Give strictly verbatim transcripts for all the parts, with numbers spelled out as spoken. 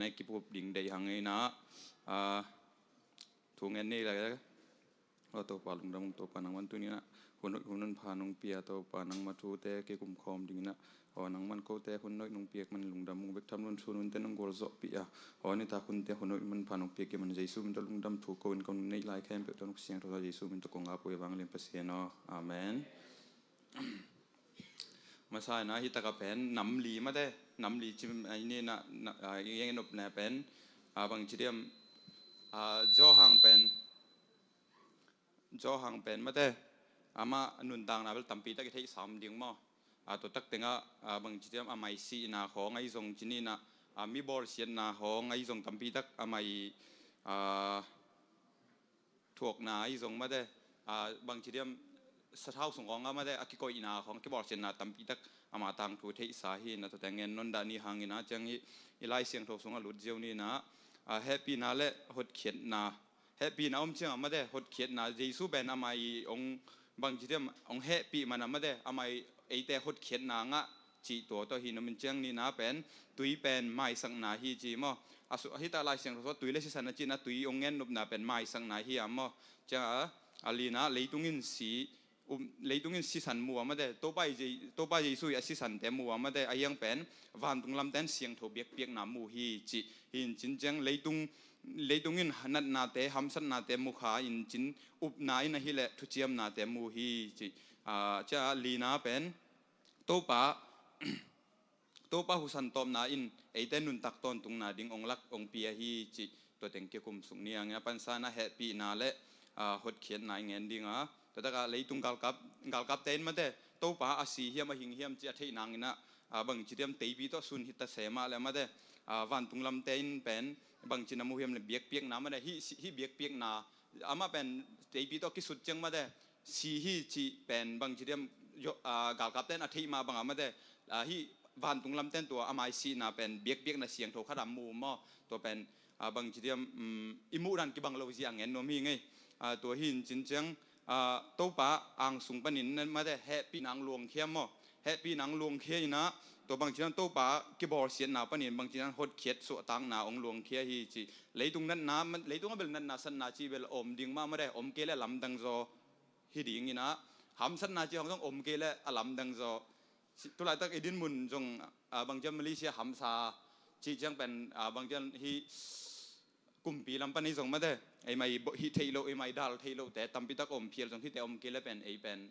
na kipup ding deih hang inah, ah, thu ngen ni lai. Aw Topa lungdam ung Topa, nangman tuni inah hun hoih hun honpha nong pia Topa, nangma thute kikum khawm ding inah, aw nangman kote hun hoih nong piak man lungdam ung. Bek tham lo in thu nunte nong gualzawhpih a, aw nitak hunte hun hoih hun honpha nong piak hi man Jesu min tawh lungdam thu ko in ka hun neih lai khempeuh tawh nong siangtho Jesu min tawh kong ap uh hi vang lian Pasian aw. Amen. Masa inah hi taka pen nam li mate, nam li cim ai ni inah, na, ah, i gen nop na pen, ah, bangci diam, ah, Johan pen, Johan pen mate, amah nuntakna bel tampi tak i theihsa om ding maw. Ah, tua tak tengah, ah, bangci diam, amah i sihna khawng ahi zong ci ni inah, ah, mi bawlsiatna khawng ahi zong tampi tak amah i, ah, thuakna ahi zong mate, ah, bangci diam, sathau sung khawng ah mate, a kikoihna khawng, a kibawlsiatna tampi tak ama tangthu theihsa hi inah, tuate ngen nawn dah ni hang inah, ciang hi i Lai Siangtho sungah lut ziau ni inah, ah, hehpihna le hotkhiatna, hehpihna om ciangah mate, hotkhiatna, Jesu pen amah i ong bangci diam, ong hehpih manah mate, amah i eite hotkhiatna ngah cih tua tawh hi. Nop in ciang nihna pen tui pen maisakna hi ci maw. A su, hita Lai Siangtho sungah tui le sisan a cihna, tui ong gen nopna pen maisakna hi a maw. Ciang a, a lina, leitung in si, um, leitung in sisan mu a mate, Topa i Je-, Topa Jesu i a sisante mu a mate, a hiang pen vantung lamten siangtho biakpiakna mu hi ci. Hi in cin ciang leitung, leitung in natnate, hamsatnate mu kha in cin, upna in ahileh thuciamnate mu hi ci. Ah, ciang a lina pen Topa, Topa husan tawpna in eite nuntak tawntungna ding ong lak ong pia hi cih tua teng kikum suk ni. A ngen a pansa na hehpihna le, ah, hotkhiatna i ngen ding a. Tua tak a leitung galkap, galkapte in mate, Topa a si hiam a hing hiam cih a theih nang inah, ah, bangci diam, teipi tawh sun hi ta se mah le mate, ah, vantung lamte in pen bangci na mu hiam le biakpiakna mate, hih si, hih biakpiakna, amah pen teipi tawh kisut ciang mate, si hi cih pen bangci diam, yo, ah, galkapten a theih mah bangah mate, ah, hih vantung lamten tua amah i sihna pen biakpiakna siangtho khat a mu maw. Tua pen, ah, bangci diam, um, i muh dan kibang lo zia a ngen nuam hi ngei. Ah, tua hi in cin ciang, ah, Topa angsung panin na mate, hehpihna ong luangkhia maw. Hehpihna ong luangkhia inah, tua bangci diam, Topa kibawlsiatna panin bangci diam, hotkhiat suahtakna ong luangkhia hi ci. Leitung natna, leitung a bel natna satna ci bel om ding mah mate, om kei le lamdang zaw hi ding inah, hamsatna ci hong zong om kei le a lamdang zaw. Si, tulaitak i dinmun zong, ah, bangci diam, Malaysia hamsa ci ciang pen, ah, bangci diam, hih kumpi lam pan i zong mate, eimah i bo-, hih theih loh, eimah i dal theih lohte tampi tak om phial zong, hihte om kei le pen ei pen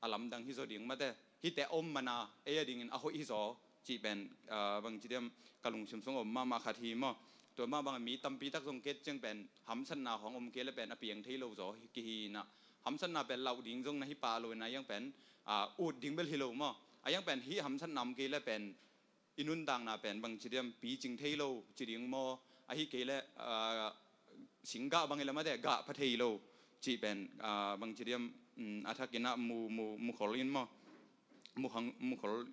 a lamdang hi zaw ding mate, hihte om mana ei a dingin a hoih hi zaw cih pen, ah, bangci diam, ka lungsim sung om mahmah khat hi maw. Tua mah bangah mi tampi tak zong ket ciang pen hamsatna hong om kei le pen a piang thei lo zaw hi kihi inah, hamsatna pen lauh ding zong na hi pah lo inah, a hiang pen, ah, ut ding bel hi lo maw. A hiang pen hih hamsatna om kei le pen i nuntakna pen bangci diam, picing thei lo ci ding maw, ahi kei le, ah, singgah bang i le mate, gah pha thei lo cih pen, ah, bangci diam, um, a thak inah mu, mu, mukhol in maw, mukhang, mukhol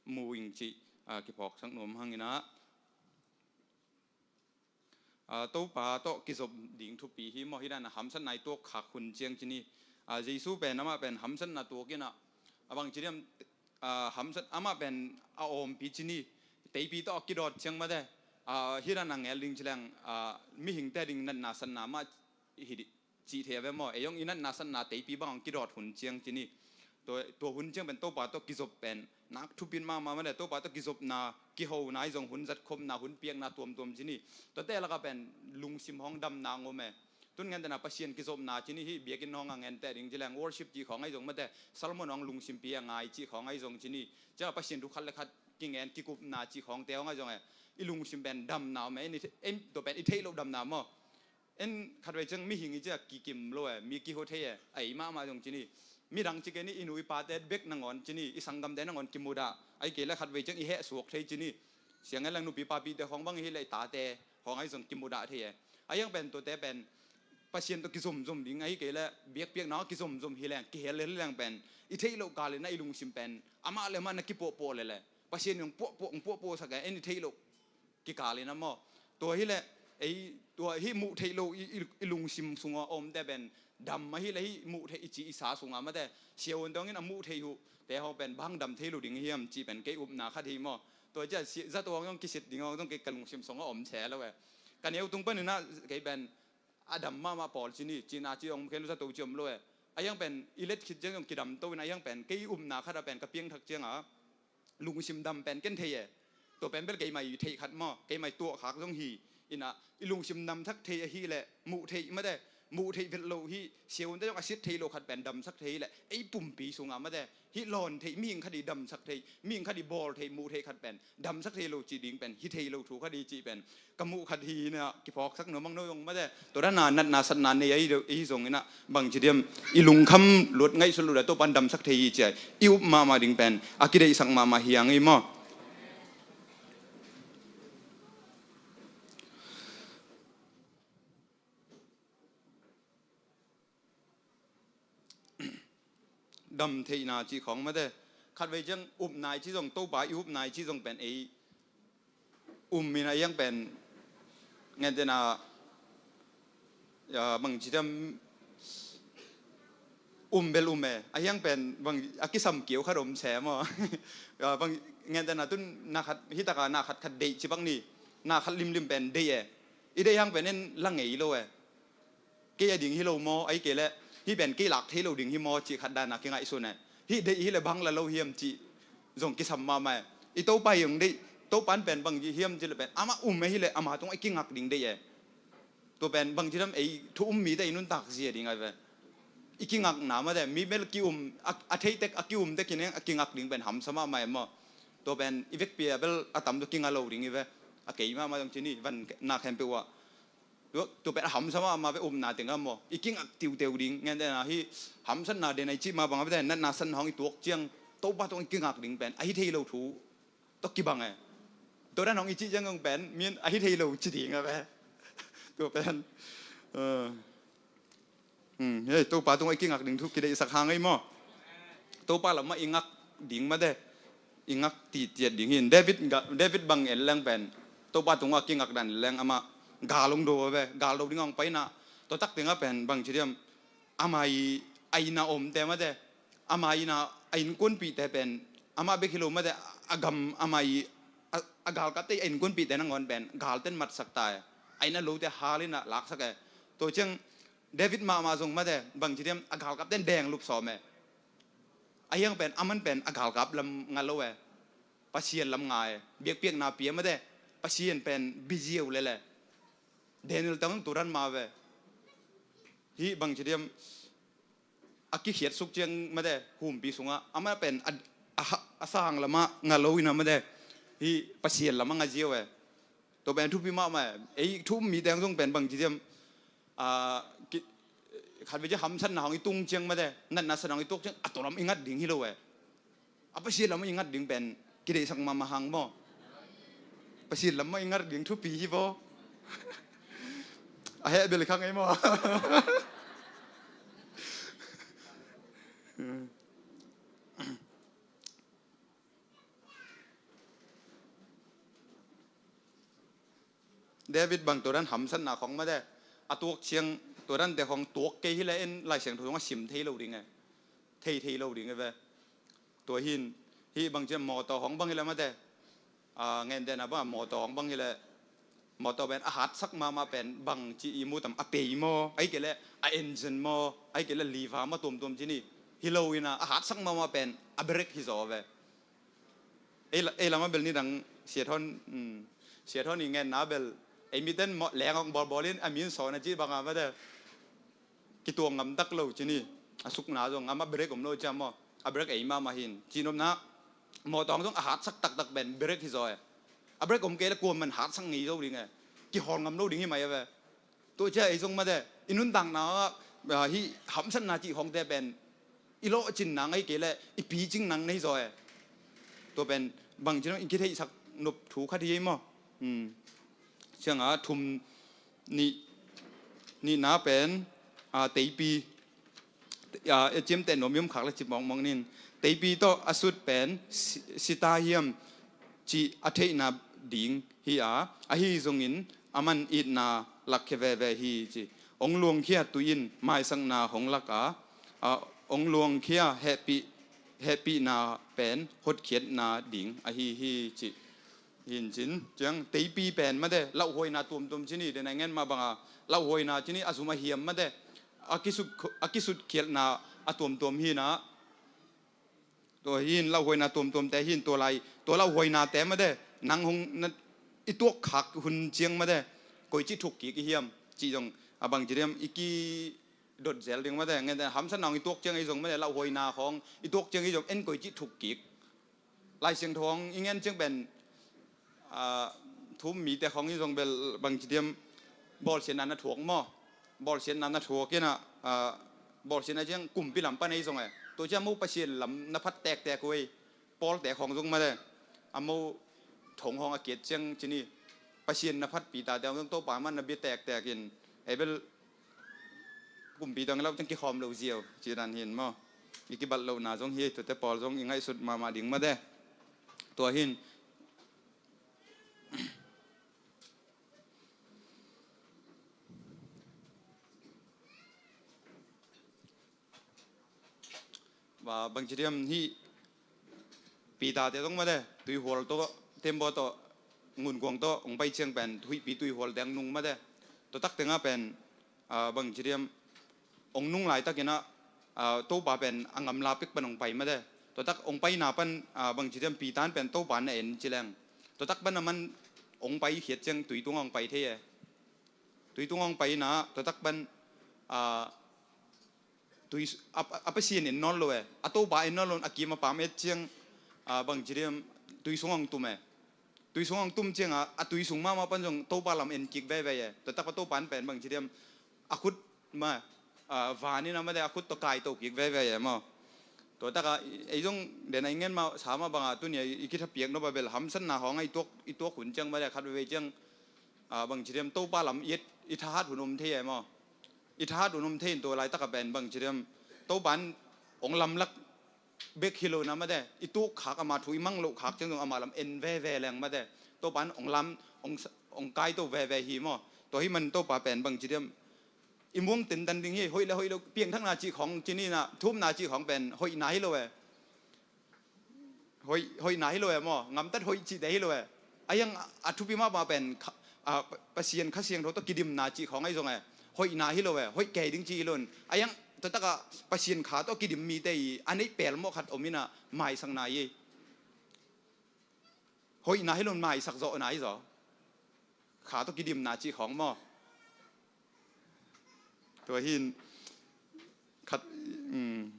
mu ing cih, ah, kiphawksak nuam hang inah. Ah, Topa tawh kizop ding thupi hi maw, hi dan a hamsatna i tuak khak hun ciang ci ni. Ah, Jesu pen, amah pen hamsatna tuak inah, a bangci diam, ah, hamsat, amah pen a awmpi ci ni, teipi tawh a kidawt ciang mate, ah, hi dan a ngel ding ci leng, ah, mihingte ding natna satna mah hi di, cih thei a ve maw. Ei zong i natna satna teipi bang hong kidawt hun ciang ci ni. Tua, tua hun ciang pen Topa tawh kizop pen nak thupit mahmah mate, Topa tawh kizopna, kihona i zong, hun zatkhopna, hun piakna tuamtuam ci ni. Tuate lakah pen lungsim hong damna hong om e. Tun ngentehna Pasian kizopna ci ni, hih biakinn hong a ngenteh ding ci leng, worship cih khawng ahi zong mate, sermon hong lungsimpi a ngai cih khawng ahi zong ci ni. Ciah Pasian thu khat le khat kingen kikupna cih khawngte hong ahi zong e, i lungsim pen damna om e. En, en tua pen i theih loh damna maw. En khatvei ciang mihing i ciah kikim lo e, mi kihua thei e, a ei mahmah zong ci ni. Midang ci kei ni, i nu i pate bek nangawn ci ni, i sanggamte nangawn kimudah, ahih kei le khatvei ciang i hehsuak thei ci ni. Siang en leng nupi papite khawng bang i hi le i tate khawng ahi zong kimudah thei e. A hiang pen tuate pen Pasian tawh kizomzom ding ahih kei le biakpiakna kizomzom hi leng, kihel hi leng pen i theih loh kal in a i lungsim pen amah le amah na kipuahpuah lele, Pasian in hong puahpuah, hong puahpuahsak e, en i theih loh kikal in a maw. Tua hi leh ei, tua hih muh theih loh i, i, i lungsim sungah a omte pen dam ahi leh hih muh theih i ci i sa sungah mate, siavuante hong in a muh theih uh te hong pen bang dam thei lo ding hiam cih pen kei upna khat hi maw. Tua ciah zato hong zong kisit ding hong zong kei ka lungsim sungah om se lo e. Ka neu tung paninah kei pen a dam mahmah pawl ci ni, cina ci hong khen zato ci om lo e. A hiang pen i let khit ciang zong kidam to in a hiang pen kei upna khatah pen ka piangthak cianga lungsim dam pen ken thei e. Tua pen bel keimah i theih khat maw, keimah i tuahkhak zong hi. Inah i lungsim damsak thei ahileh muh theih mate, muh theih velh lo hi. Siaunte zong a sit thei lo khat pen damsak thei hileh ei pumpi sungah mate, hih lawn theih, mihing khat i damsak theih, mihing khat i bawl theih, muh theih khat pen damsak thei lo cih ding pen hi thei lo thu khat hi cih pen ka muh khat hi inah kiphawksak nuam ang no zong mate. Tua dana natna satna nei ahi zong inah bangci diam i lungkham luat ngaihsut luat a Topan damsak thei hi cia i up mahmah ding pen a kideihsak mahmah hi ang ei maw? Dam theihna cih khawng mate. Khatvei ciang upna i ci zong, Topa i upna i ci zong pen ei um in a hiang pen ngentena bangci diam um bel um e. A hiang pen bang a kisam kiau khat om se maw? Bang ngentena tun na khat hitaka na khat khat deih ci bang ni, na khat limlim pen deih e. I deih hiang pen en la ngei lo e. Kei a ding hi lo maw, ahi kei leh hih pen kei lak thei lo ding hi maw cih khat dana kingaihsun e. Hih deih hileh bang la lo hiam cih zong kisam mahmah e. I Topa hi zong deih, Topan pen bang hiam cih leh pen amah um e hileh ama tungah i kingak ding deih e. Tua pen bangci diam ei thu um mite i nuntak zia ding a ve. I kingakna mate mi bel ki um a, a theitek a ki um tek in a kingak ding pen hamsa mahmah e maw? Tua pen i vekpi a bel a tam tua kinga lo ding i ve. A kei mahmah zong ci ni van na khempeuh ah tua pen a hamsa mahmah ve upna tengah maw? I kingak tiuteu ding ngentena hi. Hamsatna den a i cih mah bang a bete natna satna hong i tuak ciang Topa tungah i kingak ding pen ahi thei lo thu tawh kibang e. Tua dan hong i cih ciang hong pen min ahi thei lo ci ding a ve. Tua pen hei Topa tungah i kingak ding thu kideihsak hang ei maw? Topa lamah i ngak ding mate, i ngak titiat ding hin. David bang en leng pen Topa tungah kingak dan en leng amah gal hong do a ve. Gal do ding hong paina tua tak tengah pen bangci diam ama i a inn a omte mate, ama inn a innkuanpihte pen amah bek hi lo mate, a gam ama i a galkapte i a innkuanpihte nangawn pen galten matsak ta e. A inn a lote hal inah laksak e. Tua ciang David mahmah zong mate bangci diam a galkapten denglup sawm e. A hiang pen aman pen a galkap lam nga lo e. Pasian lam nga e. Biakpiakna pia mate Pasian pen biziau lele. Daniel tang turan ma ve. Hih bangci diam a kikhiat suk ciang mate humpi sungah amah pen a, a, a sang lamah nga lo inah mate hih Pasian lamah nga ziau e. Tua pen thupi mahmah e. Ei thu um mi teng zong pen bangci diam khatvei ciang hamsatna hong i tung ciang mate natna satna hong i tuak ciang a tua lam i ngat ding hi lo e. A Pasian lamah i ngat ding pen kideihsak mahmah hang maw? Pasian lamah i ngat ding thupi hi baw. A heh bel khang ei maw? David bang tua dan hamsatna khong mate a tuak ciang tua dante khong tuak kei hileh en Lai Siangtho zong a sim thei lo ding e. Thei thei lo ding e ve. Tua hin hih bangci mawtaw hong bang hileh mate a ngentehna bang a mawtaw hong bang hileh mawtaw pen a hatsak mahmah pen bangci i mu tam a pei maw, ahi kei leh a engine maw, ahi kei leh liver maw tuamtuam ci ni. Hi lo inah a hatsak mahmah pen a brake hi zaw ve. Ei la-, ei lamah bel nidang siathon, um, siathon i ngenna bel ei miten leng awk bawlbawl in a min sawn a cih banga mate kituang ngam tak lo ci ni. A sukna zong amah brake om lo ciam maw? A brake ei mahmah hin cihnopna mawtaw zong a hatsak taktak pen brake hi zaw e. A brake om kei le kuaman hatsak ngei zo ding e. Kihawl ngam lo ding hi mai a ve. Tua cia ei zong mate i nuntakna ah hih hamsatna cih hongte pen i lawhcin nang ahi kei le i picing nang nei zaw e. Tua pen bangci nang i kitheihsak nop thu khat hi ei maw? Cianga thum nih, nihna pen a, teipi a, e ciamteh nuam i om khak le ci mawkmawk nin. Teipi tawh a sut pen si-, sita hiam cih a theihna ding hi a, ahi zongin a man itna lakkhia veve hi ci. Ong luangkhia tuin maisakna hong lak a, a, ong luangkhia hehpih, hehpihna pen hotkhiatna ding ahi hi ci. Hin cin ciang teipi pen mate lauhuaina tuamtuam cini, den a ngen mah banga lauhuaina cini a zum a hiam mate a kisut, a kisutkhialhna a tuamtuam hinah. Tua hin lauhuaina tuamtuamte hin tua lai, tua lauhuainate mate nang hong na i tuakkhak hun ciang mate koici thuk kik i hiam cih zong a bangci diam i kidot zel ding mate. Ngen hamsatna hong i tuak ciang i zong mate lauhuaina khawng i tuak ciang i zong en koici thuk kik. Lai Siangtho hong i ngen ciang pen a, thu um mite khawng i zong bel bangci diam bawlsiatna na thuak maw? Bawlsiatna na thuak inah, a, bawlsiatna ciang kumpi lam pan ei zong e. Tua ciang mo Pasian lam na phat tektek uh ei. Pawlte khawng zong mate a mo thong hawng a kiat ciang cini Pasian na phat Peter te hawng zong Topa man na bia tektek in ei bel kumpi dong lo ciang kikhawm lo ziau ci dan hin maw? I kibat lohna zong hi, tuate pawl zong i ngaihsut mahmah ding mate. Tua hin bangci diam hih Peter te zong mate tuihual tawh, tembaw tawh, ngunkuang tawh hong pai ciang pen huihpi tuihual teng nung mate. Tua tak tengah pen a, bangci diam hong nung laitakinah, a, Topa pen a ngamla pek pan hong pai mate. Tua tak hong paina pan, a, bangci diam Peter pen Topa na en ci leng. Tua tak pan a man hong pai khiat ciang tui tungah hong pai thei e. Tui tungah hong paina tua tak pan, a, tui a, a Pasian en nawn lo e. A Topa en nawn lo, a kim a pam et ciang, a, bangci diam tui sungah hong tum e. Tui sungah hong tum ciangah a tui sung mahmah pan zong Topa lam en kik veve e. Tua tak pan Topa in pen bangci diam a khut ma, a, van inah mate a khut tawh kaito kik veve e maw? Tua takah ei zong den a i ngen mah sa mah bangah tuni a i kithapiak nop a bel hamsatna hawng a i tuak, i tuak hun ciang mate khat veve ciang, a, bangci diam Topa lam i et, i thahat hun om thei e maw? I thahat hun om thei in tua laitakah pen bangci diam Topa in hong lamlak bek hi lo na mate, i tuak khak ama thu i mang loh khak ciang zong ama lam en veve leng mate. Topa in hong lam, hong, hong kaito veve hi maw? Tua hi man Topa pen bangci diam i muang tentan ding hi, hoih le hoih lo, piangthakna cih khawng cini inah, thu umna cih khawng pen hoihna hi lo e. Hoih, hoihna hi lo e maw? Ngamtat hoih cihte hi lo e. A hiang a thupi mahmah pen kha, a, Pasian Kha Siangtho tawh kidimna cih khawng ahi zong e. Hoihna hi lo e, hoih kei ding cih hi lo in. A hiang tua takah Pasian Kha tawh kidim mite i a neih pelmawh khat om inah maisakna hi. Hoihna hi lo in maisak zawhna hi zaw. Kha tawh kidimna cih khawng maw? Tua hin khat, um,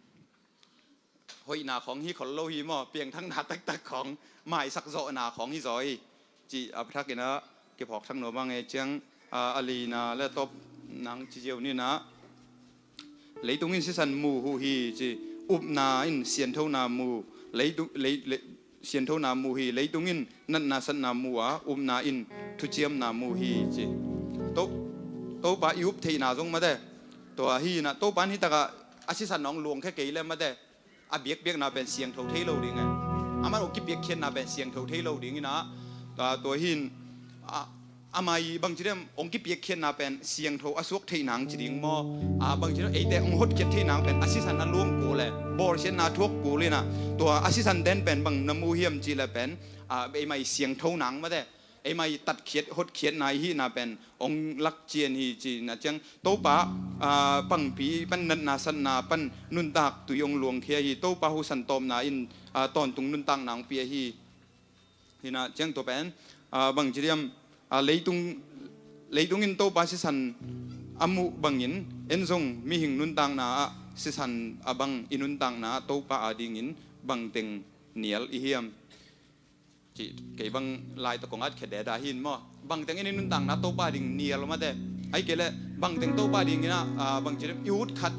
hoihna khawng hi khol lo hi maw, piangthakna taktak khawng, maisak zawhna khawng hi zaw hi. Cih a phathakinah kiphawk thak nuam a ngei ciang, a, a lina le tawp nang ci ziau ninah. Leitung in sisan mu uh hi ci, upna in sianthona mu, leitung, lei, lei, sianthona mu hi, leitung in natna satna mu a, upna in thuciamna mu hi ci. To, Topa i up theihna zong mate. Tua hi inah Topa in hi takah a sisan hong luangkhia kei le mate. A biakpiakna pen siangtho thei lo ding e. Amah hong kipiakkhiatna pen siangtho thei lo ding inah. Tua, tua hin, a, amah i bangci diam hong kipiakkhiatna pen siangtho a suak theih nang ci ding maw? A, bangci diam eite hong hotkhiat theih nang pen a sisan a luang kul e, bawlsiatna thuak kul inah. Tua a sisan den pen bang na mu hiam cih le pen, a, eimah i siangtho nang mate. Eimah i tatkhiat, hotkhiatna i hihna pen hong lak cian hi cihna ciang Topa, a, pangpi pan natna satna pan nuntak tui hong luangkhia hi. Topa husan tawpna in, a, tawntung nuntakna hong pia hi. Hinah ciang tua pen, a, bangci diam, a, leitung, leitung in Topa sisan a muh bangin en zong mihing nuntakna ah sisan a bang i nuntakna ah Topa adingin bangteng nial i hiam? Cih kei bang lai tawh kong at khia deda hin maw? Bangteng in i nuntakna Topa ding nial mate. Ahih kei leh bangteng Topa ding inah, a, bangci diam i ut khat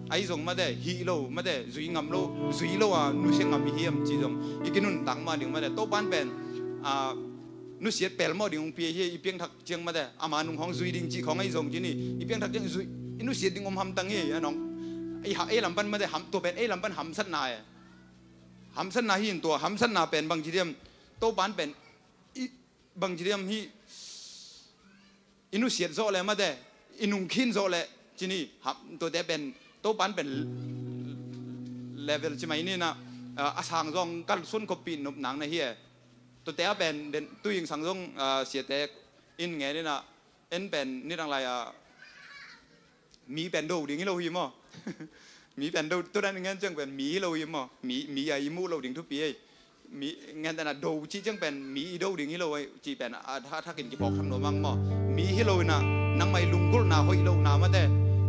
ahi zong mate, hih lo mate, zui ngam lo, zui lo a nusia ngam i hiam cih zong i kinuntak mah ding mate. Topa in pen, a, nusiat pelmawh ding hong pia hi, i piangthak ciang mate. Ama nung hawng zui ding cih khawng ahi zong cini, i piangthak ciang zui, i nusiat ding om hamtang hi. A nong, i ha, ei lam pan mate, ham, tua pen ei lam pan hamsatna e. Hamsatna hi in tua, hamsatna pen bangci diam, Topa in pen i, bangci diam hi, i nusiat zawh le mate, i nungkhin zawh le cini, ham, tuate pen Topa in pen level ci mai ninah, a, a sang zong kalsuan khawppih nopna na hi e. Tuate a pen den tu ing sang zong, ah, siate in ngen in ah, en pen nidang lai ah mi pen do ding hi lo hi maw? Mi pen do, tu dan ngen ciang pen mi hi lo hi maw? Mi, mi a i muh lo ding thupi ei. Mi ngen dan a do cih ciang pen mi i do ding hi lo ei cih pen a, a, a thakin kiphawk thak nuam ang maw? Mi hi lo in ah nangmah i lunggulhna hoih lohna mate,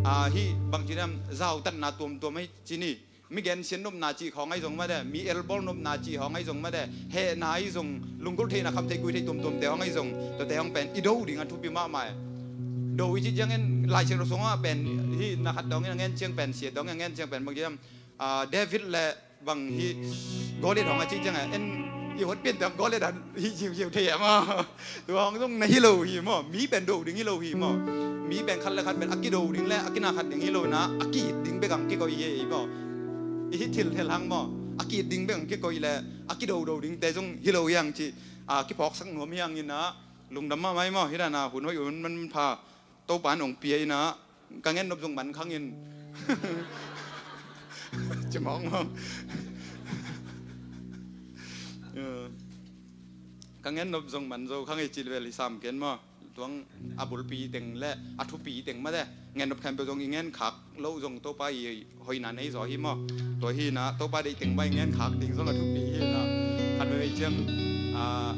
ah, hih bangci nam zautatna tuamtuam ahi ci ni. Mi gensiat nopna cih khawng ahi zong mate, mi elbawl nopna cih khawng ahi zong mate, hehna ahi zong, lunggulh theihna, kham theih, gui theih tuamtuamte khawng ahi zong, tuate khawng pen i do ding a thupi mahmah e. Do i cih ciangin Lai Siangtho sungah pen hih na khat dawngin a ngen ciang pen, sia dawngin a ngen ciang pen bangci nam, ah, David le bang hih Goliath hong a cih ciangin en i hot pian teng Goliath a hih ziuziu thei a maw? Tua hong zong na hi lo hi maw? Mi pen do ding hi lo hi maw? Mi pen khat le khat pen a kido ding le a kina khat ding hi lo in ah, a ki-it ding bek ang kikoih hi ei maw? I hih thil thel hang maw? A ki-it ding bek ang kikoih le a kido do dingte zong hi lo hi ang cih, ah, kiphawksak nuam hi ang in ah, lungdam mahmah hi maw? Hih dan a hun hoih hun manpha Topa in hong pia in ah, ka ngen nop zong man khang in. Ci mawk mawk. Ka ngen nop zong man zo khang ei cih vel hi sam ken maw? Tuang a bulpi teng le a thupi teng mate, ngen nop khempeuh zong i ngen khak loh zong Topa i hoihna nei zaw hi maw? Tua hi in ah Topa deih teng mah i ngen khak ding zong a thupi hi in ah, khat vei ciang, ah,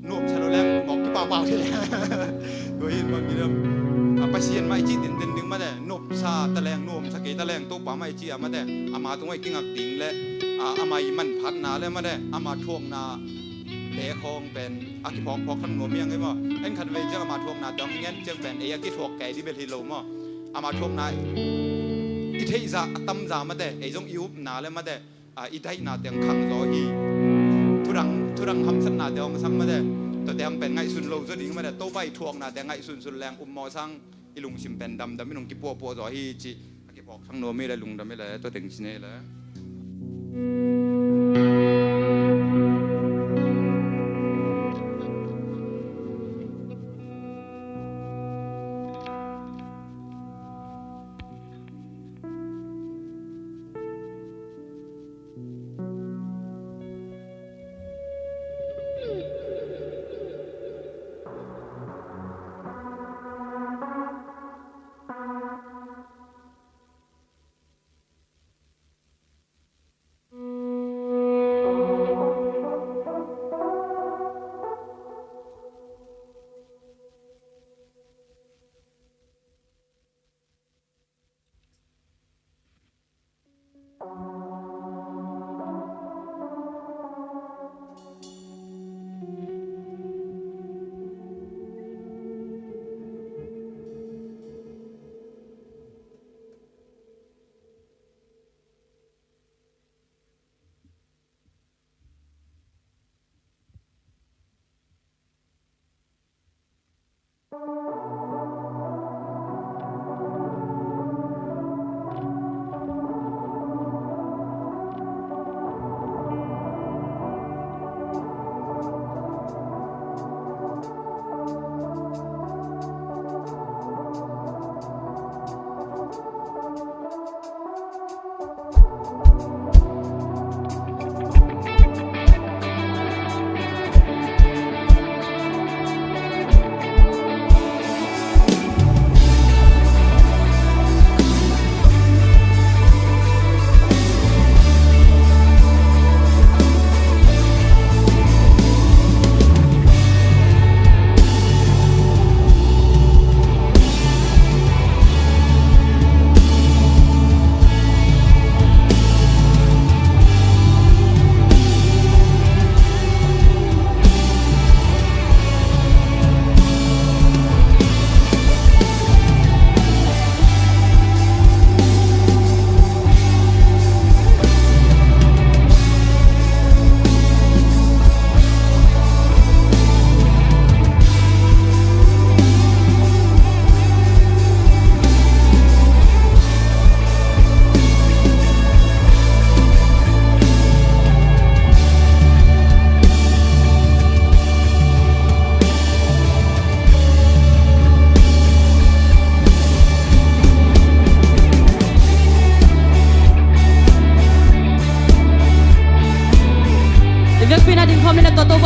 nuamsa lo leng mawk kipahpah hi. Tua hi in bang ci nam, a, Pasian mah i cih tenten ding mate, nuamsa ta leng, nuamsa kei ta leng, Topa mah i cih a mate, ama tungah i kingak ding le, a, ama i manphatna le mate, ama thuakna te khawng pen a kiphawkphawk thak nuam hi ang ei maw? En khat vei ciang ama thuakna te hong i ngen ciang pen ei a kithuak kei dih bel hi lo maw? Ama thuakna i theih zah a tam zah mate, ei zong i upna le mate, a, i daihna teng khang zaw hi. Thudang, thudang hamsatna te hong sang mate, tua te hong pen ngaihsun lo zaw ding mate, Topa i thuakna te ngaihsun sun leng upmawh sang i lungsim pen damdam in hong kipuahpuah zaw hi cih a kiphawk thak nuam hi le, lungdam hi le, tua teng ci ni le.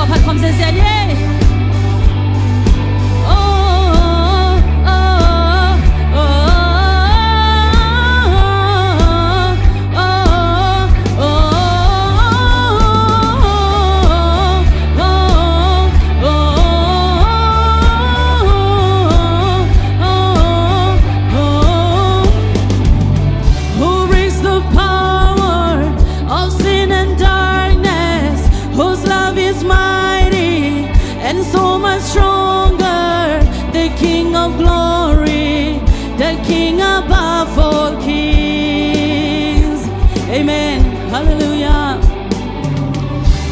Phat khawm zenzen ni ei. Oh, oh, oh, oh, oh, oh. Who breaks the power of sin and darkness, whose love is mighty and so much stronger, the King of glory, the King above all kings. Amen. Hallelujah.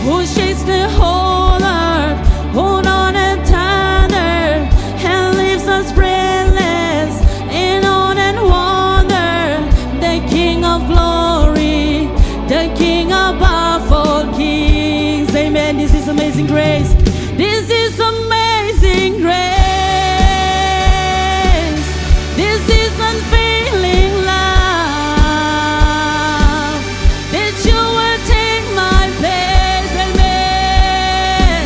Who shakes the whole earth, who on a thunder, and leaves us breathless in awe and wonder, the King of glory, the King above all kings. Amen. This is amazing grace. This is amazing grace. This is unfailing love. That you will take my place, amen.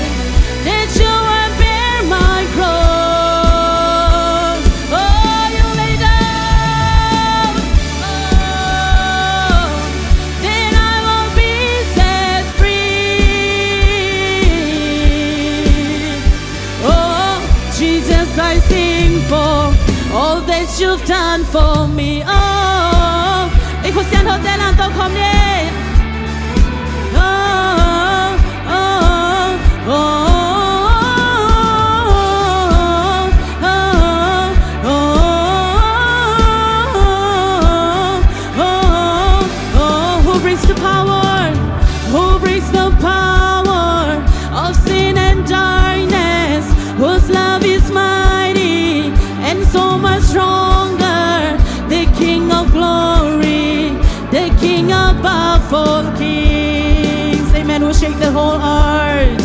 That you will bear my cross. Oh, you lay down. Oh, then I will be set free. Oh, Jesus, I sing for all that you've done for me. Oh, ei Pasian hote lam to khawm ni. Oh, oh, oh, oh, oh, oh, oh, who breaks the power, who breaks the power of sin and darkness, whose love is mighty and so much stronger, the King of glory, the King above all kings. Amen. Who shake the whole earth,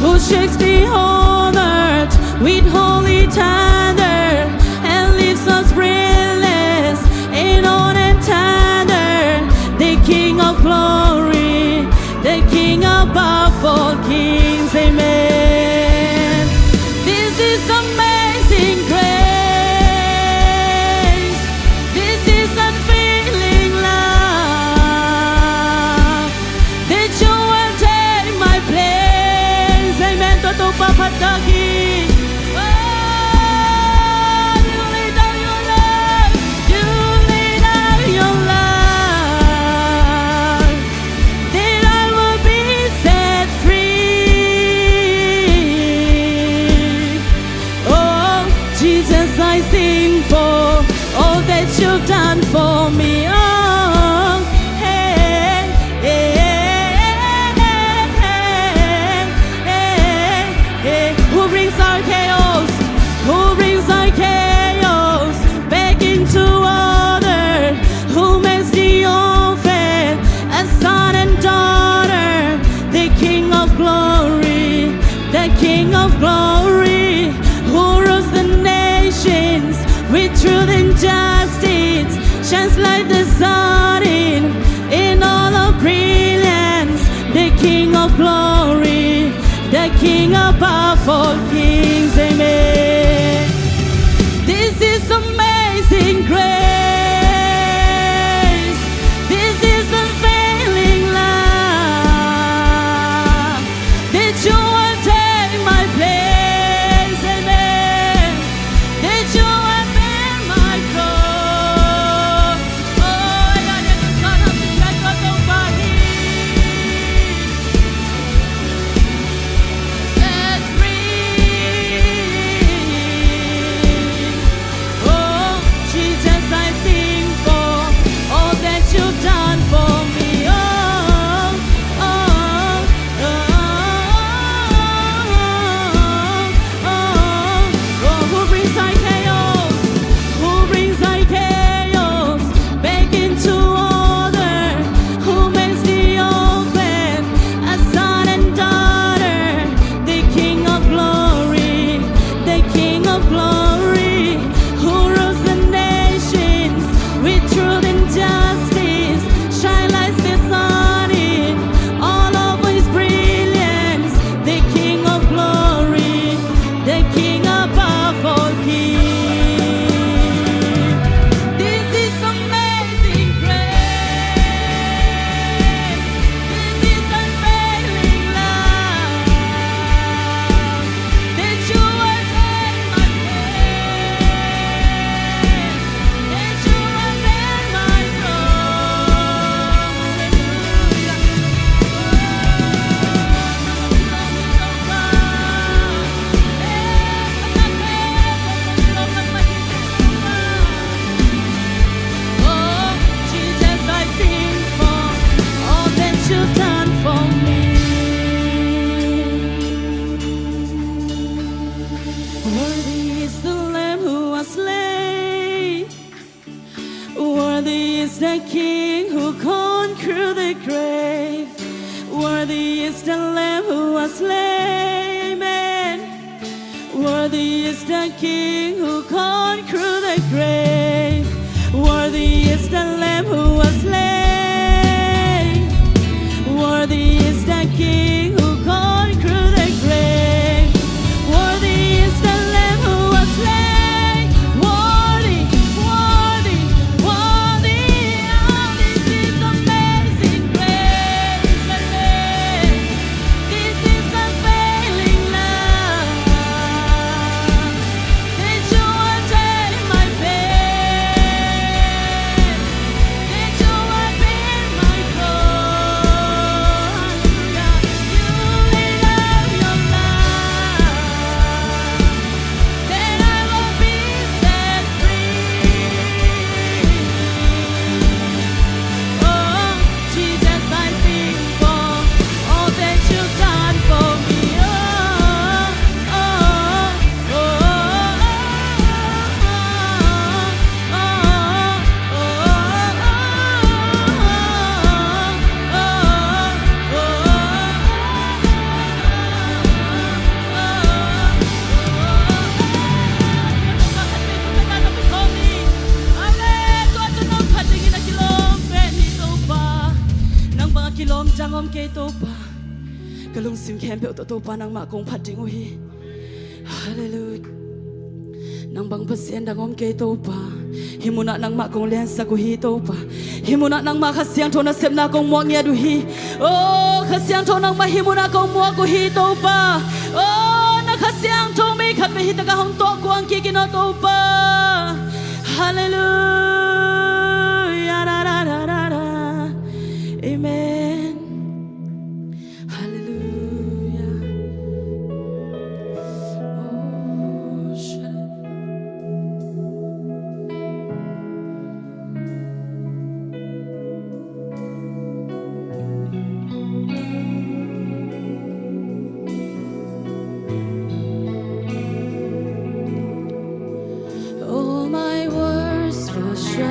who shakes the whole earth with holy thunder and leaves us breathless in awe and thunder, the King of glory, the King above all kings. Amen. This is amazing grace. This is unfailing love. That you will take my place. Amen. Tua Topa phat tak hi. Oh, you lay down your life. You lay down your life. That I will be set free. Oh, Jesus, I sing for all that you've done for me. Oh, hey, hey, hey, hey, hey, hey. Who brings our chaos? Who brings our chaos back into order? Who makes the orphan a son and daughter? The King of glory, the King of glory, who rules the nations with truth and justice, shines like the sun in, in all of brilliance. The King of glory, the King above all kings. Amen. This is amazing grace. This is unfailing love. That you will take my place, amen. That you will bear my cross. Oh, yeah, yeah, yeah, yeah, yeah, yeah, yeah. Set free. Worthy is the Lamb who was slain. Worthy is the King who conquered the grave. Worthy is the Lamb who was slain. Amen. Worthy is the King who conquered the grave. Worthy is the Lamb who was slain. Worthy is the King who conquered the grave. Worthy is the Lamb who was slain. Worthy, worthy, worthy. Oh, this is amazing grace. Amen. This is unfailing love. That you would take my pain. That you would bear my cross. You laid out your life. That I will be set free. Oh, Jesus, I sing for all that you've done for me. Oh, oh, oh, oh, oh, oh, oh. Nang bang a kilawm dang om kei Topa. Ka lungsim khempeuh tawh Topa nangmah kong phat ding uh hi. Halleluiah. Nang bang Pasian dang om kei Topa. Hih munah nangmah kong liansak uh hi Topa. Hih munah nangmah Kha Siangtho nasepna kong muak ngiat uh hi. Oh, Kha Siangtho nangmah hih munah kong muak uh hi Topa. Oh, na Kha Siangtho mi khat vei hi taka hong tawh kuang kik in aw Topa. Halleluiah. Amen. Halleluiah. Oh, shalom. All my words fall short.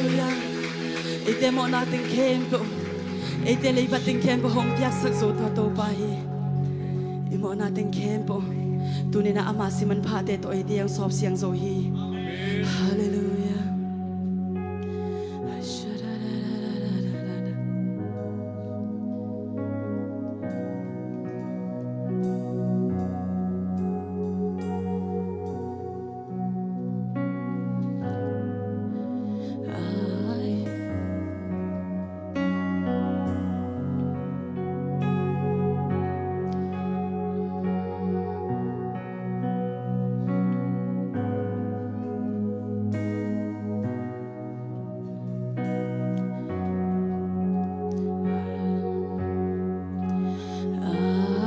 Halleluiah. Eite mawhna teng khempeuh, eite leiba teng khempeuh hong piaksak zo tua Topa hi. I mawhna teng khempeuh tuni-in ah ama simanphate tawh eite hong sawpsiang zo hi. Halleluiah.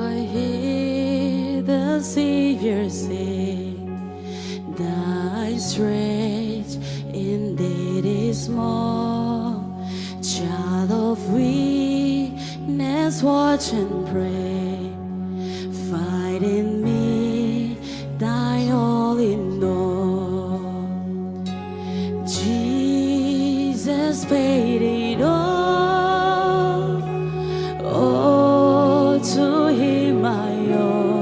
I hear the Savior say, "Thy strength indeed is small. Child of weakness, watch and pray. Fight in me thine all in all." Jesus paid it all. Oh, to him I owe.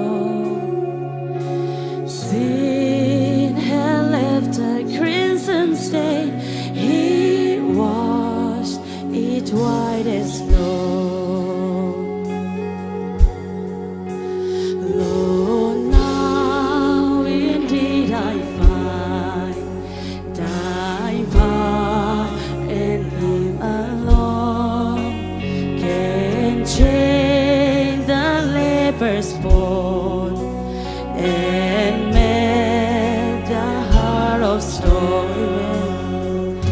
Sin had left a crimson stain. He washed it white as snow. Lord, now indeed I find thy power, and him alone can change the leper's spot and melt the heart of stone.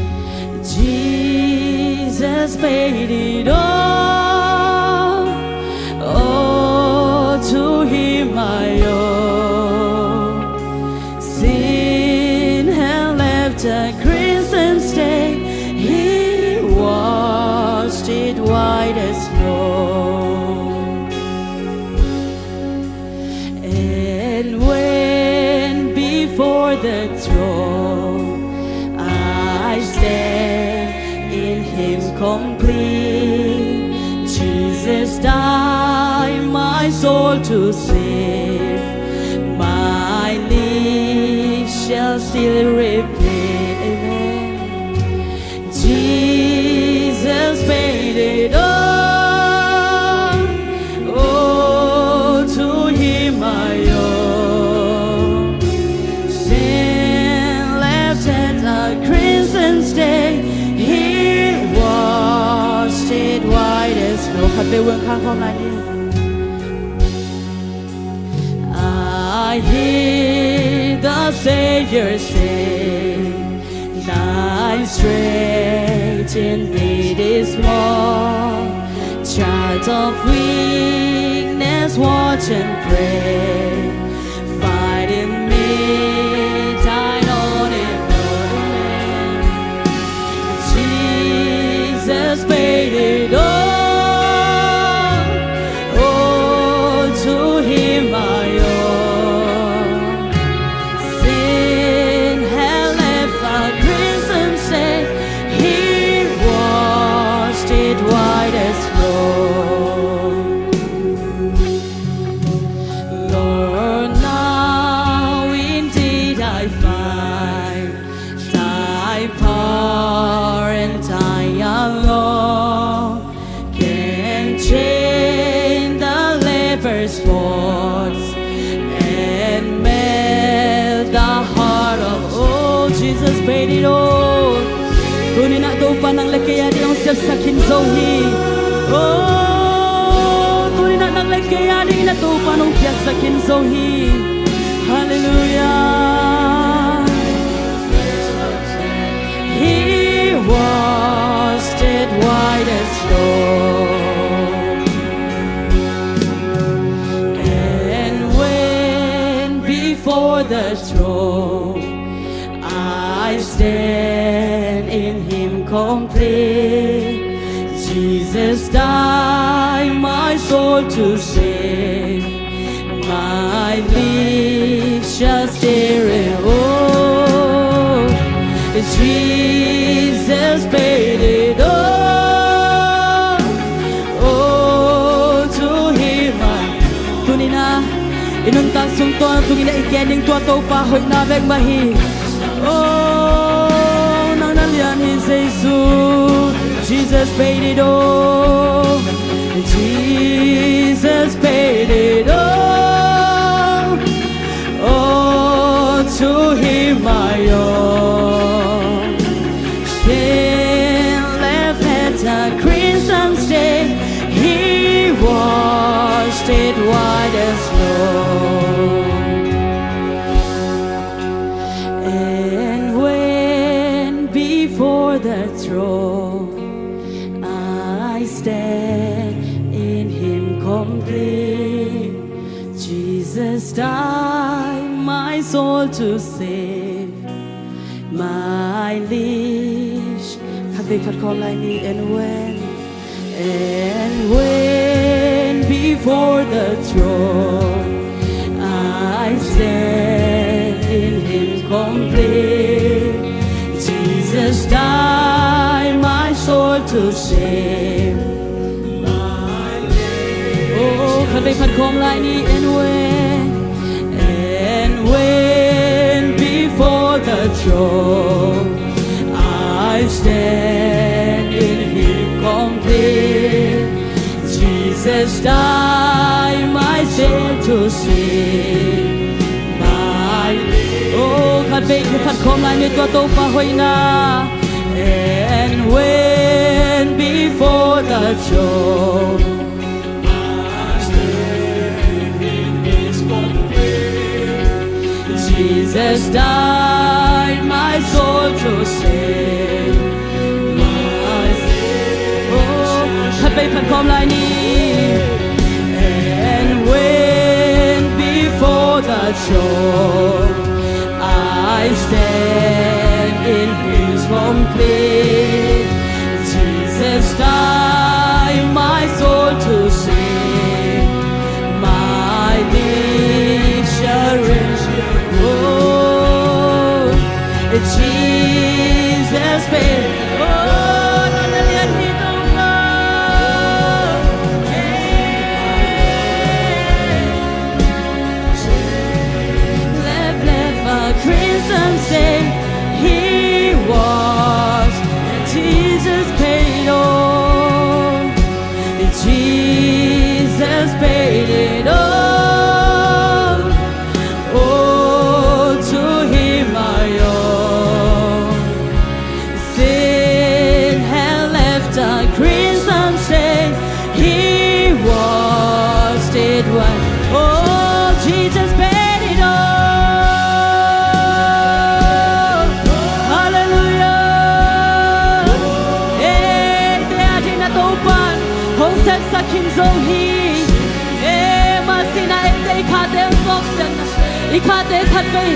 Jesus paid it all. Oh, to him I owe. Sin had left a crimson stain. He washed it white as snow. And when before the throne I stand in him complete, Jesus died my soul to save. My lips shall still repeat, amen. Jesus paid it all. Oh, to him I owe. Sin left had a crimson stain. He washed it white as snow. Khat vei hong khak khawm lai ni. I hear the Savior say, "Thy strength indeed is small. Child of weakness, watch and pray. Fight in me thine own in all." Jesus paid it all. Oh, to him I owe. Sin had left a crimson stain. He washed it white as snow. Lord, now indeed I find thy power, and thine alone can change the leper's spots and melt the heart of, oh, Jesus paid it all. Tuni-in ah Topa nang le kei a ding hong siatsak khin zo hi. Oh, tuni-in ah nang le kei a dingin ah Topa nong piaksak khin zo hi. Halleluiah. He washed it white as snow. And when before the throne I stand in him complete, Jesus died my soul to save. My lips shall still re-, oh, Jesus Na i gen ding tua Topa hoihna bek mah hi. Oh, nang na lian hi Jesu. Jesus paid it all. Jesus paid it all. Oh, to him I owe. Sin left at a crimson stain, he washed it white as snow. And when before the throne I stand in him complete, Jesus died my soul to save. My liege, khat vei phat khawm lai ni. And when, and when before the throne I stand in him complete, Jesus died my soul to save. Oh, khat vei phat khawm lai ni. And when, and when before the throne I stand in him complete, Jesus died my sin to save. My, oh, khat vei phat khawm lai ni tua Topa hoihna. And when before the throne Jesus died my soul to save. My sin. Oh, khat vei phat khawm lai ni. And when before the throne I stand in his complete, Jesus died my soul to save. My victory. Oh, Jesus paid. Oh, na lian hi Topa. Left, left a crimson stain. He was, Jesus paid all. Jesus paid it all. Oh, to him I owe. Sin had left a crimson stain. He washed it white. Oh, Jesus paid it all. Hallelujah. Eite adingin Topa'n hong sepsak khin zo hi. E, mah sihna eite i khate hong sawpsiang, i khate khat vei,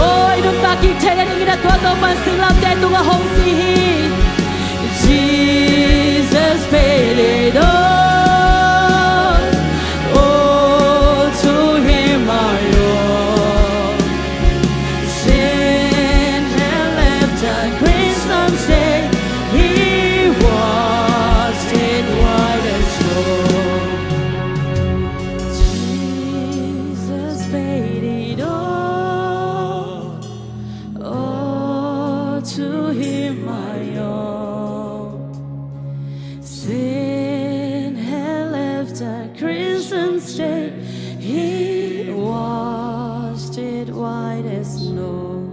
oh, i nuntak kik theih nadingin a tua Topa'n singlamteh tungah hong si hi. Jesus paid it all. Oh, to him I owe. Sin had left a crimson stain. He washed it white as snow. Jesus paid it all. Oh, to him I owe. Sin had left a crimson stain. He washed it white as snow.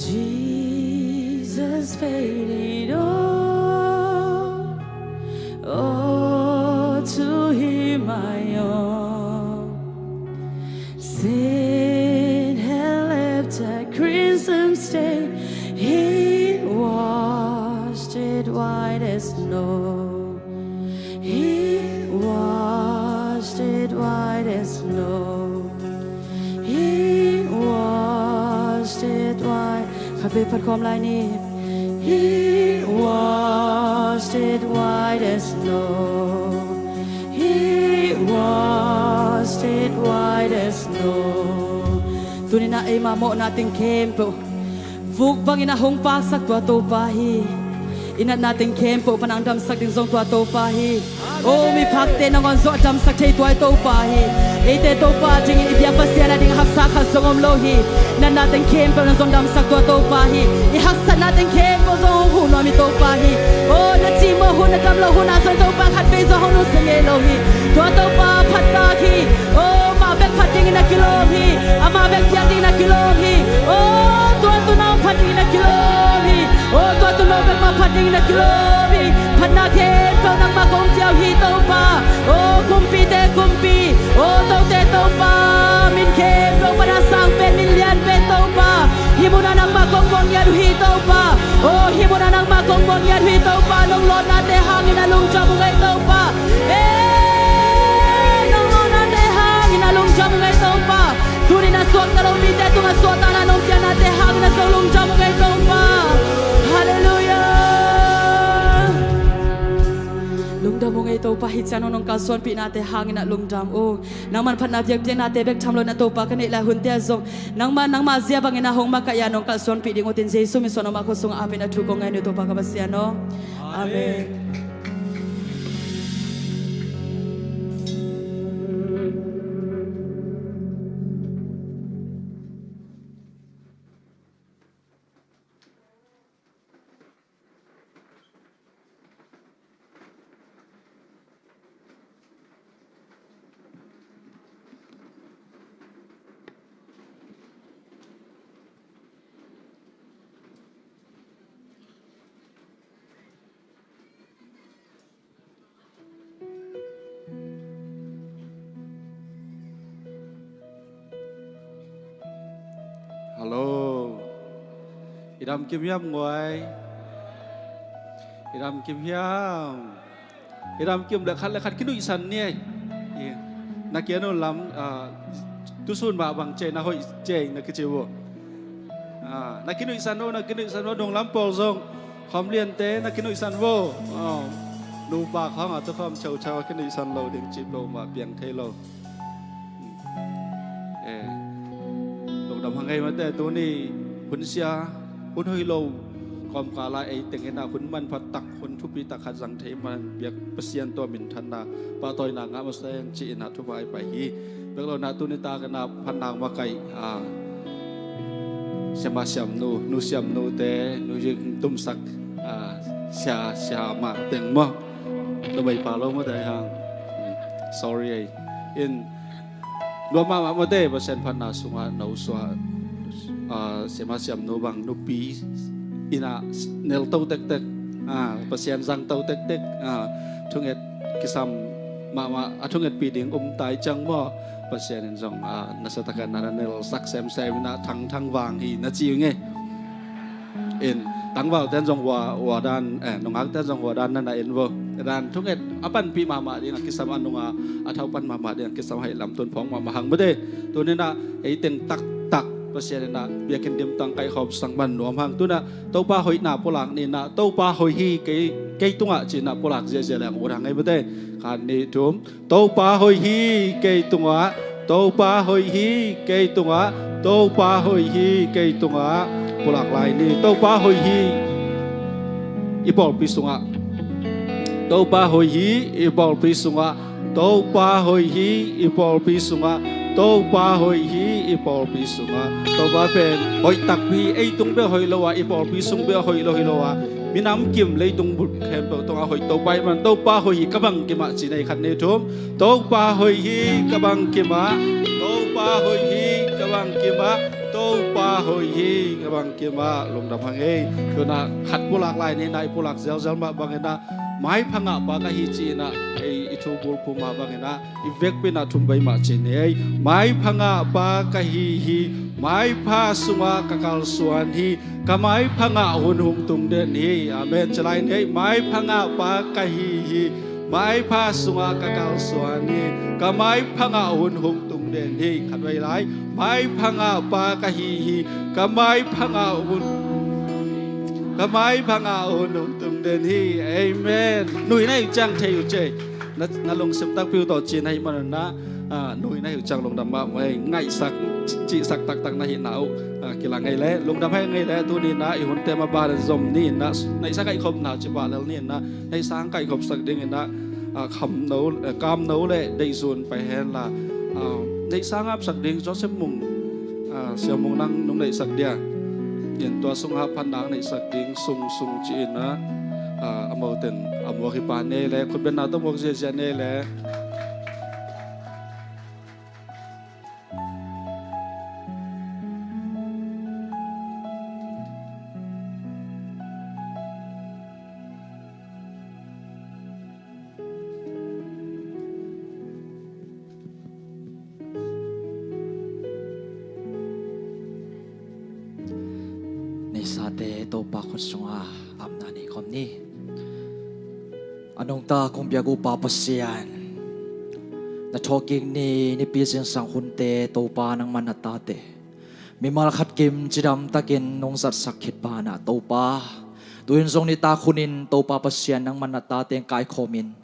Jesus paid it all. Oh, to him I owe. Sin had left a crimson stain. He washed it white as snow. He washed it white as snow. He washed it white. Khat vei phat khawm lai ni. He washed it white as snow. He washed it white as snow. Tuni-in ah eima mawhna teng khempeuh vuk bangin a hong paksak tua Topa hi. I natna teng khempeuh pan a hong damsak ding zong tua Topa hi. O, miphakte nangawn zong a damsak thei tua hi Topa hi. Eite Topa dingin i biak Pasian a ding haksa khat zong om lo hi. Natna teng khempeuh nangawn zong damsak tua Topa hi. I haksatna teng khempeuh zong hong huh nuam hi Topa hi. O, na cimawh hun, na dam loh hun ah zong Topa khatvei zong hong nusia ngei lo hi. Tua Topa phattak hi. O, amah bek phat dingin a kilawm hi. Amah bek piak dingin a kilawm hi. O, tua tuuno phat dingin a kilawm hi. O, tua tuuno bek mah phat dingin a kilawm hi. Phatna khempeuh nangmah kong piak hi Topa. O, kumpite kumpi. O, tote Topa. Min khempeuh pan a sang pen, min lian pen Topa. Hih munah nangmah kong muang ngiat uh hi Topa. O, hih munah nangmah kong muang ngiat uh hi Topa. Nong lawnnate hangin a lungdam uh ngei Topa. Ei, nong lawnnate hangin a lungdam uh ngei Topa. Tuni-in a suakta lo mite tungah suahtakna nong piaknate hangin a zong lungdam uh ngei Topa. Halleluiah. Lungdam uh ngei Topa, hih ciang nong kalsuanpihnate hangin a lungdam uh. Nangman phatna biakpiaknate bek tham loin a Topa ka neih lai hunte ah zong nangman nangma zia bangin a hong makaih a nong kalsuanpih ding uh tin Jesu min suang nangma khut sungah amen a thu kong ngai ni uh Topa ka Pasian aw. Amen. Hallo. I dam kim hiam nguai? I dam kim hiam? I dam kim le khat le khat kinuihsan ni ei. Na kian un lam, ah, tusun mah bang ciai na hoih ciai na kici uh. Ah, na kinuihsan uh, na kinuihsan uh, nung lam pawl zong. Khawm liante na kinuihsan vo. Aw, nupa khawng a tukhawm chauchau a kinuihsan lo ding cih peuhmah piang thei lo. Eh, lungdam hang ei mate, tuni hun sia, hun hoih lo kawmkal ah ei teng in ah hun manpha tak, hun thupi tak khat zang thei man biak Pasian tawh minthanna pahtawina ngah masa ing ci-in ah thupha i pai hi. Bek lo in ah tuni tak in ah phatna makaih, ah, siamah siamnu, nu siamnute, nu Zing Tum Sak, ah, sia, siamah teng maw? Numei pa lo maw te hang. Sorry ei. In, nuam mahmah maw te, Pasian phatna sungah no suah, ah, siamah siamnu bang nupi in ah nelto tektek, ah, Pasian zangto tektek, ah, thunget kisam mahmah, a thungetpih ding um tai ciang maw? Pasian in zong, ah, nasatak a na nelsak semsem in ah thangthang vang hi na ci ing ei. In, tangvalte in zong hua, hua dan, eh, nungakte in zong hua dan na na en vo. Dan thunget a panpih mahmah ding a kisam a nunga a thau pan mahmah ding a kisam haih lamtun phawng mahmah hang maw te. Tuni in ah ei teng taktak Pasian in ah biakinn dim tang kaihkhawm sak man nuam hang. Tuni in ah Topa hoihna pulak ni in ah Topa hoih hi kei, kei tungah ci-in ah pulak ziahziah leng ut hang ei maw te. Khat, nih, thum. Topa hoih hi kei tungah, Topa hoih hi kei tungah, Topa hoih hi kei tungah. Pulak lai ni. Topa hoih hi i pawlpi sungah. Topa hoih hi i pawlpi sungah. Topa hoih hi i pawlpi sungah. Topa hoih hi i pawlpi sungah. Topa pen hoih takpi, ei tung bek hoih lo a, i pawlpi sung bek hoih lo hi lo a, minam kim leitung bup khempeuh tungah hoih Topa ahih man, Topa hoih hi ka bangkim ah ci ni ei. Khat, nih, thum. Topa hoih hi ka bangkim ah, Topa hoih hi ka bangkim ah, Topa hoih hi ka bangkim ah. Lungdam hang ei. Tuni in ah khat pulak lai ni in ah, i pulak zelzel mah bangin ah, maipha ngahpa ka hi ci-in ah ei i thu bulphuh mah bangin ah i vekpi in ah thum vei mah ci ni ei. Maipha ngahpa ka hi hi, maipha sungah ka kalsuan hi, ka maipha ngah hun hong tung den hi. Amen. Ci lai ni ei. Maipha ngahpa ka hi hi, maipha sungah ka kalsuan hi, ka maipha ngah hun hong tung den hi. Khat vei lai. Maipha ngahpa ka hi hi, ka maipha ngah hun, ka maipha ngah hun hong tung den hi. Amen. Nui na hih ciang thei uh ci ei. Na, na lungsim takpi uh tawh ci na hih man un ah, ah, nui na hih uh ciang lungdam mahmah ei. Ngaihsak cihsak taktak na hihna uh, ah, kilang ngei leh, lungdam hei ngei leh, tuni in ah i hunte maban zom ni in ah, neihsa kaihkhopna cipah lel ni in ah, neihsa hong kaihkhopsak ding in ah, ah, khamno, eh, kamno leh deihzun pai hen la, ah, neihsa ngapsak ding Joseph Mung, ah, Sia Mung nang nong neihsak dia in tua sungah phatna neihsak ding sung sung ci in ah, ah, a moten a muak hi pah ni leh, khutbetna tawh muak ziazia ni leh. Neihsate Topa khut sungah apna nei khawm ni. A nungta kong biak uh Pa Pasian, na thawhkik ni, Nipi zingsang hunte Topa nangman na tate mimal khat kim cidamtakin nong zatsak khit banah Topa, tu-in zong nitak hunin Topa Pasian nangman na tate hong kaikhawmin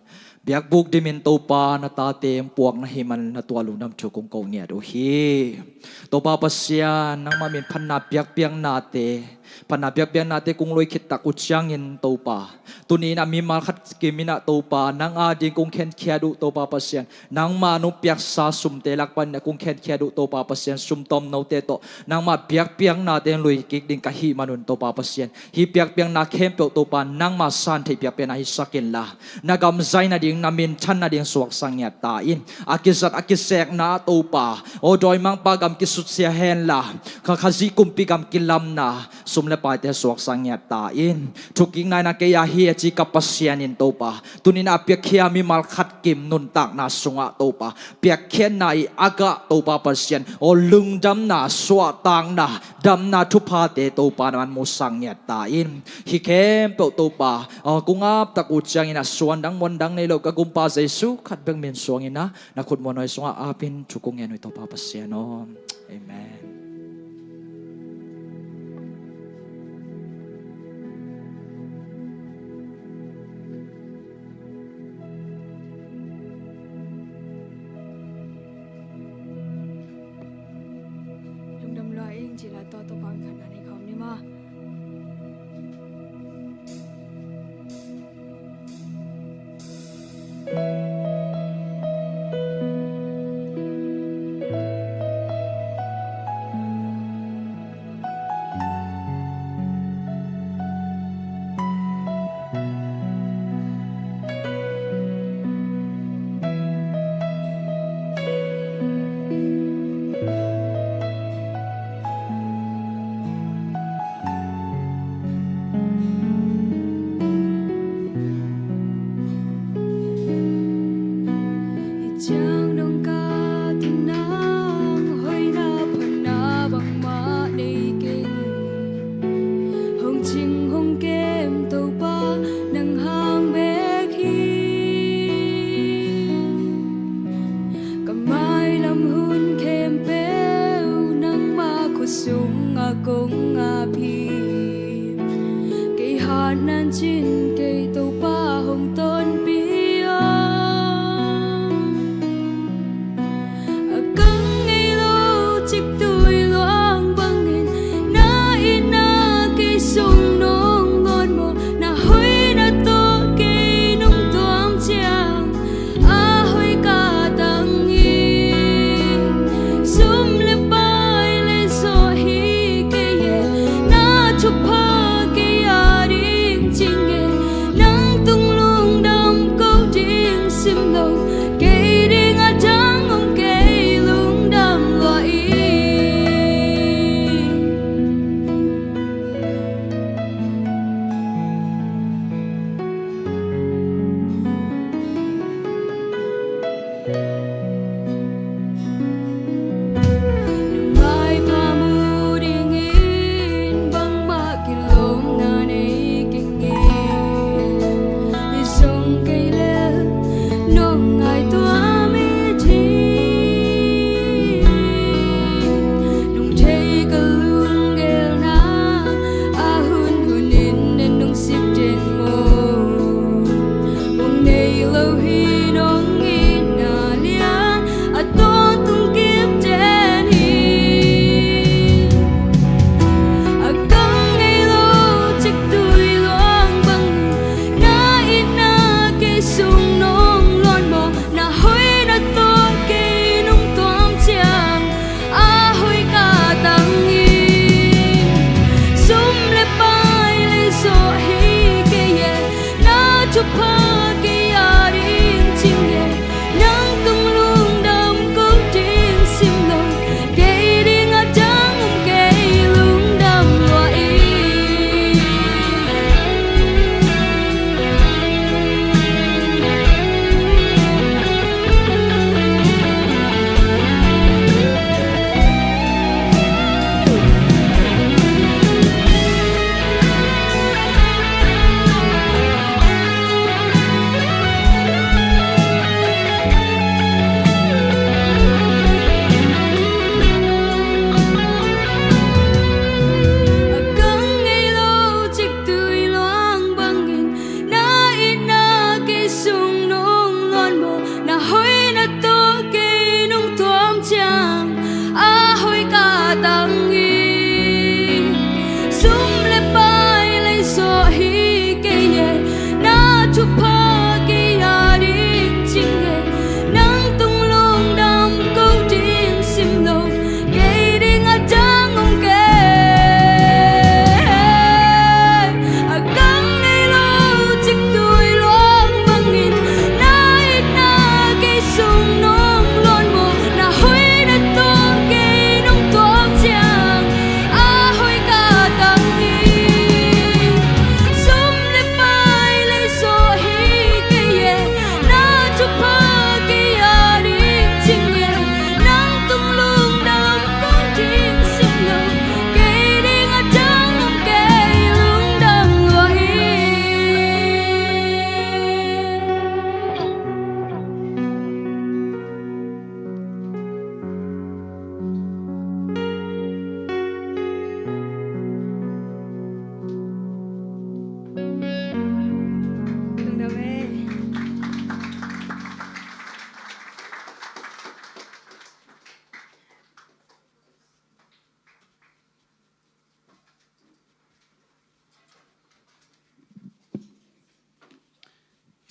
biakbuk dimin Topa na tate hong puak na hih man na tua lungdam thu kong ko ngiat uh hi. Topa Pasian nangmah min phatna biakpiaknate, phatna biakpiaknate kong lui khit tak uh ciangin Topa, tuni in ah mimal khat kim in ah Topa nang ading kong khenkhiat uh Topa Pasian, nangma nong piaksa sumte lak panin ah kong khenkhiat uh Topa Pasian, sum tomnote tawh nangma biakpiaknate hong lui kik ding ka hih manun Topa Pasian, hih biakpiakna khempeuh Topa nangma san theih biakpiakna hisak inla, na gam zai nading, na minthan nading suaksak ngiat ta in. A kizat a kisekna Topa, aw dawimangpa gam kisutsia henla, kha Khazih kumpi gam kilamna sum le paite suaksak ngiat ta in. Thukikna in ah kei a hi a ci ka Pasian in Topa, tuni in ah a piakhia mimal khat kim nuntakna sungah Topa, piakkhiatna i agah Topa Pasian, aw lungdamna, suahtakna, damna thuphate Topa nangman musak ngiat ta in. Hih khempeuh Topa, aw kong ap tak uh ciangin ah suandang muandang nei lo ka Gumpa Jesu khat bek min suangin ah na khut muanhuai sungah apin thu kong ngen uh hi Topa Pasian aw. Amen. Lungdam lua ing ci la, tua Topa hong khanna nei khawm ni maw.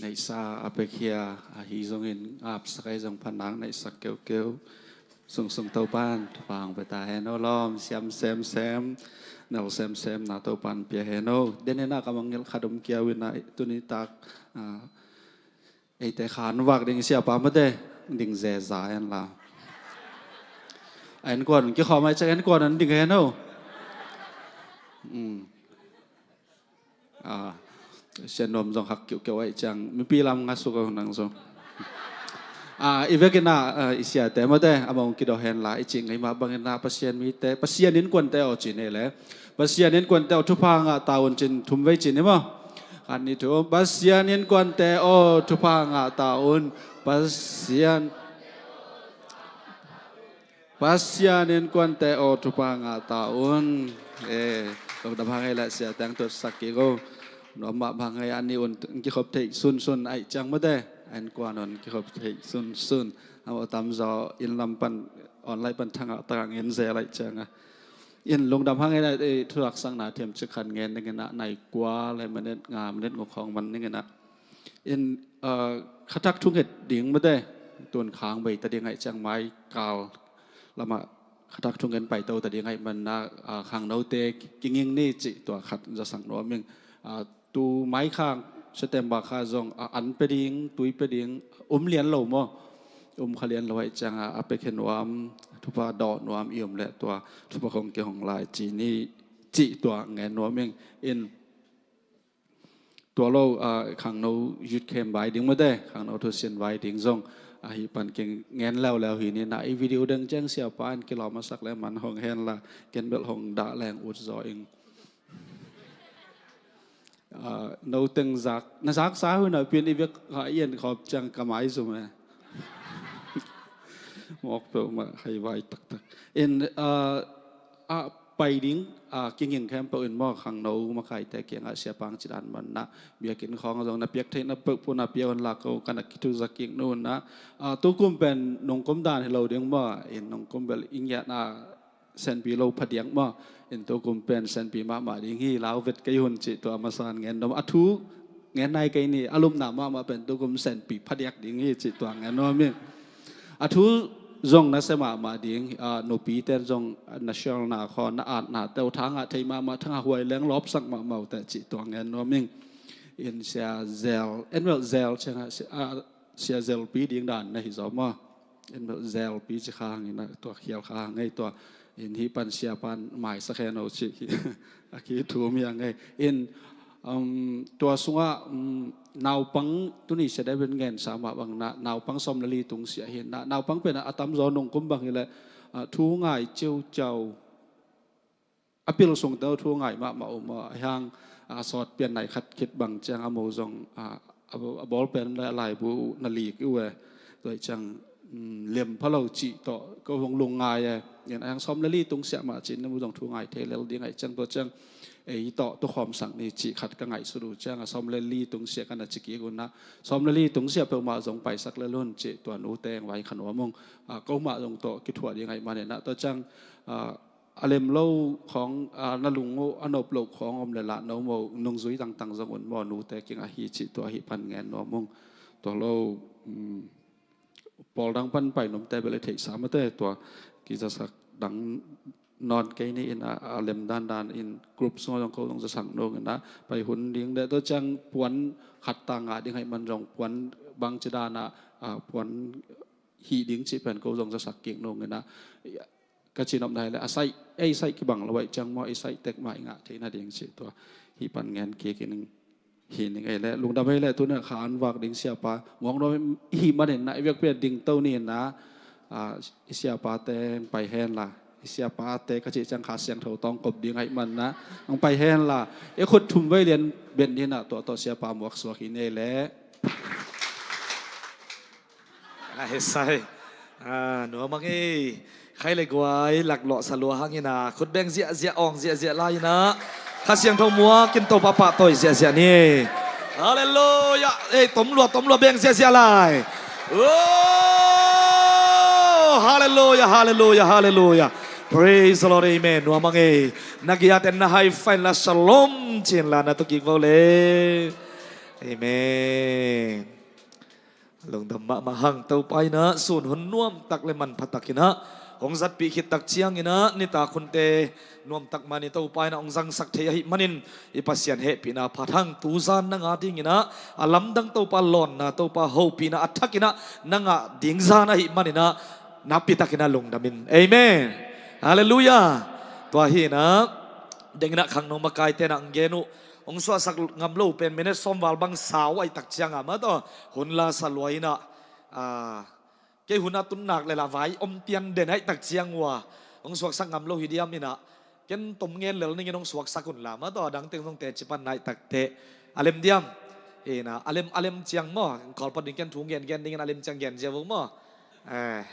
Neihsa a pekhia ahi zongin ngapsak ahi zong phanak neihsak keukeu. Sungsung Topan thupha hong pia ta hen aw. Lawm siam semsem, nal semsem na Topan pia hen aw. Deninah ka mangngilh khat om kiau inah tuni tak, ah, eite khan vak ding siapa mate, ding zeza hen la. A innkuan kikhawm ai ciang innkuan an ding hen aw. Mm. Ah, Sia Nuam zong hak kiuhkeuh ai ciang mipi lam nga suk aw nang zong. Ah, i vekinah, ah, i siate mate, a mong kido hen la, i cih ngei mah banginah Pasian mite, Pasian innkuante aw ci nei le. Pasian innkuante aw thupha ngah ta un cin thum vei cin i maw. Kan ni thum, Pasian innkuante aw thupha ngah ta un. Pasian Pasian innkuante aw thupha ngah ta un. Eh, lungdam hang ei le siate ang tuatsak kik o. Nuam mah bang ei a ni un kikhop theih sunsun ai ciang mate. A innkuan un kikhop theih sunsun. A maw tamzaw inn lam pan online pan thangah takah ngen zel ai ciang a. In lungdam hang ei le, eh, thuaksakna thiam cik khan ngen ding inah nai kua le minute nga minute nguk hong man ding inah. In, ah, khatak thunget ding mate, tun khang bei ta ding ai ciang mai kal lamah khatak thungen paito ta ding ai manah, ah, khangnote kinging ni cih tua khat zasak nuam ing. Ah, tu mai khang September kha zong, ah, an pe ding, tui pe ding, um lian lo maw. Um kha lian lo ai ciang a, a pekhe nuam, thupha dawh nuam i um le tua, thupha khong kihong lai ci ni cih tua ngen nuam ing. In Tua lo, ah, khangno youth camp vai ding mate, khangno thusin vai ding zong, ah, hih pan keng ngen leuleu hi ni na i video deng ciang siapa in kilawm a sak le man hong hen la, ken bel hong dah leng ut zaw ing. Ah, no teng zak, na zaksa hui na pian i bek ha i en khop ciang ka mai zum e. Mawk peuhmah hai vai taktak. In, ah, ah, pai ding, ah, kinging khempeuh in maw khangno makaite kiangah siapa hong ci dan manah biakinn khawng zong na piak theihna peuh puna pia un la ko ka na kithu zak kik nu na, ah, tukum pen nungkum dan hi lo ding maw in nungkum bel i ngiatna senpi lo phadiak maw in tukum pen senpi mahmah ding hi lau vet kei hun cih tua masan ngen dom a thu ngen nai kei ni a lupna mahmah pen tukum senpi phadiak ding hi cih tua ngen nuam hi. A thu zong na sia mahmah ding, ah, nupite zong na sialna khaw na atna teu thangah thei mahmah thangah huai leng lawpsak mahmah uh teh cih tua ngen nuam ing. In sia zel, en bel zel ciangah sia, ah, sia zelpi ding dan na hi zaw maw. En bel zelpi ci kha hang in a tua khial kha hang ei tua. In hih pan siapa in maisak hen o cih hi. A kithum hi a ngei. In, um, tua sungah, um, naupang tuni sia dai ben ngen sa mah bang na, naupang sawm le li tung sia hi na, naupang pen a tamzaw nungkum bang hi le, ah, thu ngai ciauciau. A pil sung teu thu ngai mahmah um a, a hiang, ah, sawt pian nai khat khit bang ciang a mo zong, ah, a, a bawl pen le a laibu na lik uh e. Tua ciang, um, lem pha lo cih tawh ko hong lung ngai e. In a hiang sawm le li tung siah mah cih na mu zong thu ngai thei lel ding ai ciang tua ciang ei tawh tukhawm sak ni cih khat ka ngaihsut uh ciang a sawm le li tung siah ka na ci kik uh na sawm le li tung siah peuhmah zong paisak lel un cih tua nu teng vai khan uam ung. Ah, ko mah zong tawh kithuah ding ai man e na tua ciang, ah, a lem lo khawng, ah, na lung uh a nop loh khawng om le lah no mo nungzui tangtang zong un maw nute king ahi cih tua ahi pan ngen nuam ung. Tua lo, um, pawl dang pan pai nomte bel i theihsa mate tua kizasak dang nawn kei ni in a, a lem dandan in group sungah zong ko zong zasak nung in a pai hun ding deh tua ciang puan khat ta ngah ding hai man zong puan bang ci dan a, ah, puan hih ding cih pen ko zong zasak kik nung in a ka ci nopna hi le a saih, ei saih kibang lo aih ciang maw, ei saih tek mah i ngah theihna ding cih tua hih pan ngen kik in hi ning ei le lungdam ei le tuna kha an vak ding siapa muang nuam i hih manin na i vekpi a ding to ni na, ah, i siapate ang pai hen la i siapate ka cih ciang Kha Siangtho tawng kop ding aih man na ang pai hen la i khut thum vei lian ben ni na tua tawh siapa muak suak hi nei le. Ahi sai. Ah, nuam a ngei. Khai le guai, lak lawh sa lua hang hi na. Khut beng ziahziah, awng ziahziah lai hi na. Kha Siangtho muak in Topa pahtawi ziahziah ni. Halleluiah. Ei, tom lua, tom lua, beng ziahziah lai. Oh, halleluiah, halleluiah, halleluiah. Praise the Lord, amen. Nuam a ngei. Na giat en na high five la shalom cin la na tu kik vo le. Amen. Lungdam mahmah hang. Topa in ah sun hun nuamtak le manphatak in ah hong zatpih khit tak ciangin ah nitak hunte nuamtak mah ni. Topa in ah hong zangsak thei ahih manin i Pasian hehpihna phat hang. Tuzan nang a dingin ah a lamdang Topa lawnna, Topa hopihna a thak in ah nang a ding zan ahih manin ah nakpi takin ah lungdam in. Amen. Halleluiah. Tua hi in ah deng in ah khangno makaite in ah hong gen uh, hong suahsak ngam lo pen minute sawm val bang sau ahih tak ciang a mah tawh hun la sa lua in ah, ah, kei hun a tun nak le la vai om pian den ahih tak ciang uh a hong suaksak ngam lo hi diam in ah, ken tom ngen lel ning in hong suaksak un la mah tawh, a dang teng zong teci pan na ahih tak teh a lem diam. In ah a lem, a lem ciang maw, Kawlpawt ding ken thu gen gen ding in a lem ciang gen ziau uh maw. Eh,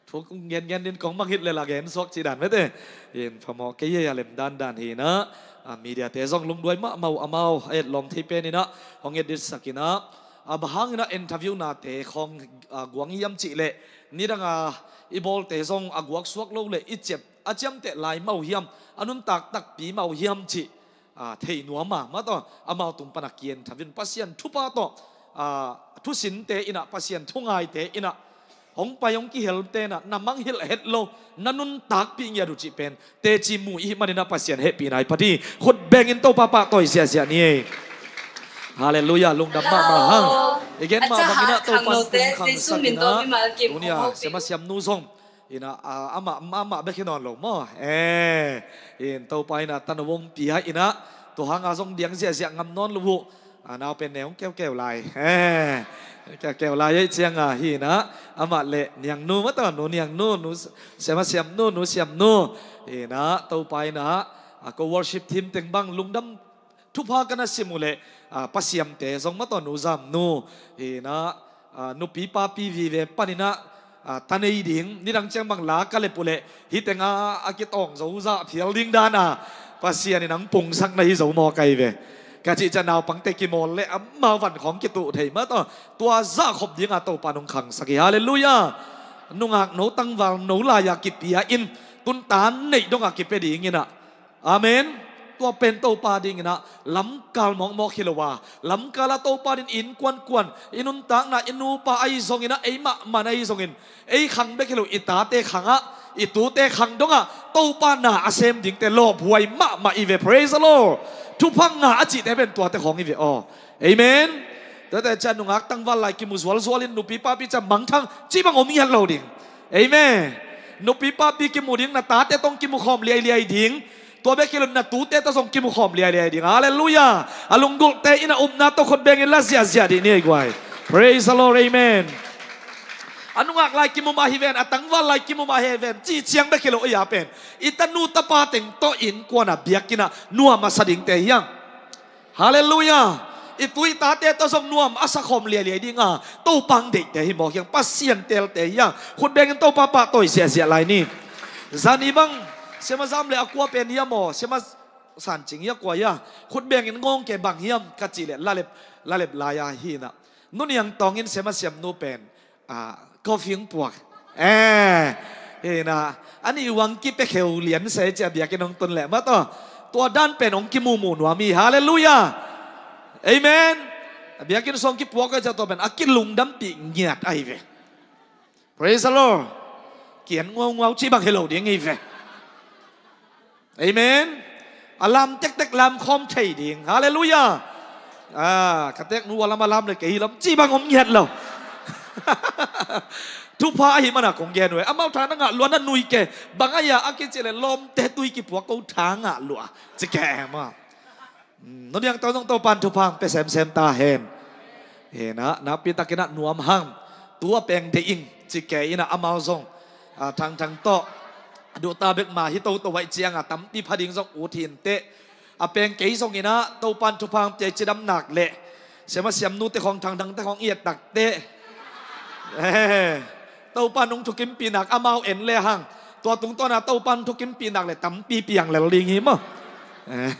thu gen gen din kong mang hit le la gen suak ci dan mete. In phamawh kei ei, a lem dandan hi in ah, a, mediate zong lungduai mahmah uh, amau a etlawm thei pen in ah hong etditsak in ah, a, bang hang in ah interview nate khawng, a, guang hiam cih leh nidang a i bawlte zong a guak suak lo le i ciap a ciamteh lai mah uh hiam, a nuntak takpi mah uh hiam cih, a, thei nuam a mah tawh amau tung pan a ki-en thauvin, Pasian thupha tawh, a, thusinte in ah, Pasian thungaite in ah hong pai hong kihelte in ah na mangngilh het lo, na nuntakpih ngiat uh cih pen teci mu i hih manin ah Pasian hehpihna i phat hi. Khut bengin Topa pahtawi ziahziah ni. Halleluiah. Lungdam mahmah hang. I gen mah bangin ah Topa hong khangsak in ah, tuni a siamasiamnu zong in ah, a, amah, amah bek hi nawn lo maw. Eh, in Topa in ah tanu hong pia in ah, tua hang a zong diang ziahziah ngam nawn lo uh. A, nau pen ne hong keukeu lai. Eh, keukeu lai ei ciang a hi in ah, amah le Niangnu mah tawh, Nu Niangnu, Nu Siamasiamnu, Nu Siamnu. In ah Topa in ah, a, ko worship team teng bang lungdam thupha ka na sim uh leh, a, pasiamte zong mah tawh, Nu Zamnu, in ah, a, nupi papi vive pan in ah, a, ta nei ding, nidang ciang bang la ka lep uh leh hih teng a, a kitawng zo zah phial ding dan a Pasian in hong pungsak na hi zo maw kai ve. Ka cih ciang naupangte kimawl leh amau van khawng kituh thei mah tawh, tua zah khop ding a Topa in hong khangsak hi. Halleluiah. Nungak no tangval no lai a kipia in, tun ta neih dong a kipia ding in ah, amen. Tua pen Topa ding in ah lamkal mawkmawk hi lo a, lamkal a Topa in innkuan kuan, i nuntakna, i nupa ahi zongin ah, ei mahmah ahi zongin, ei khang bek hi lo, i tate khang ah, i tute khang dong ah Topa na a sem dingte lawphuai mahmah i ve. Praise the Lord. Thupha ngah a cihte pen tuate khawng i ve aw. Amen. Tuate ciang nungak tangval lai kimu zualzual in, nupi papi ciang mangthang cih bang om ngiat lo ding. Amen. Nupi papi kimu ding, na tate tawh hong kimu khawm liailiai ding. Tua bek hi lo, na tute tawh zong kimu khawm liailiai ding. Halleluiah. A lunggulhte in ah upna tawh khut bengin la ziahziah dih ni ei guai. Praise the Lord. Amen. A nungak lai kimu mah hi ven, a tangval lai kimu mah hi ven, cih ciang bek hi lo ei a pen, i tanu tapa teng tawh innkuan a biakinn ah nuam a sa dingte hi hang. Halleluiah. I tu i tate tawh zong nuam a sa khawm liailiai ding a, Topa hong deihte hi mawk hi hang, Pasian teelte hi hang. Khut bengin Topa pahtawi ziahziah lai ni. Zani bang, Siama Zam le a kua pen hiam aw, Siama San Cing hi a kua hi a, khut bengin ngawng ke bang hiam ka cih leh, lalep, lalep lai a hi in ah, Nu Niang Tawng in Siamasiamnu pen, a, coffee hong puak. Eh, hi in ah, a nih uang kipia kheu lian se ci a, biakinn hong tun leh mah tawh, tua dan pen hong kimuhmuh nuam hi. Halleluiah. Amen. A biakinn sung kipuak a, tua pen a kilungdampih ngiat ahi ve. Praise the Lord. Kian nguauhuau cih bang hi lo ding hi ve. Amen. A lam tektek lam khawm thei ding. Halleluiah. Ah, ka teknu a lam, a lam le kei hi lam cih bang om ngiat lo. Thupha ahi mana kong gen uh e. Amau tha na ngah lua na nui ke. Bang a ia a kicih leh lawmte tui kipuak ko tha ngah lua ci ke maw. Hmm, Nu Niang Tawng zong Topa'n thupha hong pia semsem ta hen. Hi in ah, nakpi takin ah nuam hang. Tu a peng deih ing ci ke in ah, amau zong, a, thangthang tawh, a duhta bek mah hi toto ahih ciang a, tampi pha ding zong ut hi inteh. A peng kei zongin ah Topa'n thupha hong pia i cidam nak leh, Siamasiamnute khawng, thangthangte khawng i et tak teh, eh, Topa'n hong thukimpih nak amau en le hang, tua tungtawn a Topa'n hong thukimpih nak leh tampi piang lel ding hi maw. Hi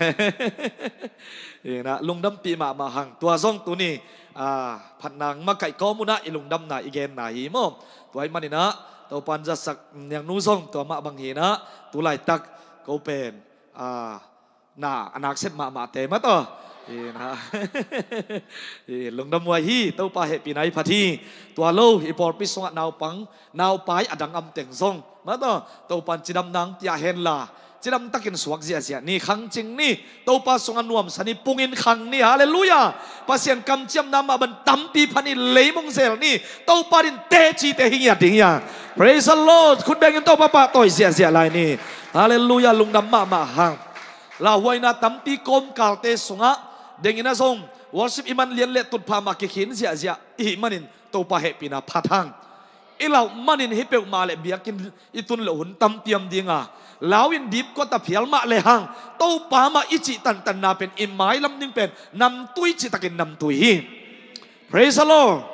in ah, lungdampih mahmah hang. Tua zong tuni, a, phatna makaih kawm un ah i lungdamna i genna hi maw. Tua ahih manin ah Topa'n zatsak Niangnu zong tua mah bang hi in ah, tu laitak ko pen, a, na a nak sep mahmahte mah tawh, Ina. Lungdam huai hi, Topa hehpihna i phat hi. Tua lo i pawlpi sungah naupang, naupai a dang am teng zong, mataw, Topan cidam nang piak henla, cidam takin suak ziahziah ni, khangcing ni, Topa sungah nuamsa ni, pungin khang ni. Halleluiah. Pasian kamciamna mah bang tampi pha ni, leimong zel ni, Topa din tecite hi ngiat ding hi a. Praise the Lord. Khut bengin Topa pahtawi ziahziah lai ni. Halleluiah. Lungdam mahmah hang. Lauhuaina tampi kawmkalte sungah dengin a zong worship i man lian le tutphah mah kikhin ziahziah i hih manin Topa hehpihna phat hang. I lauh manin hih peuhmah le biakinn i tun loh hun tampi om ding a, lau in dipkuat a phial mah le hang, Topa mah i cih tantanna pen i mailam ding pen namtui citakin namtui hi. Praise the Lord.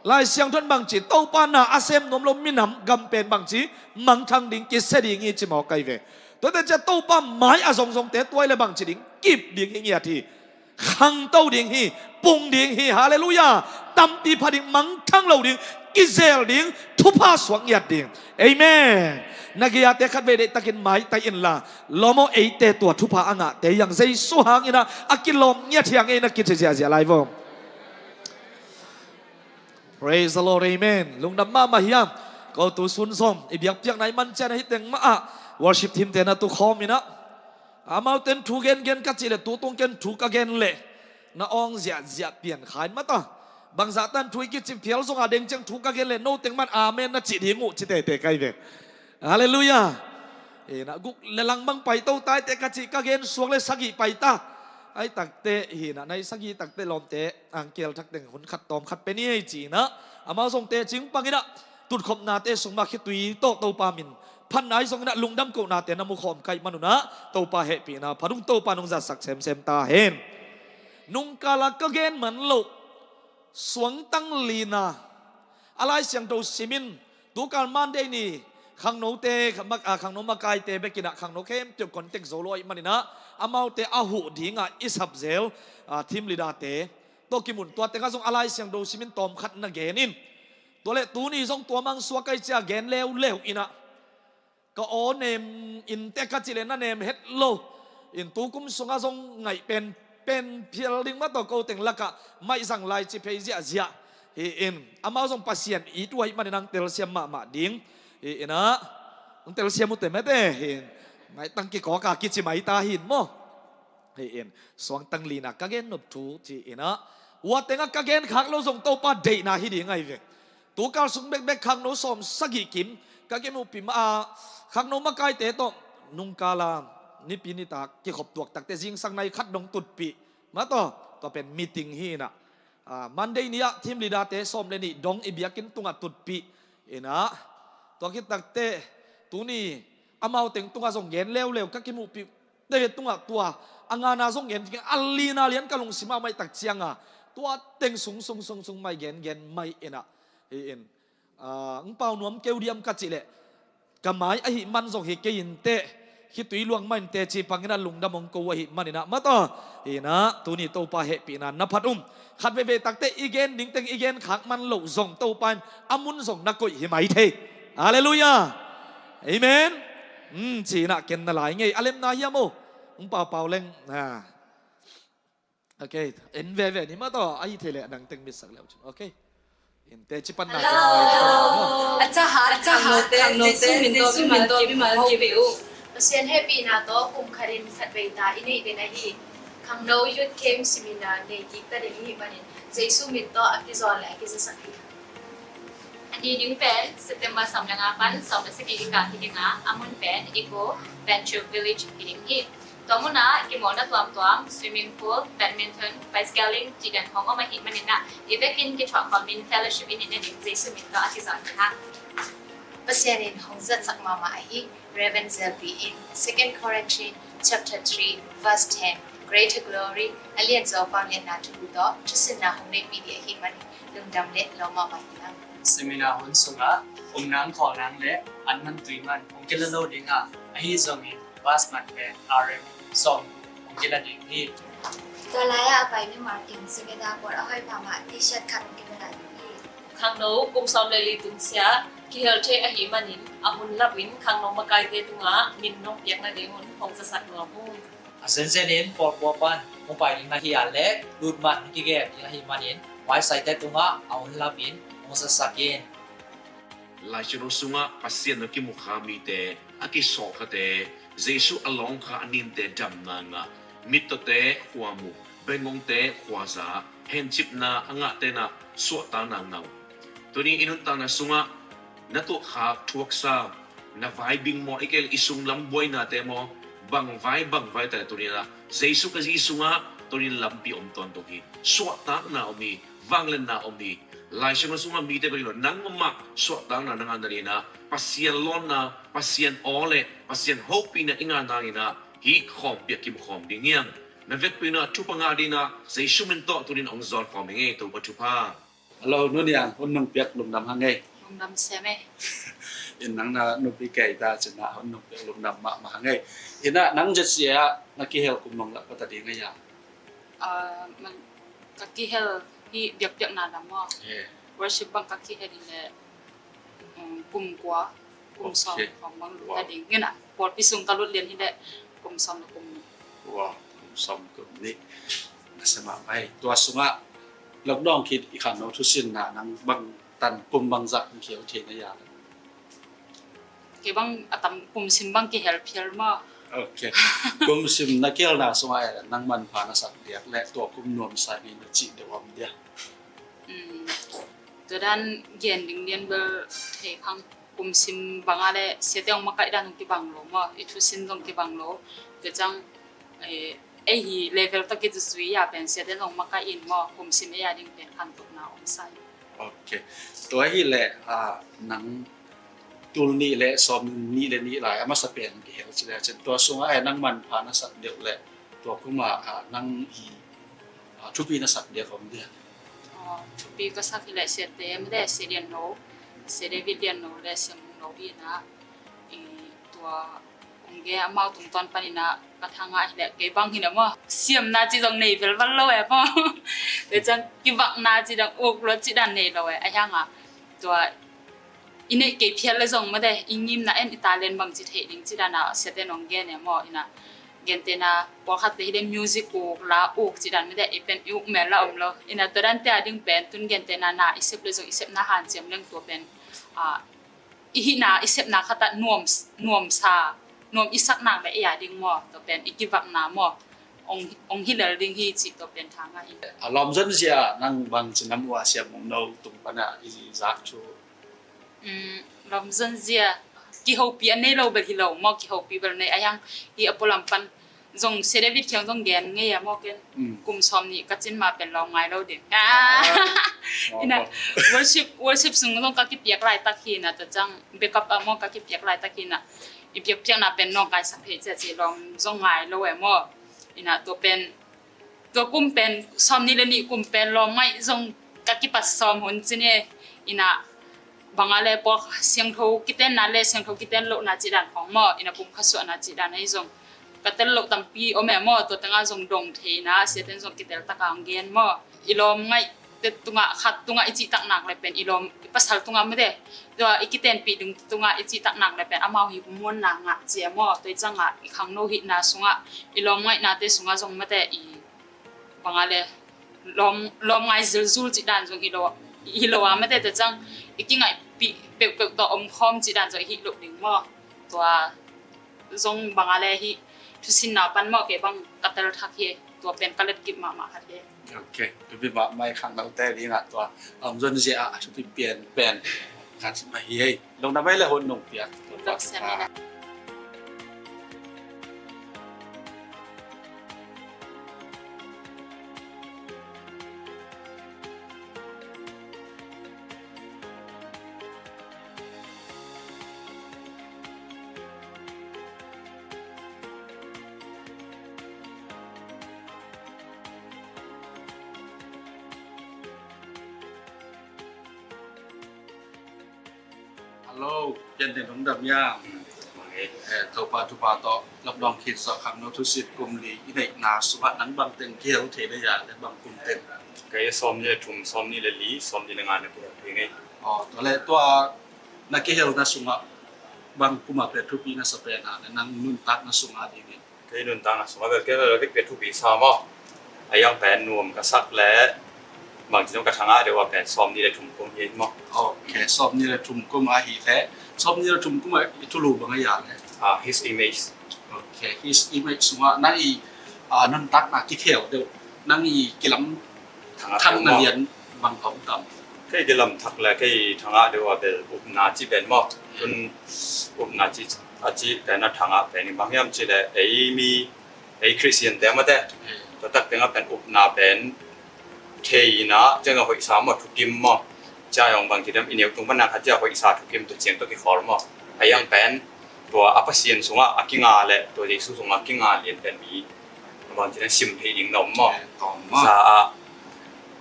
Lai Siangtho in bangci, Topa na a sem nuam lo minam gam pen bangci, mangthang ding, kisia ding hi ci mawk ahi ve. Tuate ciah Topa mai a zongzongte tuai le bangci ding, kip ding hi ngiat hi. Khangto ding hi, pung ding hi. Halleluiah. Tampi pha ding, mangthang lo ding, kizel ding, thupha suak ngiat ding. Amen. Na gei-ate khatvei deihtakin maitai inla, lawm aw, eite tua thupha a ngahte hi hang, Jesu hangin a kilawm ngiat hi hang ei, na kici ziahziah lai vo. Praise the Lord, amen. Lungdam mahmah hiam? Ko tu sun zong i biakpiakna i man ciang ahi teng mah ah worship team te na tukhawm in a, amaute in thu gengen ka cih le tu tung ken thu ka gen le na awng ziahziah pian kha in, mataw. Bangzah tan thu i kici phial zong a, deng ciang thu ka gen le no teng man amen na cih ding uh ci tete ka hi ve. Halleluiah. Ina, guk le lang bang paito tai te ka cih, ka gen suak le sagih paita. Ai takte hi na, nai sagih takte lawmte angkel thak teng hun khat tawm khat pe ni ei ci na, amau zong tecing pang in a, tutkhopnate sung mah khitui tawh Topa min phatna i zong in a, lungdam kohnate na mukhawm ka hih man un a, Topa hehpihna phat ung, Topa nong zatsak semsem ta hen. Nungkala ka gen man loh suangtang lina a Lai Siangtho simin, tukal Monday ni khangnote, ah, khangno makaite bekin a, khangno khempeuh contact zo lo ahih manin a, amaute a huh ding a i sapzel, ah, team leader-te tawh kimun, tua tengah zong a Lai Siangtho simin tawmkhat na gen in. Tua le tuni zong tua mang suak ahi cia gen leuleu in a, ka aw nem in te ka cih le na nem het lo in, tukum sungah zong ngaih pen, pen phial ding mataw, ko teng lakah maizang lai ci phei ziahziah hi in, amau zong Pasian it uh ahih manin ang telsiam mahmah ding hi in a, ang telsiam uh te mete hi in, ngaih tang kikawk a kici mai ta hi in maw. Hi in, suangtang lina ka gen nop thu ci in a, ua tengah ka gen khak lo zong Topa deihna hi ding ahi ve. Tukal sung bekbek khangno sawm sagih kim ka kimuhpih mah a, khangno makaite tawh nungkala nipi nitak kikhop tuak takte zingsang nai khat dong tutpih mataw, tua pen meeting hi in a, ah, Monday ni ah team leader-te sawm le nih dong i biakinn tungah tutpih in a, tua khit takte tuni amau teng tungah zong gen leuleu ka kimuhpih te tungah tua a ngana zong gen, a lina lian ka lungsim ah mai tak cianga tua teng sung sung sung sung mai gen gen mai in a, hi in, ah, ang pau nuam keu diam ka cih leh ka mai ahih man zong hi kei in teh, khitui luang mah in teci pangin a lungdam hong ko ahih manin a mataw. Hi in a, tuni Topa hehpihna na phat um. Khat veivei takte i gen ding teng i gen khak man loh zong Topa in a mun zong na koih hi mai thei. Halleluiah. Amen. Hmm, ci in a ken na lai ngei a lemna hiam o. Hong paupau leng. Ha. Ok, en veve ni mataw, ahi thei leh a dang teng mitsak leu cin. Ok. In teci panna. Hello. A cahat, a cahat, khangnote, khangnote, Jesu min tawh, Jesu min tawh mimal kim uh. Pasian hehpihna tawh kum khatin khatvei ta i neih den ahi. Khangno Youth Camp Seminar nei kik ta ding i hih manin Jesu min tawh a kizawn le a kizasak hi. A ni ding pen September sawm le nga pan sawm le sagih i kah hi ding a, a mun pen Eco Venture Village hi ding hi. Tua munah kimawlna tuamtuam, swimming pool, badminton, bicycling cih dan khawng om ahih manin ah, i vekin kithuah khawmin fellowship i neih nading Jesu min tawh a kizawn hi hang. Pasian in hong zatsak mahmah ahi. Reverend Zelpi in Second Corinthians chapter three verse ten, Greater glory, a lianzaw vangliatna thubu tawh thusinna hong neihpih ding ahih manin lungdam le lawm mahmah hi hang. Seminar hun sungah um nang khawl nang le an man tui man hong kila lo ding a, ahi zongin bus man pen R M sawm hong kila ding hi. Tua lai-ah a pai mimal in seminar pawl a hoih mahmah T-shirt khat hong kila ding hi. Khangno kum sawm le li tun ciang kihel thei ahih manin a hun lapin khangno makaite tungah min nong piak nadingun hong zasak nuam uh. A zenzen in pawlkua pan hong pai ding na hi a leh lutman hong kigen ding ahih manin, huai saite tungah a hun lamin hong zatsak in. Laisiangtho sungah Pasian na kimukha mite, a kisawhkhate, Jesu a lawngkha a ninte damna ngah, mittawte khua mu, bengngongte khua za, hencipna a ngahte na suahtakna ngah uh. Tuni i nuntakna sungah na tuahkhak thuaksa, na vai bing maw, i kei i sunglam buainate maw, bang vai bang vai ta tuninah Jesu ka zi sungah tunin lampi om tawntung hi. Suahtakna om hi, vangliatna om hi. Laisiangtho sungah mite bek hi lo, nang mahmah suahtakna na ngah nadinah Pasian lawnna, Pasian aw le Pasian hopihna i ngah nadinah hih khawmpi ah kimu khawm ding hiam? Na vekpi-in ah thupha ngah dinah Jesu min tawh tunin hong zawn khawm hi ngei, Topa thupha. Hello, Nu Niang, hun nong piak lungdam hang ei. Lungdam sem ei. In nang na nupi kei ta cin ah hun nong piak lungdam mahmah hang ei. In ah nang Jessie ah na kihel kum nong lak pata ding ei a? Ah, man, ka kihel hi biakpiakna lam maw. Yeah. Worship bang ka kihel hi leh, um, kum kua, kum sawm khawng bang lut ta ding. Ngen ah, pawlpi sung ka lut lian hi leh kum sawm le kum nih. Wow, kum sawm kum nih. Nasa mahmah ei. Tua sungah lockdown khit i khangno thusinna nang bang tan kum bang zah kihel thei na hia? Kei bang a tam kum sim bang kihel phial maw. Ok. Kum sim na kihelna sungah eh, nang manpha na sak diak le tua kum nuamsa hi na cih deuh om dia? Um, tua dan gen ding lian bel thei khang, kum sim bang a le siate hong makaih dan hong kibang lo maw, i thusin zong kibang lo. Tua ciang, eh, ei hi level tawh kizui a pen siate zong makaih in maw, kum sim ei a ding pen khantohna om sa hi. Ok. Tua hi leh, ah, nang tul nih le sawm nih le nih lai a masa pen kihel ci le cin, tua sungah eh nang manpha na sak deuh le tua kum ah, ah, nang hi, ah, thupi na sak diak om dia? Aw, thupi ka sak hi leh siate mah de, Sia Lian No, Sia David Lian No le Sia Mung No hi na, i tua kong gen amau tungtawn panin ah ka thangah hi leh kei bang hi na maw, siamna ci zong nei velval lo eh maw. Tua ciang kivakna ci dang uk lo ci dan nei lo eh, a hiangah tua i neih kei phial le zong mah de, i ngimna en i talent bangci theih ding ci dan ah siate nong gen eh maw. Ina gentehna pawlkhatte hi le music uk, la uk ci dan mah de, i pen i uk mel la om lo. Ina tua dante a ding pen tun gentehna na i sep le zong i sepna hanciam leng tua pen, ah, i hihna i sepna khat ah nuam, nuamsa, nuam i sak nak le ei a ding maw, tua pen i kivakna maw, ong, ong hi lel ding hi cih tua pen thangah hi. A lawmzon zia nang bangci nam uh a Sia Mung No tung pan ah i zak thu? Um, lawmzon zia, kihopih a nei lo bel hi lo maw, kihopih bel nei a hiang hi a pualam pan zong Sia David kiang zong gen ngei a maw ken. Mm. Kum sawm nih ka cin ma pen lawm ngai lo ding. Ah. Ina, worship, worship sung zong ka kipiak laitak hi na, tua ciang backup a maw ka kipiak laitak hi na, i piakpiakna pen nawngkaisak thei cia ci lawm zong ngai lo e maw. Ina tua pen, tua kum pen, sawm nih le nih kum pen lawm ngaih zong ka kipat sawm hun ci ni. Ina bang a le pawlkhat siangtho kitenna le siangtho kiten lohna cih dan khawng maw, ina pumkhat suahna cih dan ahi zong ka tel loh tampi om e maw, tua tengah zong dong theina siaten zong kitel taka hong gen maw. I lawm ngaihte tungah, khat tungah i cihtak nak le pen i lawm, i pasal tungah mah de, tua i kitenpih ding tungah i cihtak nak le pen amau hi muanna ngah ci e maw. Tua i ciangah i khangno hihna sungah, i lawm ngaihnate sungah zong mah de, i bang a le lawm, lawm ngai zilzul cih dan zong hi lo, hi lo a mah de, tua ciang i kingaihpih peuhpeuh tawh om khawm cih dan zong i hih loh ding maw. Tua zong bang a le hih thusinna pan maw kei bang ka tel thak hi. Tua pen ka letkip mahmah khat hi. Ok, thupi mahmah hi. Khangnote dingah tua lawmzon zia ah thupi pianpen khat mah hi hei. Lungdam ei le hun nong piak. Lungdam sem ei le. Hello, pianteng lungdam hiam? Eh, Topa thupha tawh lockdown khit zawh khangno thusit kum li i neihna sungah nang bangteng kihel thei na hia, le bang kum teng? Kei sawm nih le thum, sawm nih le li, sawm nih le nga na kihel thei ngei. Aw, tua le tua na kihelna sungah bang kum a pen thupi na sa pen a, le nang nuntakna sungah dingin Kei nuntakna sungah bel kei bel vekpi a thupi sa maw. A hiang pen nuam ka sak le bangci nuam ka thangah deuh a pen sawm nih le thum kum hi maw. Ok, sawm nih le thum kum ahi le sawm nih le thum kum a i thulu bang a hia le? Ah, His Image. Ok, His Image sungah nang i, ah, nuntakna kikhel deuh, nang i kilam thangah thakna maw, lian bang om tam? Kei kilam thak le kei thangah deuh a bel upna ci pen maw. Tun upna ci a ci pen a thangah pen i bang hiam ci le ei mi ei Khristian te mate. Tua tak tengah pen upna pen theihna ciang a hoihsa maw, thukim maw. Cia hong bang kidam i neu tung pan a khat cia hoihsa thukim tua ciang tua kikhawl maw. A hiang pen tua a Pasian sungah a kinga le tua Jesu sungah a kinga lian pen mi a bang kidam sim thei ding na om maw. Za a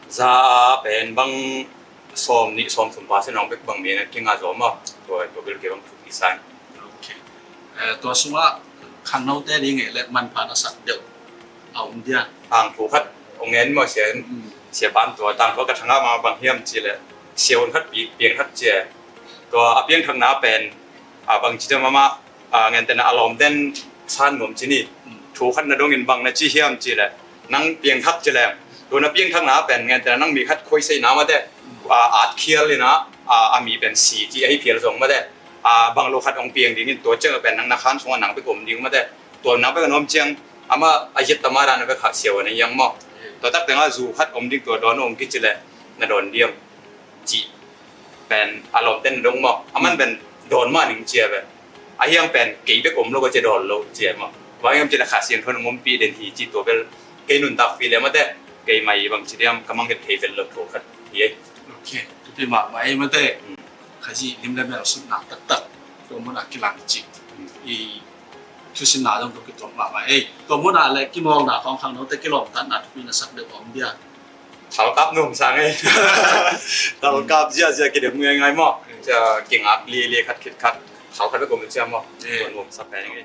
za a pen bang sawm nih sawm thum percent hong bek bang mi na kinga zaw maw. Tua tua bel kei bang thupi sa. Ok. Eh, tua sungah khangnote ding eh le manpha na sak deuh a om dia? Tangthu khat hong ngen maw sia. Sia pan tua tangthu ka thangah ma bang hiam ci le sia un khat pi piang khat cia. Tua a piang thakna pen a bang ci te mama a ngentena a lawmten san nuam ci ni. Thu khat na dongin bang na ci hiam ci le nang piang thak ci le tua na piang thakna pen ngentena nang mi khat khuai sei na mate. A at khial ina a mi pen si ci ahi phial zong mate. A bang lo khat hong piang dingin tua ciang pen nang na khan sungah nang bek om ding mate. Tua nang bek a nuam ciang amah a yet tama dan a bek kha siau a na hiang maw. Tua tak tengah zu khat om ding tua dawn om kici le na dawn diam ci pen a lawmten na dong maw. Aman pen dawn mah ning cia pen a hiang pen kei bek om lo ka cia dawn lo cia maw. Bang hiam ci le Kha Siangtho na ngompi den hi ci tua bel kei nuntakpi le mate kei mai bang ci diam ka mangngilh thei vel lo thu khat hi ei. Ok, thupi mahmah ei mate. Khazih lim le mel sutna taktak tua munah kilang cik i thusinna zong tua kituak mahmah ei. Tua munah le kimawlna khawng khangnote kilawmtatna thupi na sak deuh om dia? Thalkap nuam sang ei. Thalkap ziahziah kidem ngaingai maw. Cia kingak lili khat khit khat thalkap bek om cia maw. Tua nuam sak pen ei.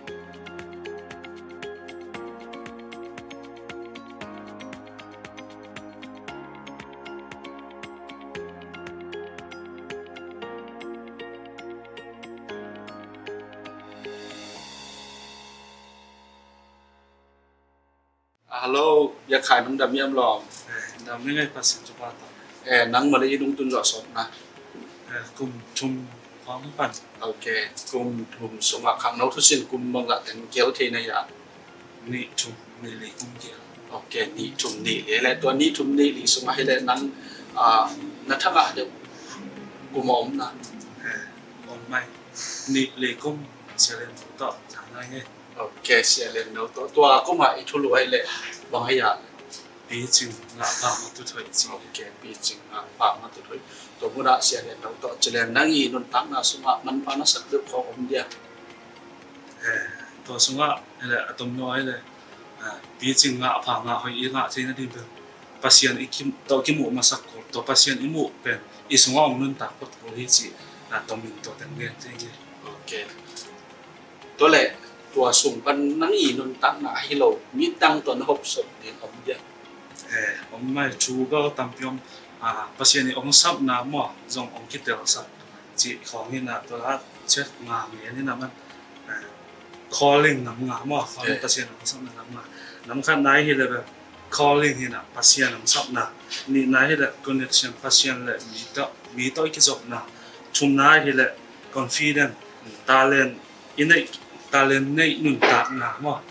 Hello, ya khai nung dam yam lom. Dam ni ngai pasin cupa ta. Nang mali nung tun zawh sawt na. Kum thum khawng pan. Ok, kum thum sungah khangno thusin kum bang zah teng kial thei na ya? Nih thum nih li kum kial. Ok, nih thum nih li le tua nih thum nih li sungah hi le nang na thangah deuh kum a om na? Om mai. Nih li kum sia lian tawh thang ngai ngai. Ok, sia lian no tawh tua kum ah i thulu ahi le bang ahi ah? Picing ngah pah ma tuthoih ci. Ok, picing ngah pah ma tuthoih. Tua munah sia lian no tawh ci leng nang i nuntakna sungah manpha na sak deuh khawng om dia? Tua sungah hi le a tom no ahi le picing ngah pah ngah hoih i ngah thei nading pen Pasian i tawh kimuh masak kul, tua Pasian i muh pen i sungah hong nuntak phot kul hi cih na tomin tua teng gen thei nge. Ok. Tua le tua sung pan nang i nuntakna ahi lo midang tua na hopsop ding om dia? Om mai, thu bel tampi om. Pasian i hong sapna maw zong hong kitelsak cih khawng hi na tua ciat nga ngen hi na man. Calling nam nga maw, calling Pasian hong sapna nam nga. Nam khatna ahi le bel calling hi na Pasian hong sapna. Nihna ahi le connection Pasian le mi tawh, mi tawh i kizopna. Thumna ahi le confident, talent, i neih, talent neih nuntakna maw.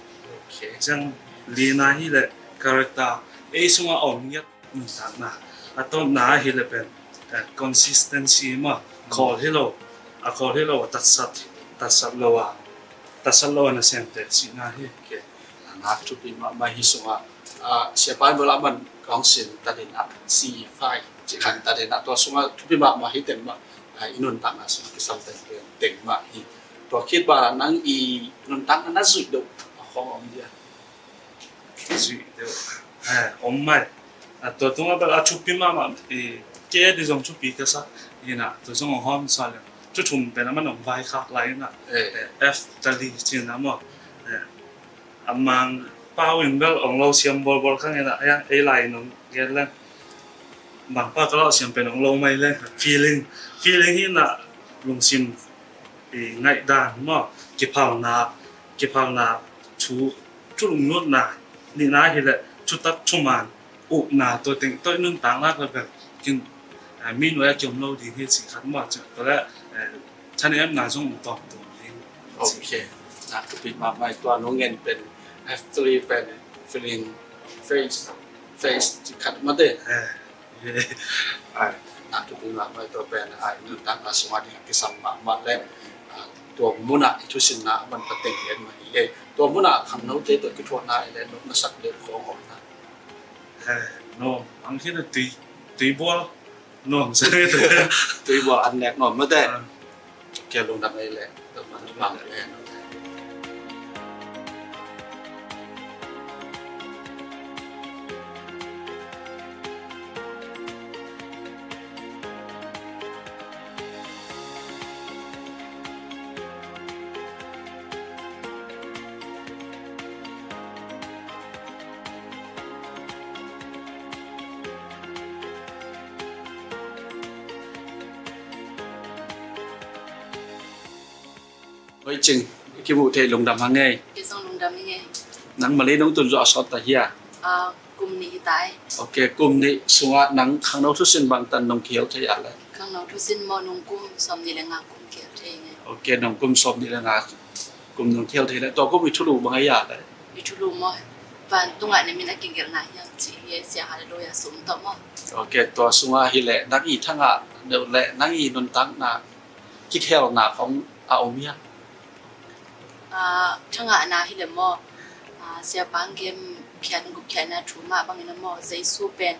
Ciang lina ahi le character, ei sungah a om ngiat nuntakna. A tawpna ahi le pen consistency maw, khawl hi lo, a khawl hi lo a tatsat, tatsat lo a, tatsat lo a na semte sihna hi. Nak thupi mahmah hi sungah siapa in bel a man kong sin tatin a si fai ci khan tatin a tua sungah thupi mahmah hi teng mah i nuntakna sungah kisam teng teng mah hi. Tua khit banah nang i nuntakna na zuih deuh a khawng om dia? Zuih deuh om mai. Tua tungah bel a thupi mahmah i ke di zong thupi ka sa hi na tua zong a hawm sa le thu thum pen a man hong vaikhak lai hi na. F tali ci na maw. A mang pau in bel hong lo siam bawlbawl kha ngen ah, ei lai in hong gen leng bang pa ka lo siam pen hong lo mai leng feeling, feeling hi na lungsim i ngaihdan maw, kiphalna, kiphalna thu thu lungnutna, nihna hileh thutak thuman, upna, tua teng tawh i nuntak lak le bel kin, eh, mi nuai a kiom lo ding hi cih khat maw, cih tua le, eh, thanemna zong tawm tuam ding. Ok. Nak thupi mahmah tua nong ngen pen, after pen feeling face, face cih khat mah te. Eh. Ai, nak thupi mahmah tua pen, ai, nuntakna sungah ding a kisam mahmah le, ah, tua munah i thusinna a man pateng hi mah hi. Tua munah khangnote tawh kithuahna i le nopna sak le khawng om na. Eh, no, ang khin a tui, tui bual. Nuam sa nge te. Tui bua an nek nuam mate. Ah. Kia lungdam ei le. Lungdam ei le. Hoi Cing, i kimuh thei lungdam hang ei. Kei zong lungdam hi ei. Nang Malay nong tun zawh a sawt ta hia? Ah, kum nih hi ta ei. Ok, kum nih sungah nang khangno thusin bangtan nong kihel thei a le? Khangno thusin maw nong kum sawm nih le nga kum kihel thei ei. Ok, nong kum sawm nih le nga kum nong kihel thei le. Tua kum i thulu bang ei a le? I thulu maw, van tungah nemin a kigelhna hiam cih hi ei, Sia Hallelujah sum tawh maw. Ok, tua sungah hi le nang i thangah deuh le nang i nuntakna kikhelna khong a om hia? Ah, thangahna hi le maw, ah, Siapa hong kem khiat, gupkhiatna thu mah bangin a maw, Jesu pen,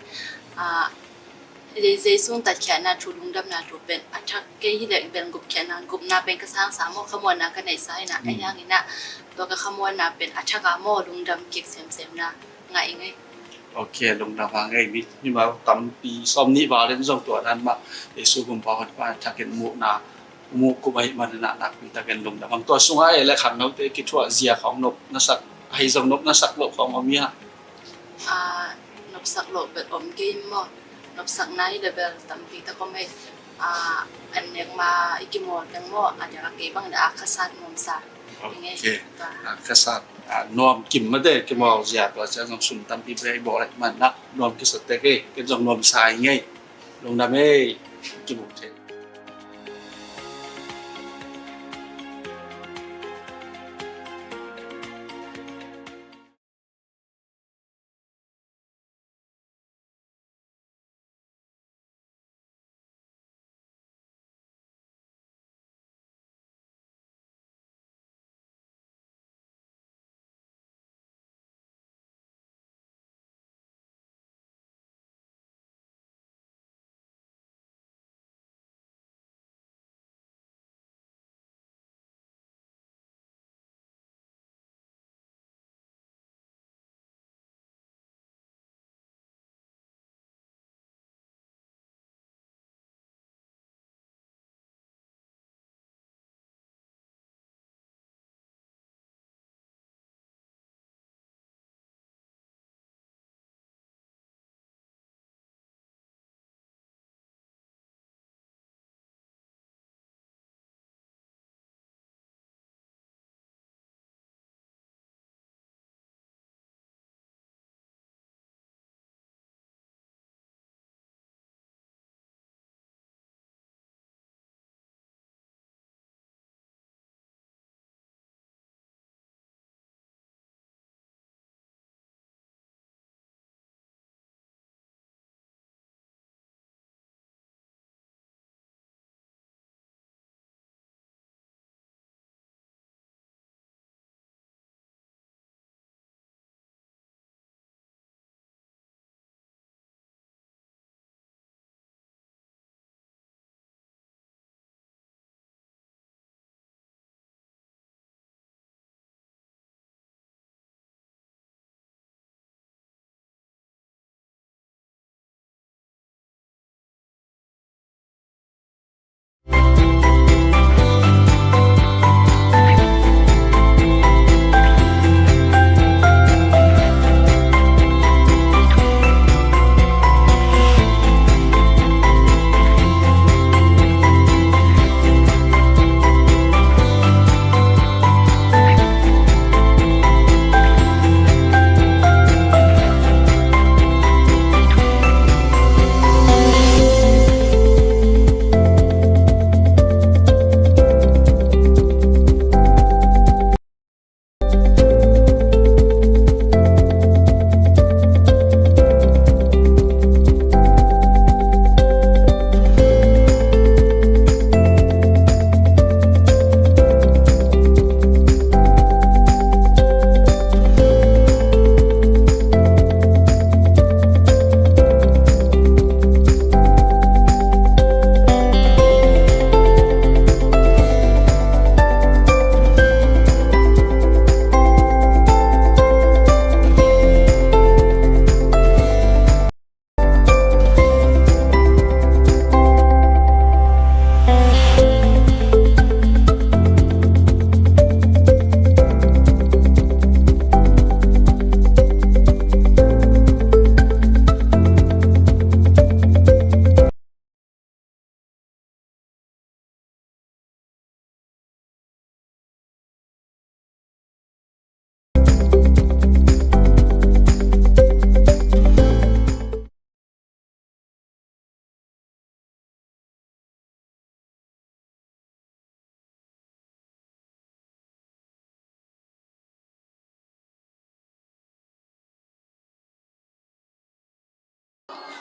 ah, Je-, Jesu hong tatkhiatna thu, lungdamna thu pen a thak, kei hi le bel gupkhiatna, gupna pen ka sangsa maw, khamuanna ka neihsa hi na, a hiangin a tua ka khamuanna pen a thak a maw, lungdam kik semsem na ngah i ngei. Ok, lungdam hang ei. Mi, mimal tampi sawm nih val in zong tua dan mah Jesu gumpa hon pa thakin muhna, muh kum ahih manin a nakpi takin lungdam hang. Tua sungah ei le khangnote kithuah zia khawng nop na sak, ahi zong nop na sak loh khawng om hia? Ah, nop sak loh bek om kei maw. Nop sakna hi le bel tampi tak om ei. Ah, an nek ma i kimawl teng maw, a diak a kei bangin a khasat nuam sa. Ok. Ka sa, ah, nuam kim mate, kimawl zia tua ciang zong sum tampi bek i bawl ahih manin a nuam kisa tek ei, ken zong nuam sa i ngei. Lungdam ei, kimu thei.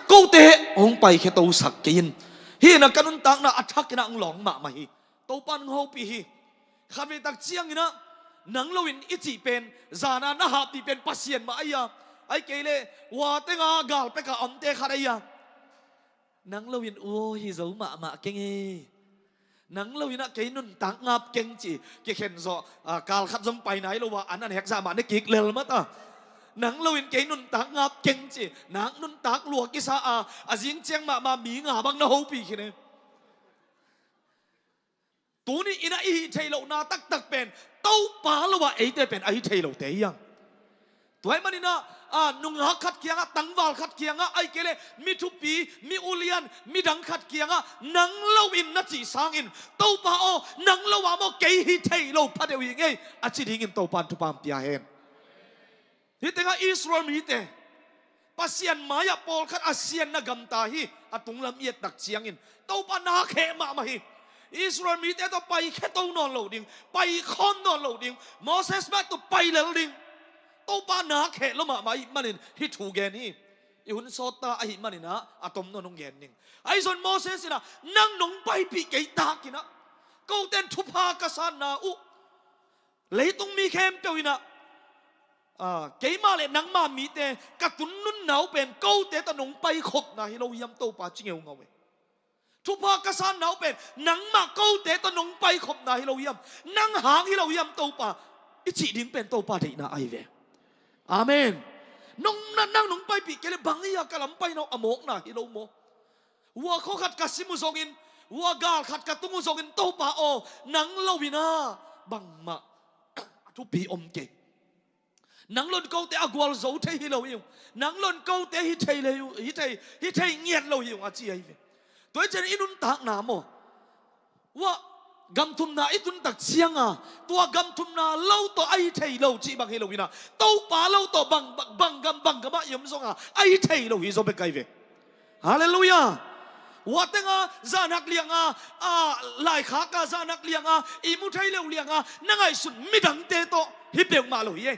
Kote hong paikhia tosak kei in. Hi inah ka nuntakna a thak inah hong lawng mahmah hi. Topa in hong hopih hi. Khatvei tak ciang inah nang loin i cih pen, zana na hahpih pen Pasian mah ahi a, ahih kei leh hua tenga gal peka omte khat ahi a, nang loin aw hi zo mahmah keng e. Nang lo inah kei nuntak ngap keng ci, kikhen zawh, a, kal khat zong pai nai lo a, an an hekzah mah ne kik lel mata. Nang lo in kei nuntak ngap keng ci, nak nuntak lua kisa a, a zing ciang mahmah mi nga bang na hopih khin e. Tuni inah i hih theih lohna taktak pen Topa lo ah eite pen a hi thei lote hi hang. Tua ahih maninah, a, nungak khat kiangah, tangval khat kiangah, ahih kei leh mi thupi, mi ulian, midang khat kiangah nang lo in na cih sangin Topa aw, nang lo ah maw kei hi thei lo pha deuh hi ngei, a ci dingin Topa in thupha hong pia hen. Hih tengah Israel mite Pasian mai-ah pawlkhat a sianna gamta hi. A tunglam i et tak ciangin Topa nak heh mahmah hi. Israel mite tawh paikhia to nawn lo ding, paikhawm nawn lo ding, Moses mah tawh pai lel ding. Topa nak heh lo mahmah ahih manin hih thu gen hi. I hun sawt ta ahih maninah a tom nawn hong gen ning. Ahi zong Moses inah nang nong paipih kei tak inah kote in thupha ka sanna uh, leitung mi khempeuh inah, a, keimah le nangma mite ka tunnunna uh pen kote tawh nong paikhopna hi lo hiam Topa ci ngeungau e. Thupha ka sanna uh pen nangmah kote tawh nong paikhopna hi lo hiam, nang hang hi lo hiam Topa, i cih ding pen Topa deihna ahi ve. Amen. Nong, na, nang nong paipih kei le bang hi a ka lam paina uh a mawkna hi lo maw? Hua khua khat ka sim uh zongin, hua gal khat ka tung uh zongin Topa aw, nang lo inah bangmah a thupi om kei. Nang lo in kote a gualzo thei hi lo hi ung. Nang lo in kote hi thei le hi, hi thei, hi thei ngiat lo hi ung a ci ahi ve. Tua hi cian i nuntakna maw, hua gam thumna i tun tak cianga tua gam thumna lo tawh a hi thei lo cih bang hi lo inah Topa lo tawh bang, bang, bang gam, bang gamah i om zonga a hi thei lo hi zaw bek ahi ve. Halleluiah. Hua tenga zan hak lianga, a, laikhaka zan hak lianga, ihmu thei lo lianga na ngaihsun midangte tawh hi peuhmah lo hi e.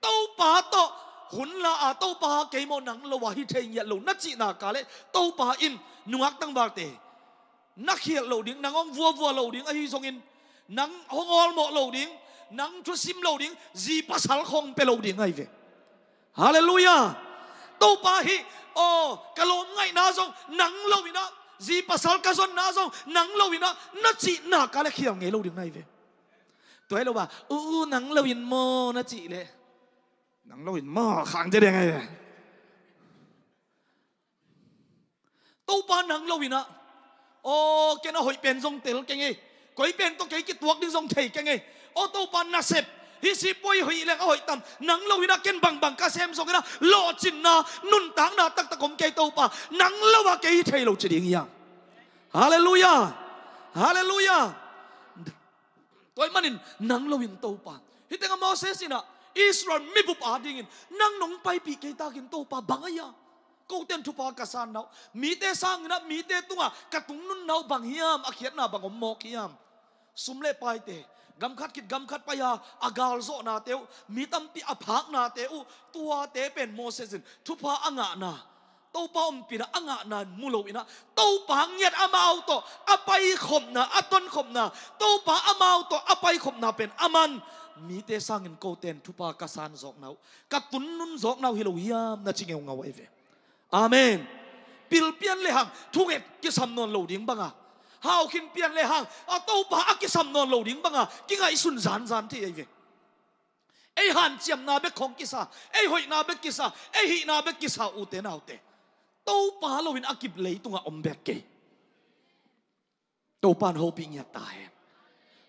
Topa tawh hun la a, Topa kei maw nang lo a hi thei ngiat lo na cihna ka leh Topa in nungak tangvalte na khialh lo ding, nang hong vuavua lo ding ahi zongin, nang hong awlmawh lo ding, nang thusim lo ding zi pasal khawng pia lo ding ahi ve. Halleluiah. Topa hih, aw, ka lawm ngaihna zong nang lo inah, zi pasal ka zonna zong nang lo inah na cihna ka le khial ngei lo ding ahi ve. Tua hi lo a, u, u, nang lo in maw na cih leh nang lo in maw khang cia ding ahi ve. Topa nang lo inah, aw, ken a hoih pen zong tel keng e, koi pen tawh kei kituak ding zong thei keng e. Aw Topa nasep, hih sipuai hoih leng a hoih tam, nang lo inah ken bangbang ka sem zong inah lawhcinna, nuntakna taktak om kei Topa, nang lo ah kei hi thei lo ci ding hi hang. Halleluiah. Halleluiah. Tua ahih manin nang lo in Topa, hih tengah Moses inah Israel mibup adingin nang nong paipih kei takin Topa bang ahi a, kote in thupha ka sanna uh, mite sanginah mite tungah ka tungnunna uh bang hiam, a khiatna bang om mawk hiam? Sum le paite, gam khat khit gam khat pai-a a galzawhnate uh, mi tampi a phaknate uh, tuate pen Moses in thupha a ngahna, Topa ompihna a ngahna mu lo inah Topa ngiat amau tawh a paikhopna, a tonkhopna, Topa amau tawh a paikhopna pen a man, mite sangin kote in thupha ka san zawkna uh, ka tunnun zawkna uh hi lo hiam na ci ngeungau ahi ve. Amen. Pil pian le hang thunget kisam nawn lo ding banga, hau khin pian le hang a Topa a kisam nawn lo ding banga kingaihsun zanzan thei ahi ve. Ei hanciamna bek khong kisa, ei hoihna bek kisa, ei hihna bek kisa, ute naute. Topa lo in a kip leitungah om bek kei. Topa in hopih ngiat ta hen.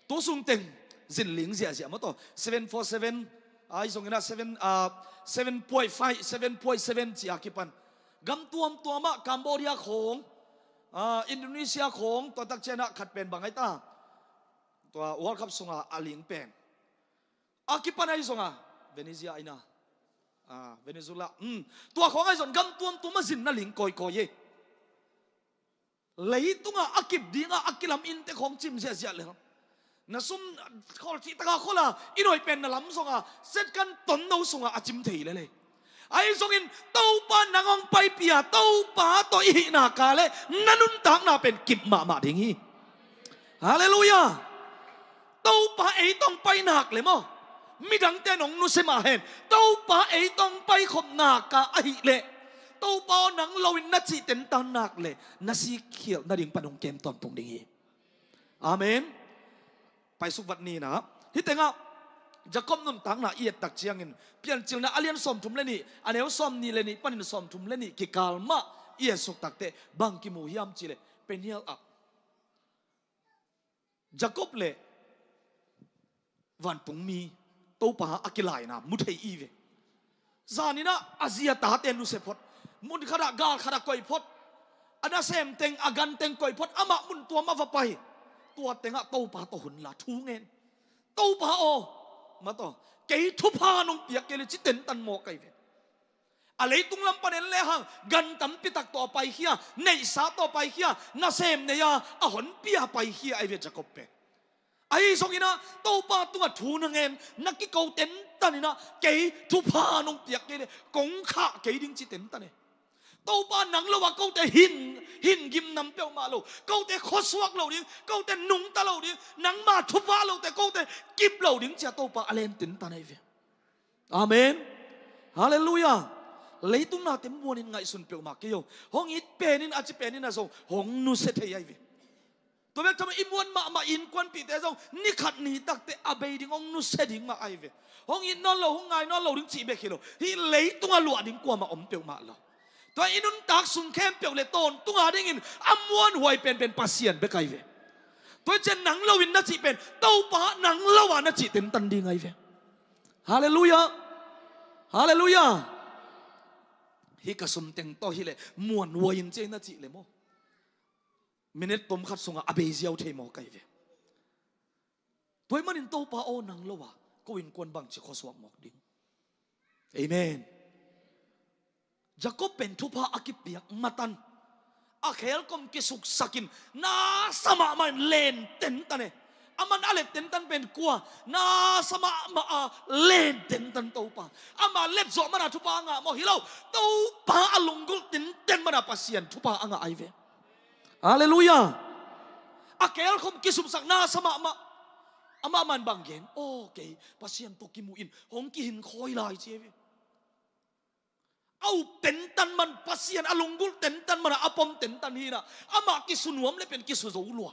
Tu sungteng zin ling ziahziah maw taw, seven four seven, ai zong inah seven, ah, seven point five, seven point seven ci a kipan gam tuamtuamah Cambodia khong, ah, Indonesia khong, tua tak cianah khat pen bang ai ta, tua World Cup sunga a ling pen a kipan ahi zonga Venezia aina, ah, Venezuela, um, tua khong ahi zong gam tuamtuamah zin na ling kawikawi e. Leitungah a kip dingah a kilam innte khong cim ziahziah lel. Na sum khol cihtaka khola i noi pen na lam zonga setkan tomno sungah a cim thei lel e. Ahi zongin Topa nang hong paipih a, Topa tawh i hih nak leh na nuntakna pen kip mahmah ding hi. Halleluiah. Topa ei tawh hong pai nak leh maw, midangte in hong nusia mah hen, Topa ei tawh hong paikhop nak a ahih leh, Topa aw nang lo in na cih tentan nak leh na sikkhialh nading pan hong kem tawntung ding hi. Amen. Paisuk vat ni in ah, hih tengah Jacob nuntakna i et tak ciangin, Piancilna a lian sawmthum le nih, a neu sawmnih le nih panin sawmthum le nih kikal mah i etsuk tak teh bang kimu hiam cih leh, Peniel ah Jacob le vantungmi Topa a kilaina mu thei i ve. Zan in ah a zi a tate nusia phot, mun khat ah gal khat ah koih phot, a nasem teng a gan teng koih phot, amah mun tuam a va pai. Tua tengah Topa tawh hun la thu ngen. Topa aw, mataw, kei thupha nong piak kei leh ci tentan mawk ahi ve. A leitung lam pan en lehang gan tampi tak tawh a paikhia, neihsa tawh a paikhia, nasem nei a a honpi a paikhia ahi ve Jacob pen. Ahi zongin ah Topa tungah thu na ngen, na kiko tentan in ah, kei thupha nong piak kei leh kong khah kei ding ci tentan e. Topa nang lo a kote hin, hin gimnam peuhmah lo, kote khuasuak lo ding, kote nungta lo ding, nangma thupha lote kote kip lo ding ci a Topa a len tentan ahi ve. Amen. Halleluiah. Leitung nate muanin ngaihsun peuhmah kei o. Hong it penin, a ci penin a zong hong nusia thei ahi ve. Tua bek tham lo i muan mahmah innkuanpihte zong ni khat ni tak teh a bei ding hong nusia ding mah ahi ve. Hong it nawn lo, hong ngai nawn lo ding cih bek hi lo, hih leitungah luah ding kuamah om peuhmah lo. Tua i nuntak sung khempeuh leh tawntung a dingin a muanhuai penpen Pasian bek ahi ve. Tua hi ciang nang lo in na cih pen Topa nang lo a na cih tentan ding ahi ve. Halleluiah. Halleluiah. Hih ka sum teng tawh hi leh muanhuai in ci ei na cih leh maw, minute tom khat sungah a bei ziau thei mawk ahi ve. Tua ahih manin Topa aw nang lo a ko innkuan bangci khuasuak mawk ding. Amen. Jacob pen thupha a kipiak matan, a khelkom kisuksakin nasa mahmah in len tentan e. Aman a let tentan pen kua? Nasa mahmah a len tentan Topa. Ama let zawh mana thupha a ngah maw? Hi lo. Topa a lunggulh tenten mana Pasian thupha a ngah ahi ve. Halleluiah. A khelkom kisuksak nasa mahmah. Amah man bang gen? Aw kei Pasian tawh kimuh in hong kihinkhawi lai ci ahi ve. A up tentan man Pasian, a lunggulh tentan mana a pom tentan hi in ah, amah kisu nuam leh pen kisu zo lua.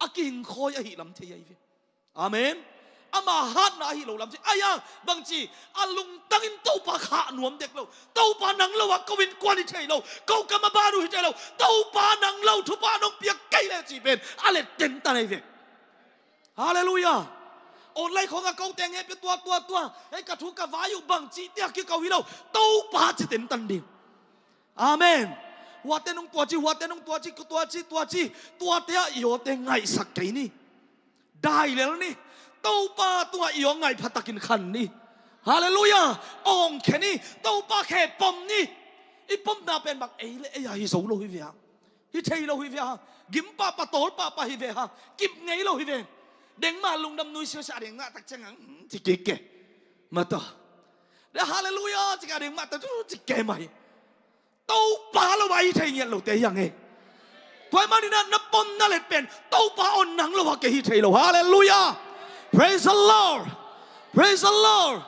A kihinkhawi ahih lam thei ahi ve. Amen. Ama hatna ahi lo lam thei. Ahi a, bangci, a lungtangin Topa khah nuam dek lo. Topa nang lo a ko innkuan hi thei lo, ko kam a ban uh hi thei lo. Topa nang lo thupha nong piak kei leh cih pen a let tentan ahi ve. Halleluiah. Online khawngah ko teng he pia tua tua tua, hei ka thu ka vai uh bangci tia kiko hi lo. Topa ci tentan ding. Amen. Huate nong tua ci, huate nong tua ci, tua ci, tua ci. Tuate ah i awte ngaihsak kei ni. Dai lel ni. Topa tungah i aw ngaih phatakin khan ni. Halleluiah. Awngkhia ni. Topa khe pom ni. I pomna pen bang ei le ei a hi zo lo hi ve hang. Hi thei lo hi ve hang. Gim pahpah, tawl pahpah hi ve hang. Kip ngei lo hi ve. Dengmah lungdam nui siasia a dengmah tak ciang hang, hmm, ci kik ke. Mata. Halleluiah ci ka dengmah tak ciang ci ke mai. Topa lo a hi thei ngiat lote hi hang e. Tua ahih manin ah na pom na let pen Topa aw nang lo a kei hi thei lo. Halleluiah. Praise the Lord. Praise the Lord.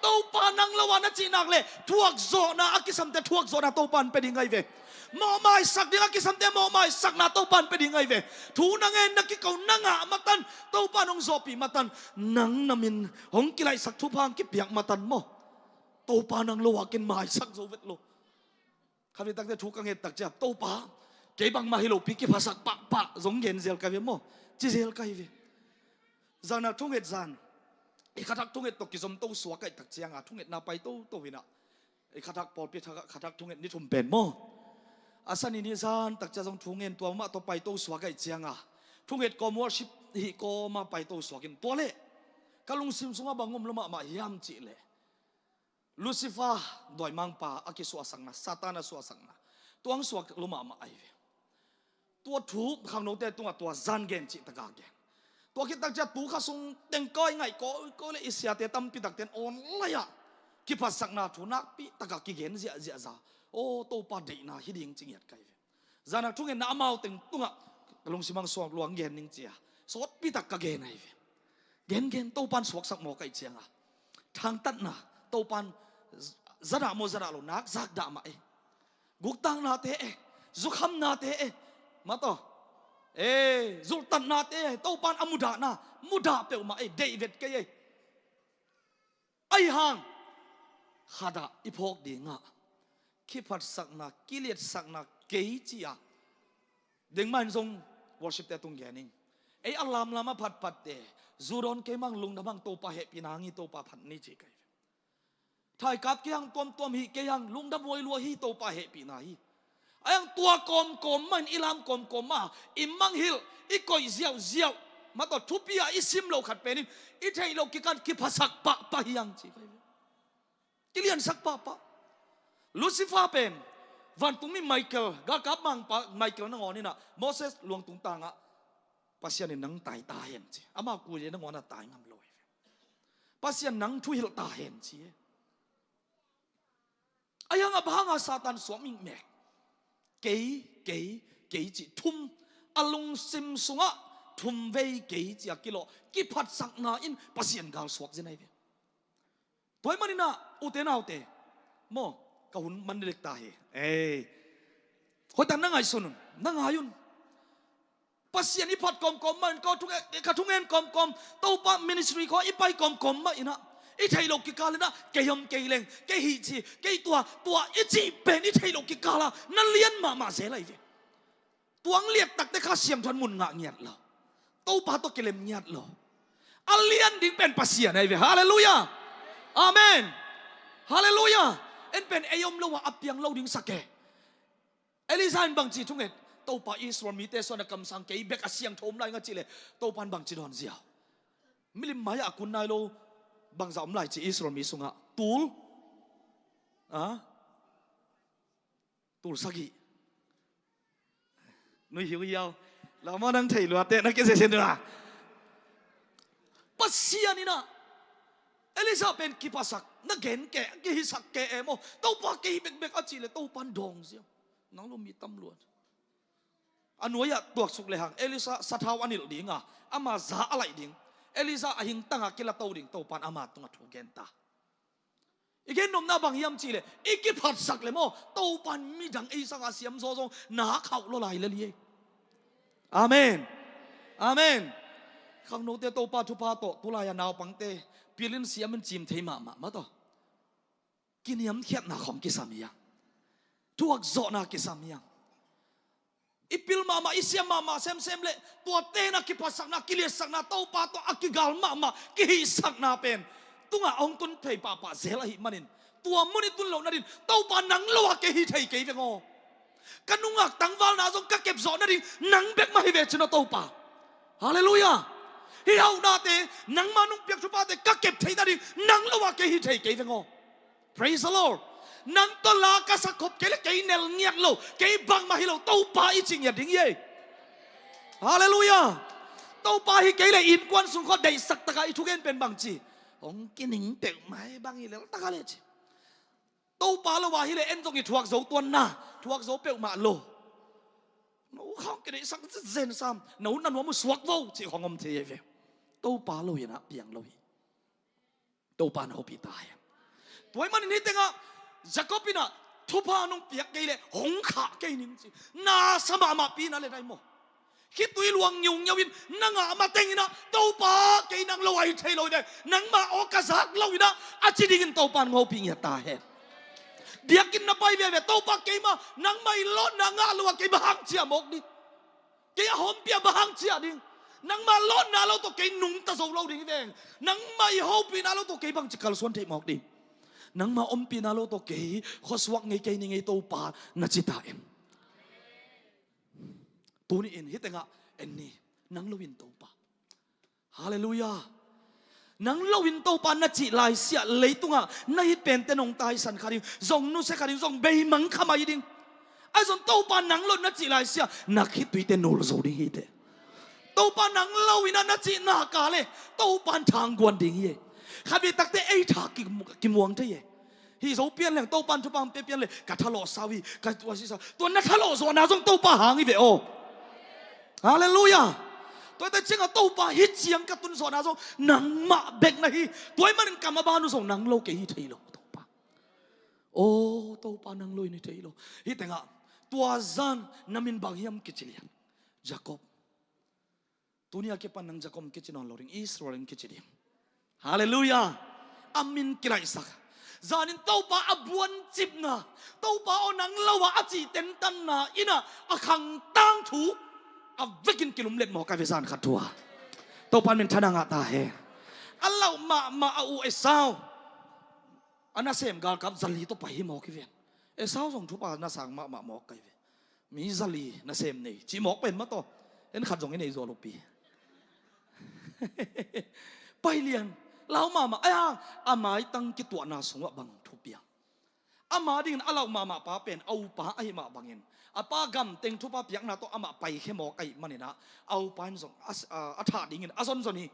Topa nang lo a na cih nak leh thuakzawhna a kisamte thuakzawhna Topa in pia ding ahi ve. Mawhmaisak ding a kisamte mawhmaisakna Topa in pia ding ahi ve. Thu na ngen, na kiko, na ngah matan, Topa in hong zawhpih matan, nang na min hong kilaihsak thupha hong kipiak matan maw, Topa nang lo a ken maisak zo vet lo. Khatvei takte thu ka nget tak ciang Topa, kei bangmah hi lopi kiphasak pahpah zong gen zel ka hi ve maw, ci zel ka hi ve. Zan a thunget zan, i khathak thunget tawh kizom to suak ahih tak ciang a thungetna pai toto hi in ah, i khathak pawlpi thak ah khathak thunget ni thum pen maw, a sani ni zan tak ciang zong thu ngen tua mah tawh pai to suak ahih ciang a, thunget kawm, worship hih kawm a pai to suak in, tua leh ka lungsim sungah bang om lua mahmah hiam cih leh, Lucifer, dawimangpa a kisuahsakna, Satan a suahsakna, tua hong suak lua mahmah ahi ve. Tua thu khangnote tungah tua zan gen cih tak a gen. Tua khit tak ciang tu kha sung teng kawikawi ngaih kawikawi leh i siate tampi takte in online ah kiphatsakna thu nakpi takah kigen ziahziah za. Aw, Topa deihna hi ding ci ngiat ka hi ve. Zan a thungetna amau teng tungah ka lungsim ah suak lua hong gen ning ci a, sawtpi tak ka gen ahi ve. Gengen Topan suaksak maw ka hih ciangah, thangtatna Topan zadah maw zadah lo nak zak dah mah e. Guktaknate e, zukhamnate e, mataw, e, zulhtatnate e, Topan a mudahna mudah peuhmah e, deih vet kei e. Ahi hang khatah i phawk dingah kiphatsakna, kiliatsakna kei ci-a, dengmah in zong worship-te tung gen ing. Ei a lamlam a phatphatte zu dawn kei mah, lungdam hang, Topa hehpihna hang hi, Topa phat ni ci kei. Thaikap kei hang, tuamtuam hih kei hang, lungdam huai lua hi, Topa hehpihna hi. Ahi hang tua kawmkawm mah in, i lam kawmkawm mah, i mangngilh, i koih ziauziau, mataw, thupi-a i sim loh khat pen in i theih loh kikal kiphasak pahpah hi hang ci kei. Kiliansak pahpah. Lucifer pen, vantungmi Michael, galkap mangpa Michael nangawn in ah, Moses luangtung tangah, Pasian in nang tai ta hen ci. Amah kuite nangawn a tai ngam lo hi ve. Pasian nang thuhilh ta hen ci. Ahi hang a bang hanga Satan suak mikmek? Kei, kei, kei ci thum. A lungsim sungah thum vei kei ci a kilawh kiphatsakna in Pasian gal suak zen ahi ve. Tua ahih manin ah, ute naute, maw, ka hun man dek ta hi. Ei, hoihtak na ngaihsun un, na ngai un. Pasian i phat kawmkawm mah in, ka thungen, ka thungen kawmkawm, Topa ministry khawng i pai kawmkawm mah in ah, i theih loh kikal in ah, kei om kei leng, kei hih ci, kei tua, tua i cih pen i theih loh kikal ah na lian mahmah zel ahi ve. Tua liat takte Kha Siangtho in mun ngah ngiat lo. Topa tawh kilem ngiat lo. A lian ding pen Pasian ahi ve. Halleluiah. Amen. Halleluiah. En pen ei om lo a, a piang lo ding sa kei. Elijah in bangci thunget? Topa, Israel mite sungah na kamsang kei bek a siangtho om lai ing a cih leh, Topa in bangci dawn ziau? Milim mai-ah a kun nai lo bangzah om lai ci Israel mi sungah? Tul, a, tul sagih. Nui hiuhiau. Lamah nang thei luate na kizia sin dua. Pasian in ah, Elijah pen kiphasak, na gen kei, kihisak kei e maw, Topa kei bekbek a cih leh Topa in dawng ziau. Nang lo mi tam lua. A nuai-ah tuaksuk lehang Elijah sathau a nilh ding a, ama za a laih ding, Elijah a hingtang a kilato ding, Topa in ama tungah thu gen ta. I gen nopna bang hiam cih leh, i kiphatsak leh maw, Topa in midang ei sangah siam zaw zong na khauh lua lai lel hi. Amen. Amen. Khangnote Topa thupha tawh, tulai-a naupangte pil in siam in cim thei mahmah, mataw. Kiniamkhiatna khawng kisam hi hang. Thuakzawhna kisam hi hang. I pil mahmah, i siam mahmah semsem leh, tuate na kiphatsakna, kiliatsakna, Topa tawh a kigal mahmah kihihsakna pen tungah hong tun thei pahpah zel ahih manin, tua mun i tun loh nading Topa nang lo a kei hi thei kei veng aw. Ka nungak tangvalna zong ka kep zawh nading nang bek mah hi ve cin aw Topa. Halleluiah. Hih hauhnate, nangma nong piak thuphate ka kep theih nading nang lo a kei hi thei kei veng aw. Praise the Lord. Nang tawh la ka sak khop kei leh kei nel ngiat lo, kei bangmah hi lo, Topa i ci ngiat ding hi ei. Halleluiah. Topa hi kei leh innkuan sung khawng deihsak takah i thugen pen bangci? Hong kining peuhmah hi, bang hi lel takah leh ci. Topa lo a hi leh en zong i thuak zo tuanna, thuak zo peuhmah lo. No khawng kideihsak zen sam, no na nuam uh suak vo cih khawng om thei hi ve. Topa lo in ah piang lo hi. Topa in hopih ta hen. Tua ahih manin hih tengah Jacob in ah thupha nong piak kei leh hong khah kei ning ci. Na sa mahmah pi na leh dai maw. Khitui luang ngiungiau in na ngah mateng in ah, Topa, kei nang lo a hi thei lo hi ve. Nangma aw ka zak lo in ah, a ci dingin Topa in hong hopih ngiat ta hen. Biakinn na pai veve, Topa, keimah nangmah i lawnna ngah lo a kei bang hang ciah mawk ding? Kei a hawmpih a bang hang ciah ding? Nangma lawnna lo tawh kei nungta zo lo ding hi veng. Nangmah i hopihna lo tawh kei bangci kalsuan theih mawk ding? Nangma ompihna lo tawh kei khuasuak ngei kei ning ei Topa, na ci ta in. Tuni-in hih tengah en ni, nang lo in Topa. Halleluiah. Nang lo in Topa na cih laisiah leitungah na it pente nong taisan kha ding, zong nusia kha ding, zong beimang kha mai ding. Ahi zong Topa nang lo in na cih laisiah na khittuite nul zo ding hi teh. Topa nang lo in ah na cih nak leh Topa in thang guan ding hi ei. Khatvei takte ei tha ki, kimuang thei ei. Hih zo pian leng Topa in thupha hong pia pian le ka thalawh sau hi, ka tua si sau. Tua na thalawh zawhna zong Topa hang hi ve aw. Halleluiah. Tua teh ciangah Topa hih ciang ka tun zawhna zong nangmah bek na hi. Tua ahih manin ka maban uh zong nang lo kei hi thei lo Topa. Aw Topa nang lo in hi thei lo. Hih tengah tua zan na min bang hiam kici lian. Jacob. Tuni a kipan nang Jacob kici nawn lo ding, Israel in kici ding. Halleluiah. A min kilaihsak. Zanin Topa a buancipna, Topa aw nang lo ah a cih tentanna in ah a khang tangthu a vekin kilumlet mawk a ve zan khat thu a. Topa in minthanna ngah ta hen. A lauh mahmah a u Esau a nasem galkap zali tawh pai hi mawk hi ven. Esau zong thupha na sang mahmah mawk ka hi ve. Mi zali nasem nei cih mawk pen mah tawh, en khat zong i nei zaw lopi. Pai lian, lau mahmah. Ai hang a maitang kituahna sungah bang thupiang. Ama dingin a lauh mahmah pa pen a upa ahi mah bangin a pa gamteng thupha piakna tawh amah paikhia mawk ahih manin ah a upa in zong a, a, a thah dingin a zonzon hi.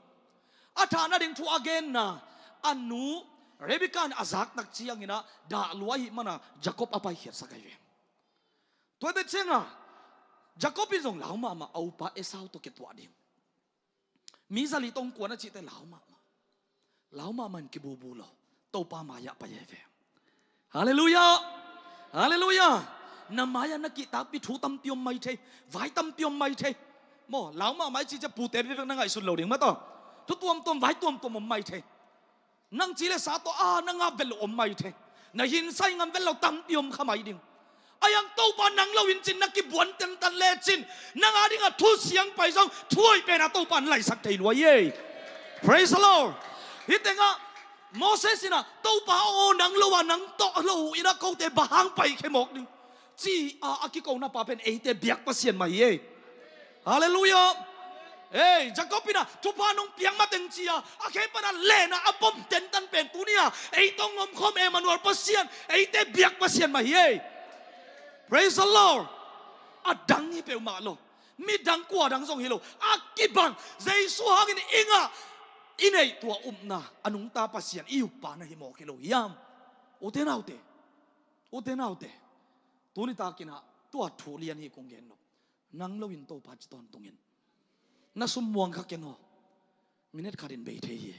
A thah nading thu a genna a nu Rebekah in a zaktak ciangin ah dah lua ahih mana Jacob a paikhiatsak ahi ve. Tua teh ciangah Jacob in zong lau mahmah a upa Esau tawh kituah ding. Mi zali tawh kuan a cihte lau mahmah. Lau mahmah in kibubu lo. Topa mai-ah pai ahi ve. Halleluiah. Halleluiah. Na mai-ah na kihtakpih thu tampi om mai thei. Vai tampi om mai thei. Maw, lau mahmah i cih ciang pute bek na ngaihsun lo ding mah tawh. Thu tuamtuam vai tuamtuam om mai thei. Nang ci le sa tawh a na ngap vet lo om mai thei. Na hinsai ngam vet lo tampi om kha mai ding. Ai hang Topa nang lo in cin na kibuan tentan lecin nang a dingah thu siang pai zong thu hoih pen a Topa in laisak thei lua hi ei. Praise the Lord. Hih tengah Moses in ah Topa aw nang lo ah nang tawh lo in ah kote bang hang paikhia mawk ding ci a a kikona pa pen eite biak Pasian mah hi ei. Halleluiah. Ei Jacob in ah thupha nong piak mateng ci a a khempeuh in ah len a a pom tentan pen tuni a ei tawh hong omkhawm Emmanuel Pasian, eite biak Pasian mah hi ei. Praise the Lord. A dang hi peuhmah lo. Midang kua dang zong hi lo. A kibang Jesu hangin i ngah i neih tua upna a nungta Pasian i uppa na hi mawk hi lo hiam? Ute naute, ute naute, tuni takin ah tua thu lian hi kong gen lo. Nang lo in Topa ci tawntungin. Na sum muang kha ken aw. Minute khatin bei thei hi.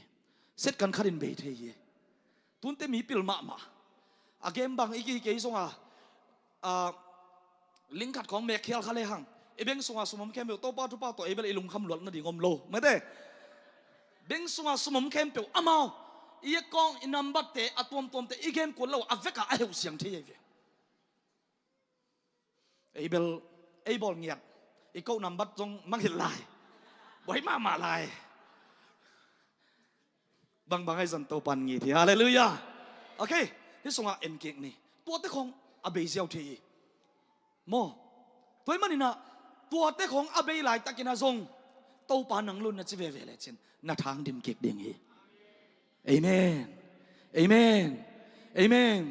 Set kan khatin bei thei hi. Tunte mi pil mahmah. A game bang i kihih kei zonga a, ling khat khawng mek khial kha lehang i beng sunga sum om khempeuh Topa thupha tawh ei bel i lungkham luat nading om lo. Mate, beng sunga sum om khempeuh amau i account i number te a tuamtuamte i gen kuat lo a veka a heuh siang thei ahi ve. Ei bel ei bawl ngiat i koh nambat zong mangngilh lai. Buai mahmah lai. Bangbang ahi zong Topa in ngit hi. Halleluiah. Ok. Hih sungah en kik ni. Tuate khawng a bei ziau thei hi. Maw? Tua ahih manin ah tuate khawng a bei laitakin ah zong Topa nang lo in na ci veve lecin na thang dim kik ding hi. Amen. Amen. Amen.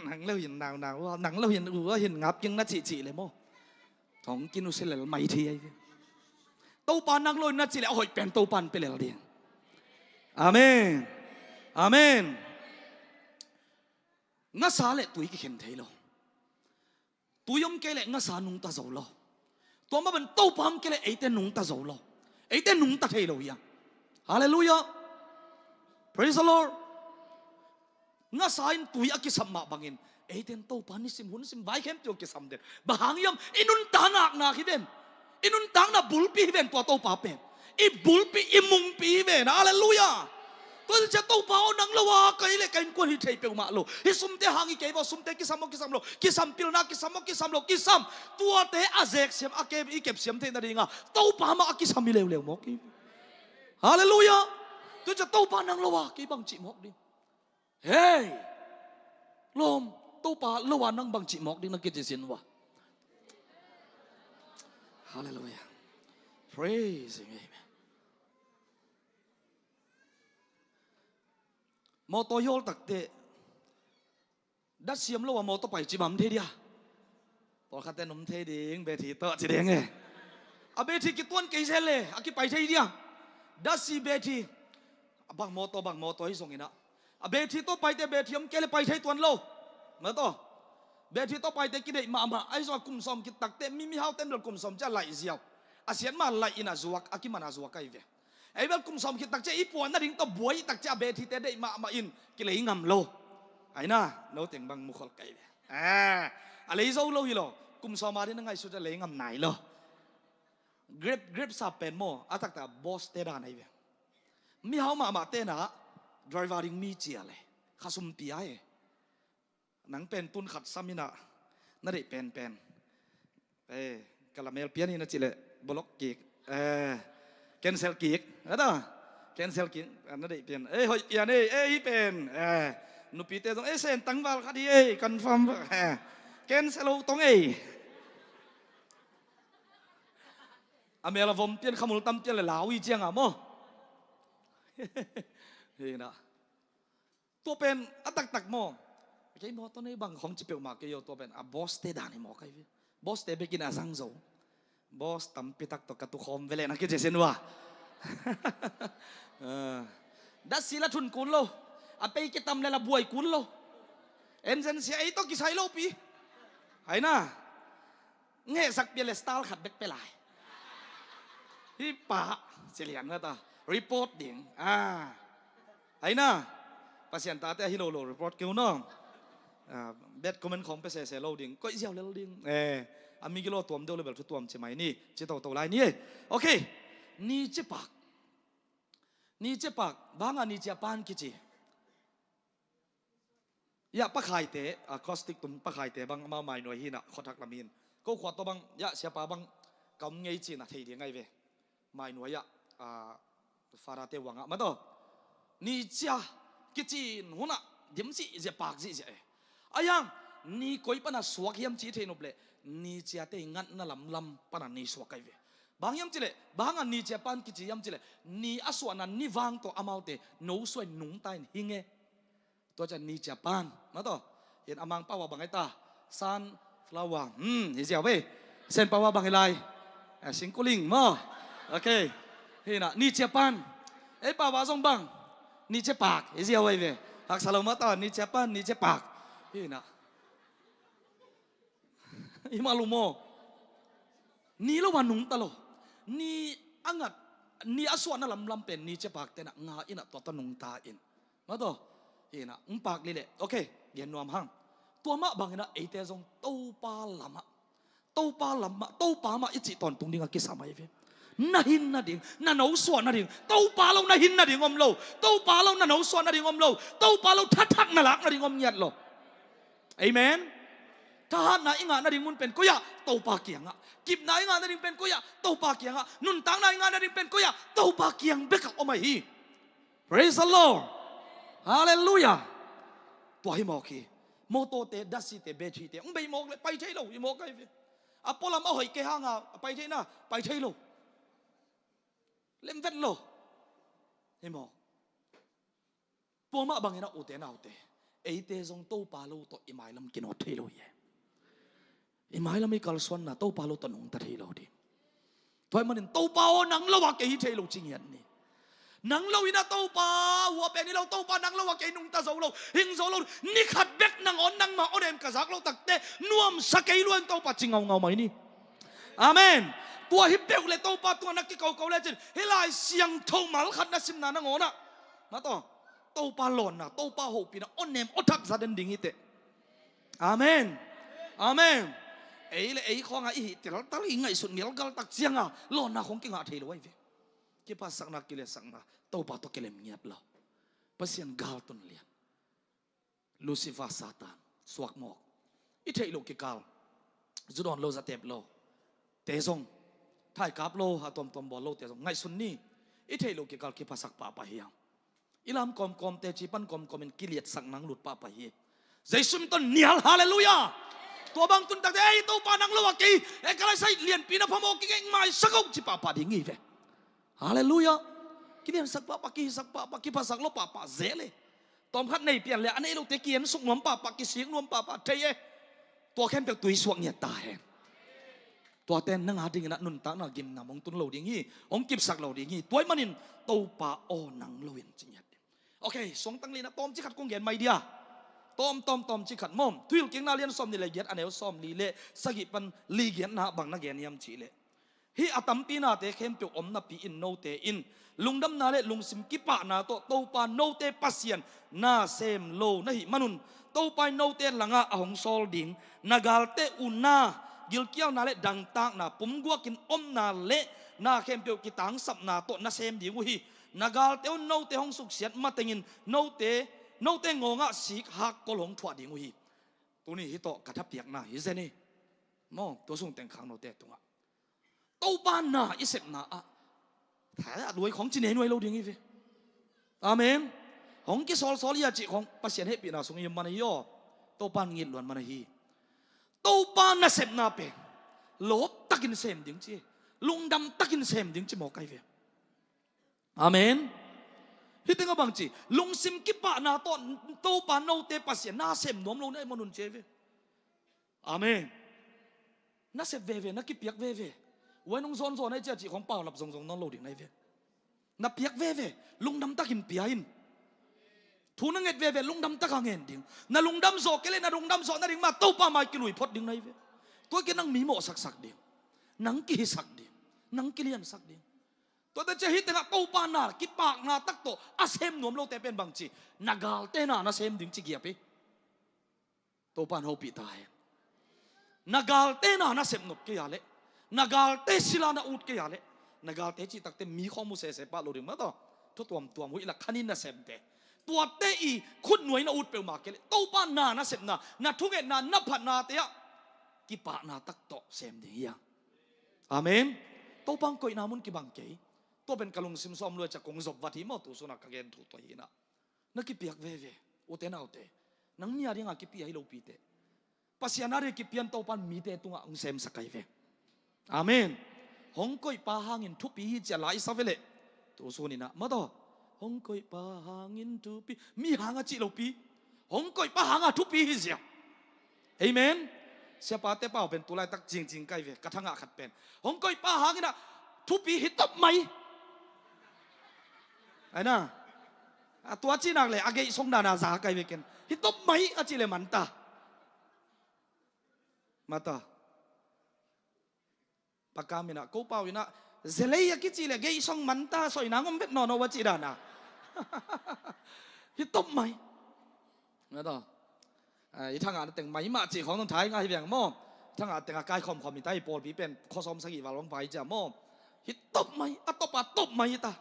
Nang lo hin naunau uh a, nang lo hin u uh a hin ngap keng na cihcih le maw? Thong kin uh si lel mai thei ahi ve. Topa nang lo in na cih le a hoih pen Topa in pia lel ding. Amen. Amen. Ngasa le tui kikhen thei lo. Tui om kei le ngasa nungta zo lo. Tua mah bang Topa om kei le eite nungta zo lo. Eite nungta thei lo hi a. Halleluiah. Praise the Lord. Ngasa in tui a kisam mah bangin eite in Topa nisim hun sim vai khempeuh a kisam den. Bang hang hiam? I nuntak ngakna hi ven. I nuntakna bulpi hi ven tua Topa pen. I bulpi, i mungpi hi ven. Halleluiah. Tua hi ciang Topa aw nang lo a ka hih leh ka innkuan hi thei peuhmah lo. Hih sumte hang hi kei vaw, sumte kisam aw kisam lo. Kisam pilna kisam aw kisam lo. Kisam. Tuate a zek siam, a kep, i kep siam theih nadingah Topa mah a kisam hi leuleu mawk hi. Halleluiah. Tua hi ciang Topa nang lo a kei bang cih mawk ding. Hei, lawm, Topa lo a nang bang cih mawk ding na kici sin uh a. Halleluiah. Praise him. Amen. Mawtaw i hawl takteh dat siam lo a mawtaw pai ci bang om thei dia. Pawlkhatte in om thei ding, bethi tawh ci ding e. A bethi kituan kei zel le a kipai thei dia. Dasi bethi. Bang mawtaw, bang mawtaw hi zongin ah A battery tawh paite battery om kei le pai thei tuan lo. Mataw. Battery tawh paite kideih mahmah. Ahi zongah kum sawm khit takte mi, mihaute bel kum sawm ciah laih ziau. A siat ma laih in a zuak, a kiman a zuak ahi ve. Ei bel kum sawm khit tak ciah i puan nading tawh buai tak ciah a battery te deih mahmah in kilei ngam lo. Aina, no teng bang mukhol kai ve. A lei zo lo hi lo. Kum sawm a ding na ngaihsut a lei ngam nai lo. Grab, Grab sap pen maw, a taktak Boss te dan ahi ve. Mihau mahmah tenah driver ding mi cia le. Khasum pia e. Nang pen tun khat sam inah na deih penpen. Eh, ka lamel pian hi na cih leh bolok kik. Eh, cancel kik. Ada? Cancel kik. Ah, na deih pian. Eh, hoih pian eh, eh, hi pen. Eh, nupite zong, eh, sen tangval khat hi eh, confirm. Eh, cancel ho tong eh. A mel a vom pian, khamul tam pian le lau hi cianga maw. Hi na. Tua pen a taktak maw? Kei mawtaw nei bang khong ci peuhmah kei aw, tua pen a Boss te dan hi maw kai ve. Boss te bekin a zang zo. Boss tampi tak tawh ka tukhawm veleh na kici sin uh a. Datsi la thun kun lo. A pei kitam le la buai kun lo. Engine sia ei tawh kisai lopi. Aina. Ngehsak pia le style khat bek pia lai. Hi pah, ci lian mata. Report ding. Ah. Aina. Pasian tate ahi lo lo report keu no. Ah, bad comment khong pia sese lo ding. Koih ziau lel ding. Eh, a mi gilo tuam deuh le bel thu tuam ci mai ni. Ci toto lai ni. Eh. Okay. Ni ci pak. Ni ci pak. Banga ni ci a pan kici. Ia, pakhaite, a, caustic tum pakhaite bang amau mainuai hinah khuathak lam hin. Ko khua tawh bang, ia, siapa bang ka om ngei cinah thei ding ngai ve. Mainuai ah, a, Father te uangah mataw. Ni cia kicin hunah dim zihziah, pak zihziah e. A yang, ni koi pana suak hiam ci thei nop leh, ni ciate i ngatna lamlam pana ni suak kai ve. Bang hiam cileh, banga ni cia pan kici hiam cileh, ni a suahna ni vang tawh amaute no suai nungta in hing e. Tua cian ni cia pan mataw. Hin a mangpau a bang ai ta? Sunflower. Hmm, hi ziau ve. Senpau a bang hi lai? Eh, singkuling maw. Okay. Hina ni cia pan. Ei pau a zong bang? Ni cia pak. Hi ziau ai ve. Haksa lo mataw, ni cia pan, ni cia pak. Hina. I mah lo maw. Ni lo a nungta lo. Ni a ngat, ni a suahna lamlam pen ni cia pak tenah nga inah tua tawh nungta in. Mataw, hinah, ng pak lileh. Okay, gen nuam hang. Tua mah banginah eite zong Topa lamah, Topa lamah, Topa mah i cih tawntung dingah kisam ahi ve. Na hin nading, na no suah nading, Topa lo na hin nading om lo. Topa lo na no suah nading om lo. Topa lo thathak na lak nading om ngiat lo. Amen. Thahatna i ngah nading mun pen koi-ah? Topa kiangah. Kipna i ngah nading pen koi-ah? Topa kiangah. Nuntakna i ngah nading pen koi-ah? Topa kiang bekah om ahi. Praise the Lord. Hallelujah. Tua hi mawk hi. Mawtawte, dasite, bethite hong bei mawk le pai thei lo hi mawk ahi ve. A pualam a hoih kei hanga a pai theihna pai thei lo. Lemvet lo hi mawk. Tua mah bangin a ute naute, eite zong Topa lo tawh i mailam kinawt thei lo hi. I mailam i kalsuanna Topa lo tawh nungta thei lo ding. Tua ahih manin Topa aw nang lo a kei hi thei lo ci ngiat ni. Nang lo inah Topa hua pen hi lo, Topa nang lo a kei nungta zo lo, hing zo lo. Ni khat bek nangawn nangmah awnem ka zak lo takte nuamsa kei luan Topa ci ngaungau mai ni. Amen. Tua hi peuh le Topa tungah na kikoko lecin hih Lai Siangtho mal khat na simna nangawnah mataw, Topa lawnna, Topa hopihna awnem awthak za den ding hi teh. Amen. Amen. Ei le ei khawngah i hih teltal, i ngaihsut ngelgal tak cianga lawnna khawng kingah thei lo ahi ve. Kiphatsakna, kiletsakna, Topa tawh kilem ngiat lo. Pasian galtun lian. Lucifer, Satan, suak mawk. I theih loh kikal, zu dawn lo, za tep lo te zong, thaikap lo, a tuamtuam bawl lo te zong ngaihsun ni. I theih loh kikal kiphasak pahpah hi hang. I lam kawmkawm, teci pan kawmkawm in kiliatsak nang lut pahpah hi. Jesu min tawh nial, halleluiah. Tua bang tun takte, ei Topa nang lo a kei, ei ka laisai lianpi na phamawh kik, ei maisak o ci pahpah ding hi ve. Halleluiah. Kiliansak pahpah, kihisak pahpah, kiphasak lo pahpah zel e. Tawmkhat nei pian le a nei lote ki-ensuk nuam pahpah, kisik nuam pahpah thei e. Tua khempeuh tui suak ngiat ta hen. Tuate nang a dingin a nuntakna gimna hong tun lo ding hi, hong kipsak lo ding hi. Tua ahih manin Topa aw nang lo in ci ngiat ding. Ok, suangtang lina tawmcik khat kong gen mai dia. Tawm, tawm, tawmcik khat maw. Thuhilhkikna lian sawmnih le giat, a neu sawmli le sagih pan li giatna bang na gen hiam cih leh, hih a tampi nate khempeuh om napi in note in lungdamna le lungsim kipahna tawh Topa note Pasian na sem lo na hih manun, Topa in note langah a hong sawl ding, na galte unna, gilkialna le dangtakna, pumguakin omna le na khempeuh kitangsapna tawh na sem ding uh hi. Na galte un note hong suksiat matengin note, note ngawngah sik hakkol hong thuah ding uh hi. Tuni hih tawh ka thapiakna hi zen hi. Maw, tua sung teng khang note tungah Topa na i sepna ah, tha a luai khong ci nei nuai lo ding hi ve. Amen. Hong kisawlsawl hi a cih khong Pasian hehpihna sung i man ahi aw. Topa ngit luan man ahi. Topa nasepna pen lawp takin sem ding ci, lungdam takin sem ding ci mawk ahi ve. Amen. Hih tengah bang ci, lungsim kipahna tawh Topa note Pasian na sem nuam lo na hih manun ci ahi ve. Amen. Na sep veve, na kipiak veve. Uai nung zawnzawn ahi cia cih khong paulap zongzong nawn lo ding na hi ve. Na piak veve, lungdam takin pia in. Thu na nget veve, lungdam taka ngen ding. Na lungdam zawh kei leh na lungdam zawh nading mah Topa mai kilui phot ding na hi ve. Tua kei nang mi mawhsaksak ding, nang kihisak ding, nang kiliansak ding. Tuate cia hih tengah Topa na kipakna tak tawh a sem nuam lote pen bang ci, na galte na na sem ding ci giap hi. Topa in hopih ta hen. Na galte na na sepnop kei a leh, na galte sila na ut kei a leh, na galte cihtakte mi khawng mu sese pah lo ding mah tawh. Thu tuamtuam huih lak khanin na semte, tuate i khutnuai na ut peuhmah kei leh Topa na na sepna, na thungetna, na phatnate ah kipahna tak tawh sem ding hi a. Amen. Topa hong koihna mun kibang kei. Tua pen ka lungsim sawm lua cia kong zop vat hi maw, tu sunah ka gen thu tua hinah. Na kipiak veve, ute naute. Nang mi a dinga kipia hi lopi teh, Pasian a ding kipian Topan mite tungah hong semsak ahi ve. Amen. Hong koihpa hangin thupi hi cia la i sa veleh, tu suninah mataw, hong koihpa hangin thupi, mi hanga cih lopi, hong koihpa hanga thupi hi zia. Amen. Siapate pau pen tulaitak cingcing kai ve, ka thangah khat pen hong koihpa hanginah thupi hi top mai. Aina, a tua cinak le a geih song dana za kai ve ken, hi top mai a cih le manta. Mata. Paka minah ko pau inah zelei a kici le geih song manta soina ngom vet nawnaw a cih dana. Hi top mai. Mata. I thangah na teng mai mah cih khong nung thai ngah hi viang maw. Thangah tengah kai khawmkhawm hi ta, hi pawlpi pen khosawm sagih val bang pai cia maw. Hi top mai, a topa top mai hi ta.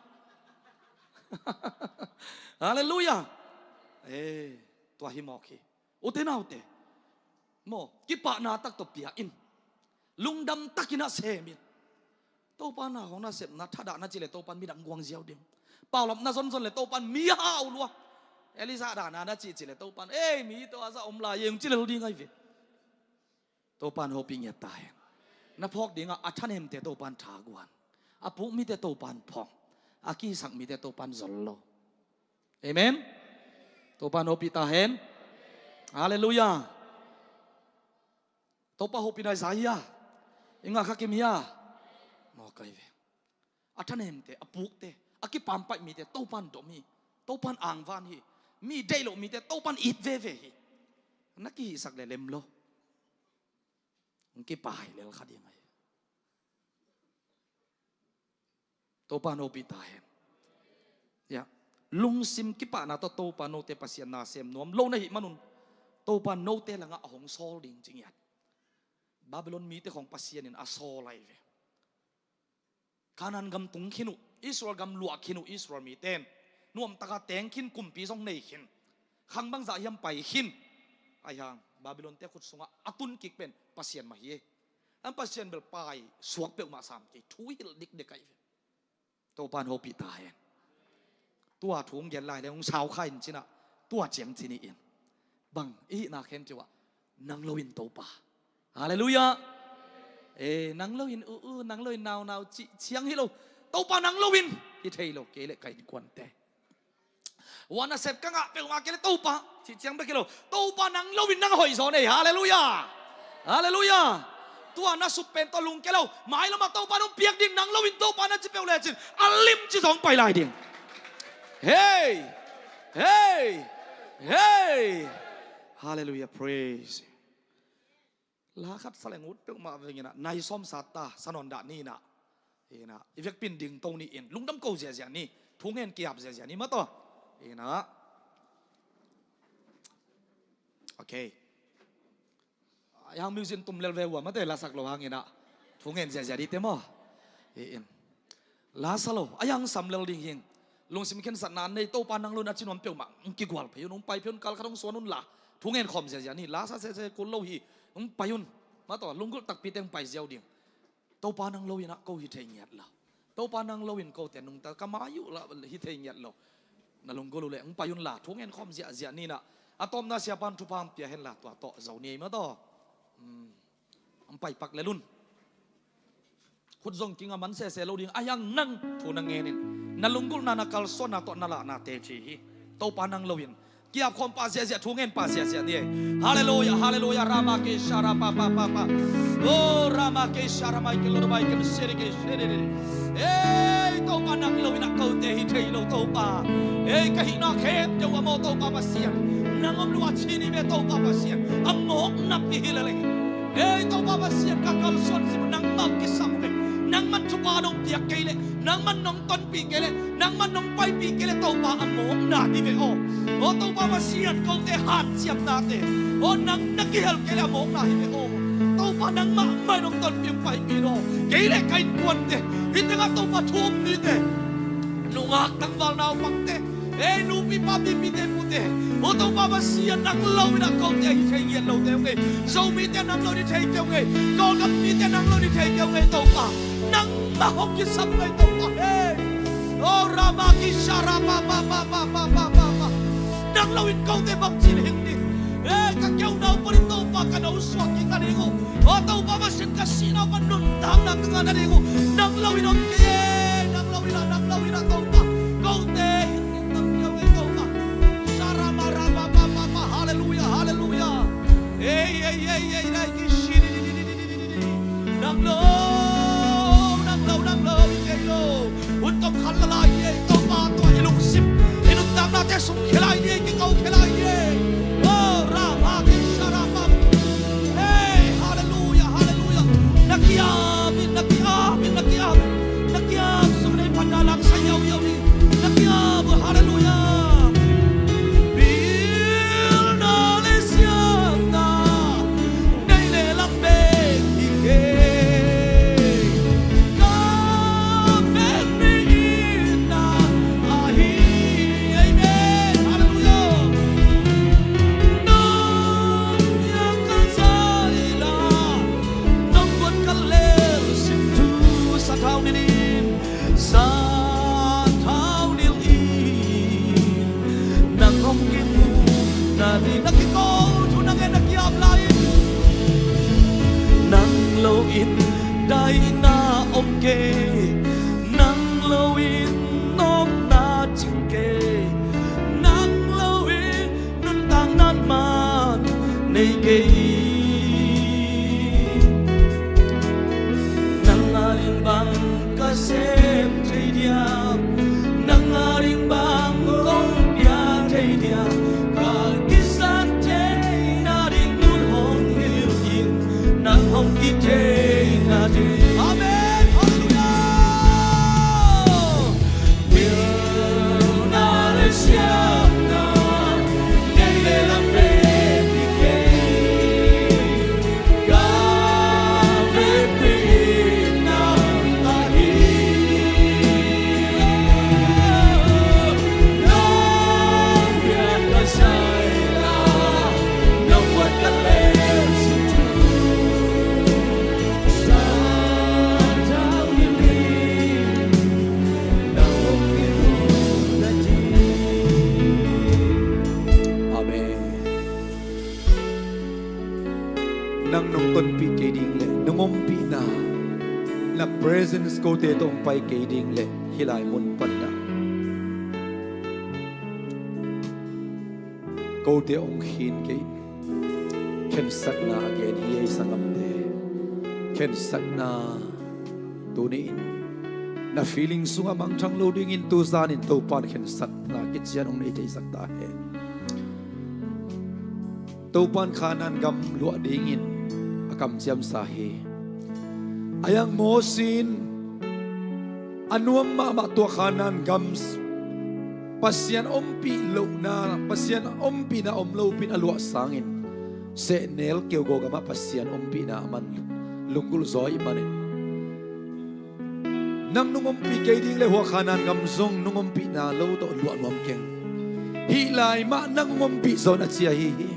Halleluiah. Tua hi mawk hi. Ute naute, maw, kipahna tak tawh pia in. Lungdam takin a sem in. Topa na hong na sepna thadah na cih le Topan midang guang ziau ding. Paulap na zonzon le Topan mi hau lua. Elisa dana na cihcih le Topan ei mi tawh a za om lai eng ci lel ding ahi ve. Topan hopih ngiat ta hen. Na phawk dingah a thanemte Topan thaguan, a puk mite Topan phong, a kisak mite Topan zol lo. Amen. Topan hopih ta hen. Halleluiah. Topa hopihna i za hia? I ngah kha kim hia? Mawk ahi ve. A thanemte, a pukte, a kipampaih mite Topan dom hi. Topan angvan hi. Mi deih loh mite Topan it veve hi. Na kihihsak le lem lo. Hong kipai lel kha ding ahi. Topa nopih ta hen. Ya. Lungsim kipahna tawh Topa note Pasian na sem nuam lo na hih manun, Topa note langah a hong sawl ding ci ngiat. Babylon mite khong Pasian in a sawl ahi ve. Kanaan gam tung khin uh, Israel gam luah khin uh, Israel mite in nuamtaka teng khin, kumpi zong nei khin, khang bangzah hiam pai khin. Ahi hang Babylon te khut sungah a tun kik pen Pasian mah hi. An Pasian bel pai suak peuhmah sam kei, thu hilh dikdek ahi ve. Topa nopih ta hen. Tua thu hong gen lai le hong sau kha in cinah, tua ciang cini in bang i hihna khen keu ah, nang loin Topa. Halleluiah. E, nang loin u u, nang loin naunau cih ciang hi lo. Topa nang loin hi thei lo, kei le ka innkuante. Ua nasep ka ngah peuhmah kei le Topa cih ciang bek hi lo. Topa nang loin nang hoih zaw nei. Halleluiah. Halleluiah. Tua na sup pen tawh lungkia lo. Mailamah Topa nong piak ding, nang loin Topa na ci peuh lecin a limci zawng pai lai ding. Hei. Hey! Hey! Hallelujah, praise. La khat sa leng ut peuhmah veng inah, nai sawm sat ta, sa nawn dah ni inah. Inah, i vekpi in ding to ni in, lungdam ko ziahziah ni, thu ngen ki-ap ziahziah ni mah tawh. Inah. Okay. A yang music tum lel ve uh a, mate, la sak lo hang inah thu ngen ziahziah dih te maw. Hi in. La sa lo, a yang sam lel ding hi ing. Lungsim khensatna nei, Topa nang lo in a ci nuam peuhmah, hong kigual phei un, hong pai phei un, kal khat hong suan un la. Thu ngen khawm ziahziah ni, la sa sese kul lo hi, hong pai un. Mah tawh, lunggulh takpi teng pai ziau ding. Topa nang lo inah ko hi thei ngiat lo. Topa nang lo in kote nungta ka mai uh la hi thei ngiat lo. Na lunggulh uh leh hong pai un la, thu ngen khawm ziahziah ni inah. A tawpna siapa'n thupha hong pia hen la, tua tawh zo ni ei mah tawh. Hmm. Hong pai pak lel un. Khut zong kinga man sese lo ding, a yang nang thu na ngen in. Na lunggulhna, na kalsuanna tawh na lahnate ci hi. Topa nang lo in ki-ap khawm pah ziahziah, thu ngen pah ziahziah ni ei. Hallelujah, hallelujah, rama ke sha ra pa pa pa pa. Oh, rama ke sha ra mai ke lo mai ke siri ke siri. Ei, Topa nang lo inah kote hi thei lo Topa. Ei, ka hihna khempeuh ah maw Topa Pasian, nang om lua ci ni ve Topa Pasian. A mawkna pi hi lel ei. Ei, Topa Pasian, ka kalsuan zim nangmah kisam ve. Nangman thupha nong piak kei leh, nangman nong tonpih kei leh, nangman nong paipih kei leh Topa a mawkna hi ve aw. Aw Topa Pasian, kote hanciamnate, aw nang na kihel kei leh a mawkna hi ve aw. Topa nangmah mah in hong tonpih hong paipih in aw. Kei leh ka innkuante, hih tengah Topa thu um nite, nungak tangval naupangte, ei nupi papi pite pute, aw Topa Pasian nang lo inah kote hi thei ngiat lote hong ei. Zomite nang lo in hi thei kei hong ei. Kawlgam mite nang lo in hi thei kei hong ei Topa. Nangmah hong kisam ngai Topa. Hey. Oh, rama kisha rama pa pa pa pa pa pa pa. Nang lo in kote bangci leng ni. Hey, ka keunau pan in Topa ka no suak kik nading uh. Oh, Topa Pasian ka sihna pan nuntakna ka ngah nading uh. Nang lo in om kei, nang lo in ah, nang lo in ah Topa. Kote in tam kei Topa. Sha rama rama pa pa pa. Hallelujah, hallelujah. Hey, hey, hey, hey, hey, kishi di di di di di. Nang lo, nang lo, nang lo, i kei lo. Hun tawm khan la lai ei, Topa tua i lungsim, i nuntaknate sung khia lai ei, kiko khia lai ei. Oh, rama ke sha rama. Hey, hallelujah, hallelujah. Na ki-ap in, na ki-ap in, na ki-ap in, na ki-ap sung nei phat na lang sa yau yau ni. Na ki-ap uh, hallelujah. Pilna le siamna nei le lam bek hi kei. Ka vekpi itna ahi. Amen. Hallelujah. Nong piak ka zai la, nong guan ka lel sin thu sa thau nilh in. Sa thau nilh in nang hong kimu nading, na kiko thu na ngen na ki-ap lai in. Nang lo in daihna om kei, nang lo in nopna cing kei, nang lo in nuntakna man nei kei. Nang a ding bang ka sem thei diam, nang a ding bang kong pia thei diam, ka kizat thei nading mun hong hilh in, nang hong it thei nading. Amen. Hallelujah. Amen. Nang nong tonpih kei ding le nong ompihna, na presence kote tawh hong pai kei ding le hih lai mun panah kote hong khin kei in. Khensatna a gen hi ei sanggamte. Khensatna tuni-in A feeling sungah mangthang lo dingin tu zanin Topan khensatna kician hong nei theisak ta hen. Topan Kanaan gam luah dingin a kamciamsa hi. A yang Mosi in a nuam mahmah tua Kanaan gam Pasian ompih lohna, Pasian ompihna om lopin a luah sangin sehnel keugaw gamah Pasian ompihna a man lunggulh zaw ahih manin nang nung ompih kei ding le hua Kanaan gam zong nung ompihna lo tawh luah nuam keng. Hih lai mah nang nung ompih zaw na ci ahi hi.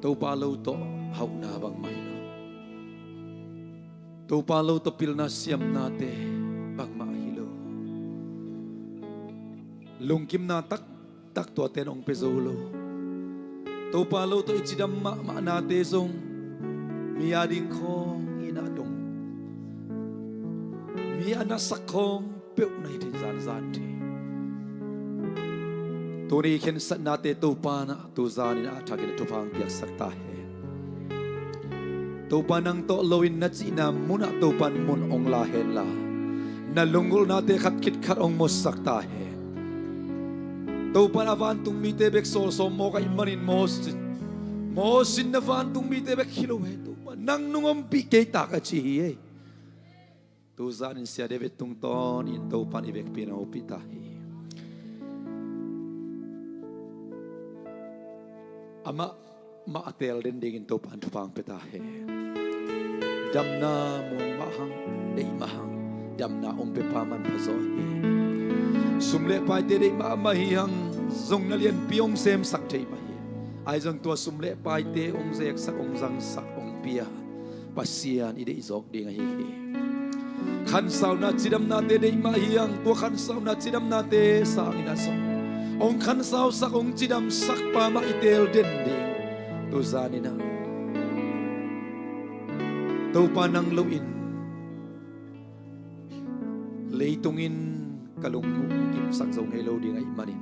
Topa lo tawh hauhna bangmah hi lo. Topa lo tawh pilna siamnate bangmah hi lo. Lungkimna taktak tuate in hong pia zo lo. Topa lo tawh i cidam mahmahnate zong mi a ding khawng i na dong, mi a nasak khawng peuh na hi thei zanzan thei. Tuni khensatnate Topa na tu zanin a thakin a thupha hong piaksak ta hen. Topa nang tawh loin na cihna munah Topan mun hong la henla na lunggulhnate khat khit khat hong musak ta hen. Topan a vantungmite bek sawlsawm mawk ahih manin Mosi, Mosi in na vantungmite bek hi lo he Topa nang nung ompih kei tak a ci hi ei. Tu zanin Sia David tungtawnin Topan i vekpi na hopih ta hi. Amah mah a teel den dingin Topan thupha hong pia ta hen. Damna muang mah hang, deih mah hang, damna hong piapa manpha zaw hi. Sum le paite deih mahmah hi hang, zong na lianpi hong semsak thei mah hi. Ahi zong tua sum le paite hong zeksak, hong zangsak, hong pia Pasian i deih zawk ding ahi hi. Khansauna cidamnate deih mah hi hang, tua khansauna cidamnate sangin a zong hong khansausak, hong cidamsak pa mah i teel den ding. Tu zanin ah Topa nang loin leitung in ka lung uh kimsak zo ngei lo ding ahih manin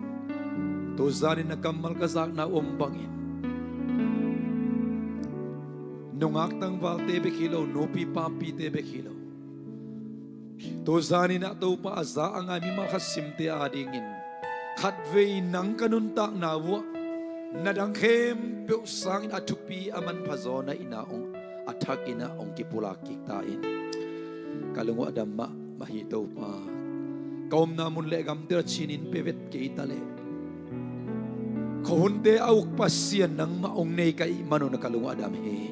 tu zanin na kammal ka zakna uh om bangin nungak tangvalte bek hi lo, nupi papite bek hi lo, tu zanin ah Topa a za a ngai mimal khat simte adingin khatvei nang ka nuntakna uh ah na dang khempeuh sangin a thupi a manpha zaw na hihna hong a thakin ah hong kipulak kik ta in. Ka lung uh a dam mahmah hi Topa. Ka omna mun le gamte a cinin pe vet kei ta leh khuahunte a uk Pasian nangmah hong nei ka hih manun ka lung uh a dam hi.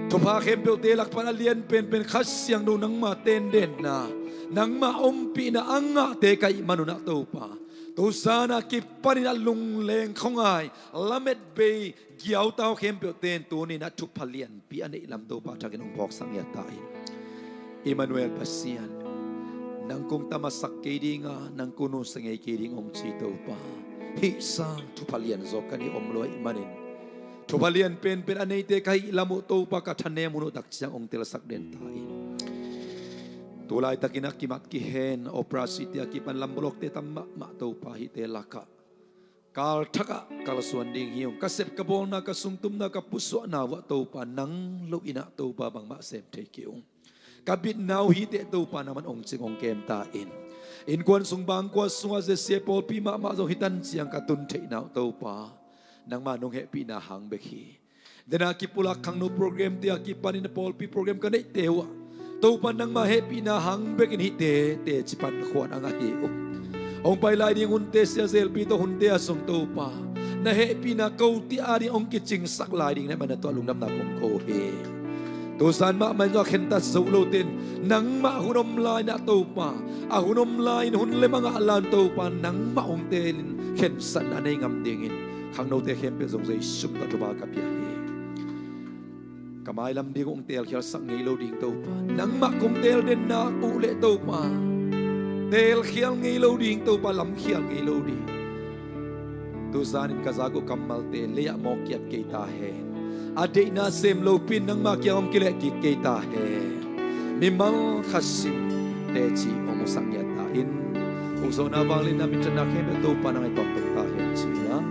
Thupha khempeuhte lak pan a lian penpen Kha Siangtho nangma tendenna, nangma ompihna a ngahte ka hih manun ah Topa, tu zan a kipanin a lungleng khuangai lametbei giautau khempeuhte in tuni in ah thupha lianpi a neih lam Topa thakin hong phawksak ngiat ta in. Emmanuel Pasian, nang kong tamasak kei dinga, nang kong nusia ngei kei ding hong ci Topa, hih sang thupha lian zaw ka nih om lo ahih manin thupha lian penpen a neite ka hih lam uh Topa ka thanem hun uh tak ciang hong telsak den ta in. Tu laitakin a kimat kihen operasi te a kipan lambolokte tam mahmah Topa hihte lakah kalthak ah kalsuan ding hi ung. Ka sep ka bawlna, ka sungtumna, ka pusuahna uh ah Topa nang loin ah Topa bangmah sem thei kei ung. Ka bitna uh hi teh Topa nangman hong cing hong kem ta in. Innkuan sung bangkua sungah J C A pawlpi mahmah zong hi tan ciang ka tun theihna uh Topa nangma nong hehpihna hang bek hi. Dena kipulak khangno programte a kipanin a pawlpi program ka neihte uh ah Topa nangma hehpihna hang bekin hihte teci pan khuan a ngah hi uh. Hong pai lai ding hunte, Sia Zelpi tawh hunte a zong Topa na hehpihna kote ading hong kicingsak lai ding na hih manin na tungah lungdamna kong ko hi. Tu zan mahmah in zong a khentat zo lote in nangmah hun om lai-in ah Topa, a hun om lai-in hun lem a ngah lai-in Topa nangmah hong teelin khensatna a nei ngam dingin khangnote khempeuh zong Jesu min tawh thupha ka pia hi. Ka mailam ding uh hong teelkhialsak ngei lo ding Topa, nangmah kong teel den nak uh leh Topa teelkhial ngei lo ding Topa, lamkhial ngei lo ding. Tu zanin ka zak uh kammalte lei-ah mawk kiat kei ta hen. A deihna sem lopi-in nangma kiang hong kilehkik kei ta hen. Mimal khat sim teci hong musak ngiat ta in. Ukzawhna, vangliatna, minthanna khempeuh Topa nang a tawntung ta hen ci-in ah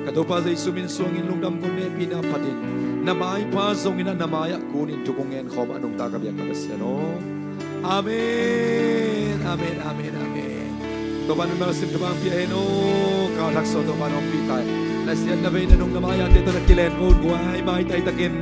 Ka Topa Jesu min suangin lungdam kong nehpihna phatin, na maipha zongin ah na mai-ah kunin thu kong ngen khawm a nungta ka biak ka Pasian aw. Amen, amen, amen, amen. Topa in mimal sim thupha pia hen aw. Kal thak sung Topa in ompih ta hi. Na siatna vei na nung na mai-ate tawh na kilen vo un guai, maitai takin.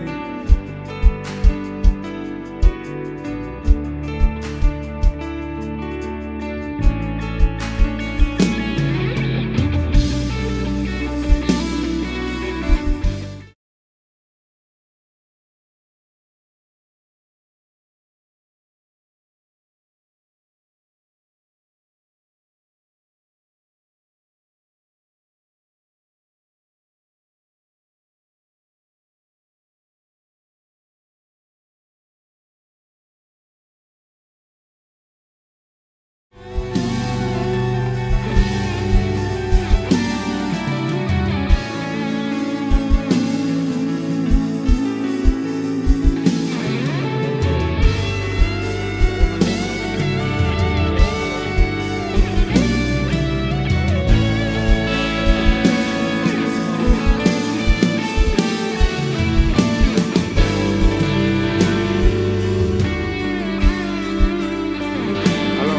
Hallo.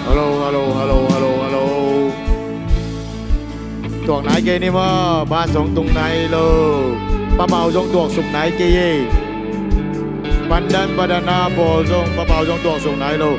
Hallo, hallo, hallo, hallo, hallo. Tuak nai kei ni maw, bas zong tung nai lo. Papau zong tuaksuk nai kei ei. Pandan, Padana pawl zong, Papau zong tuaksuk nai lo.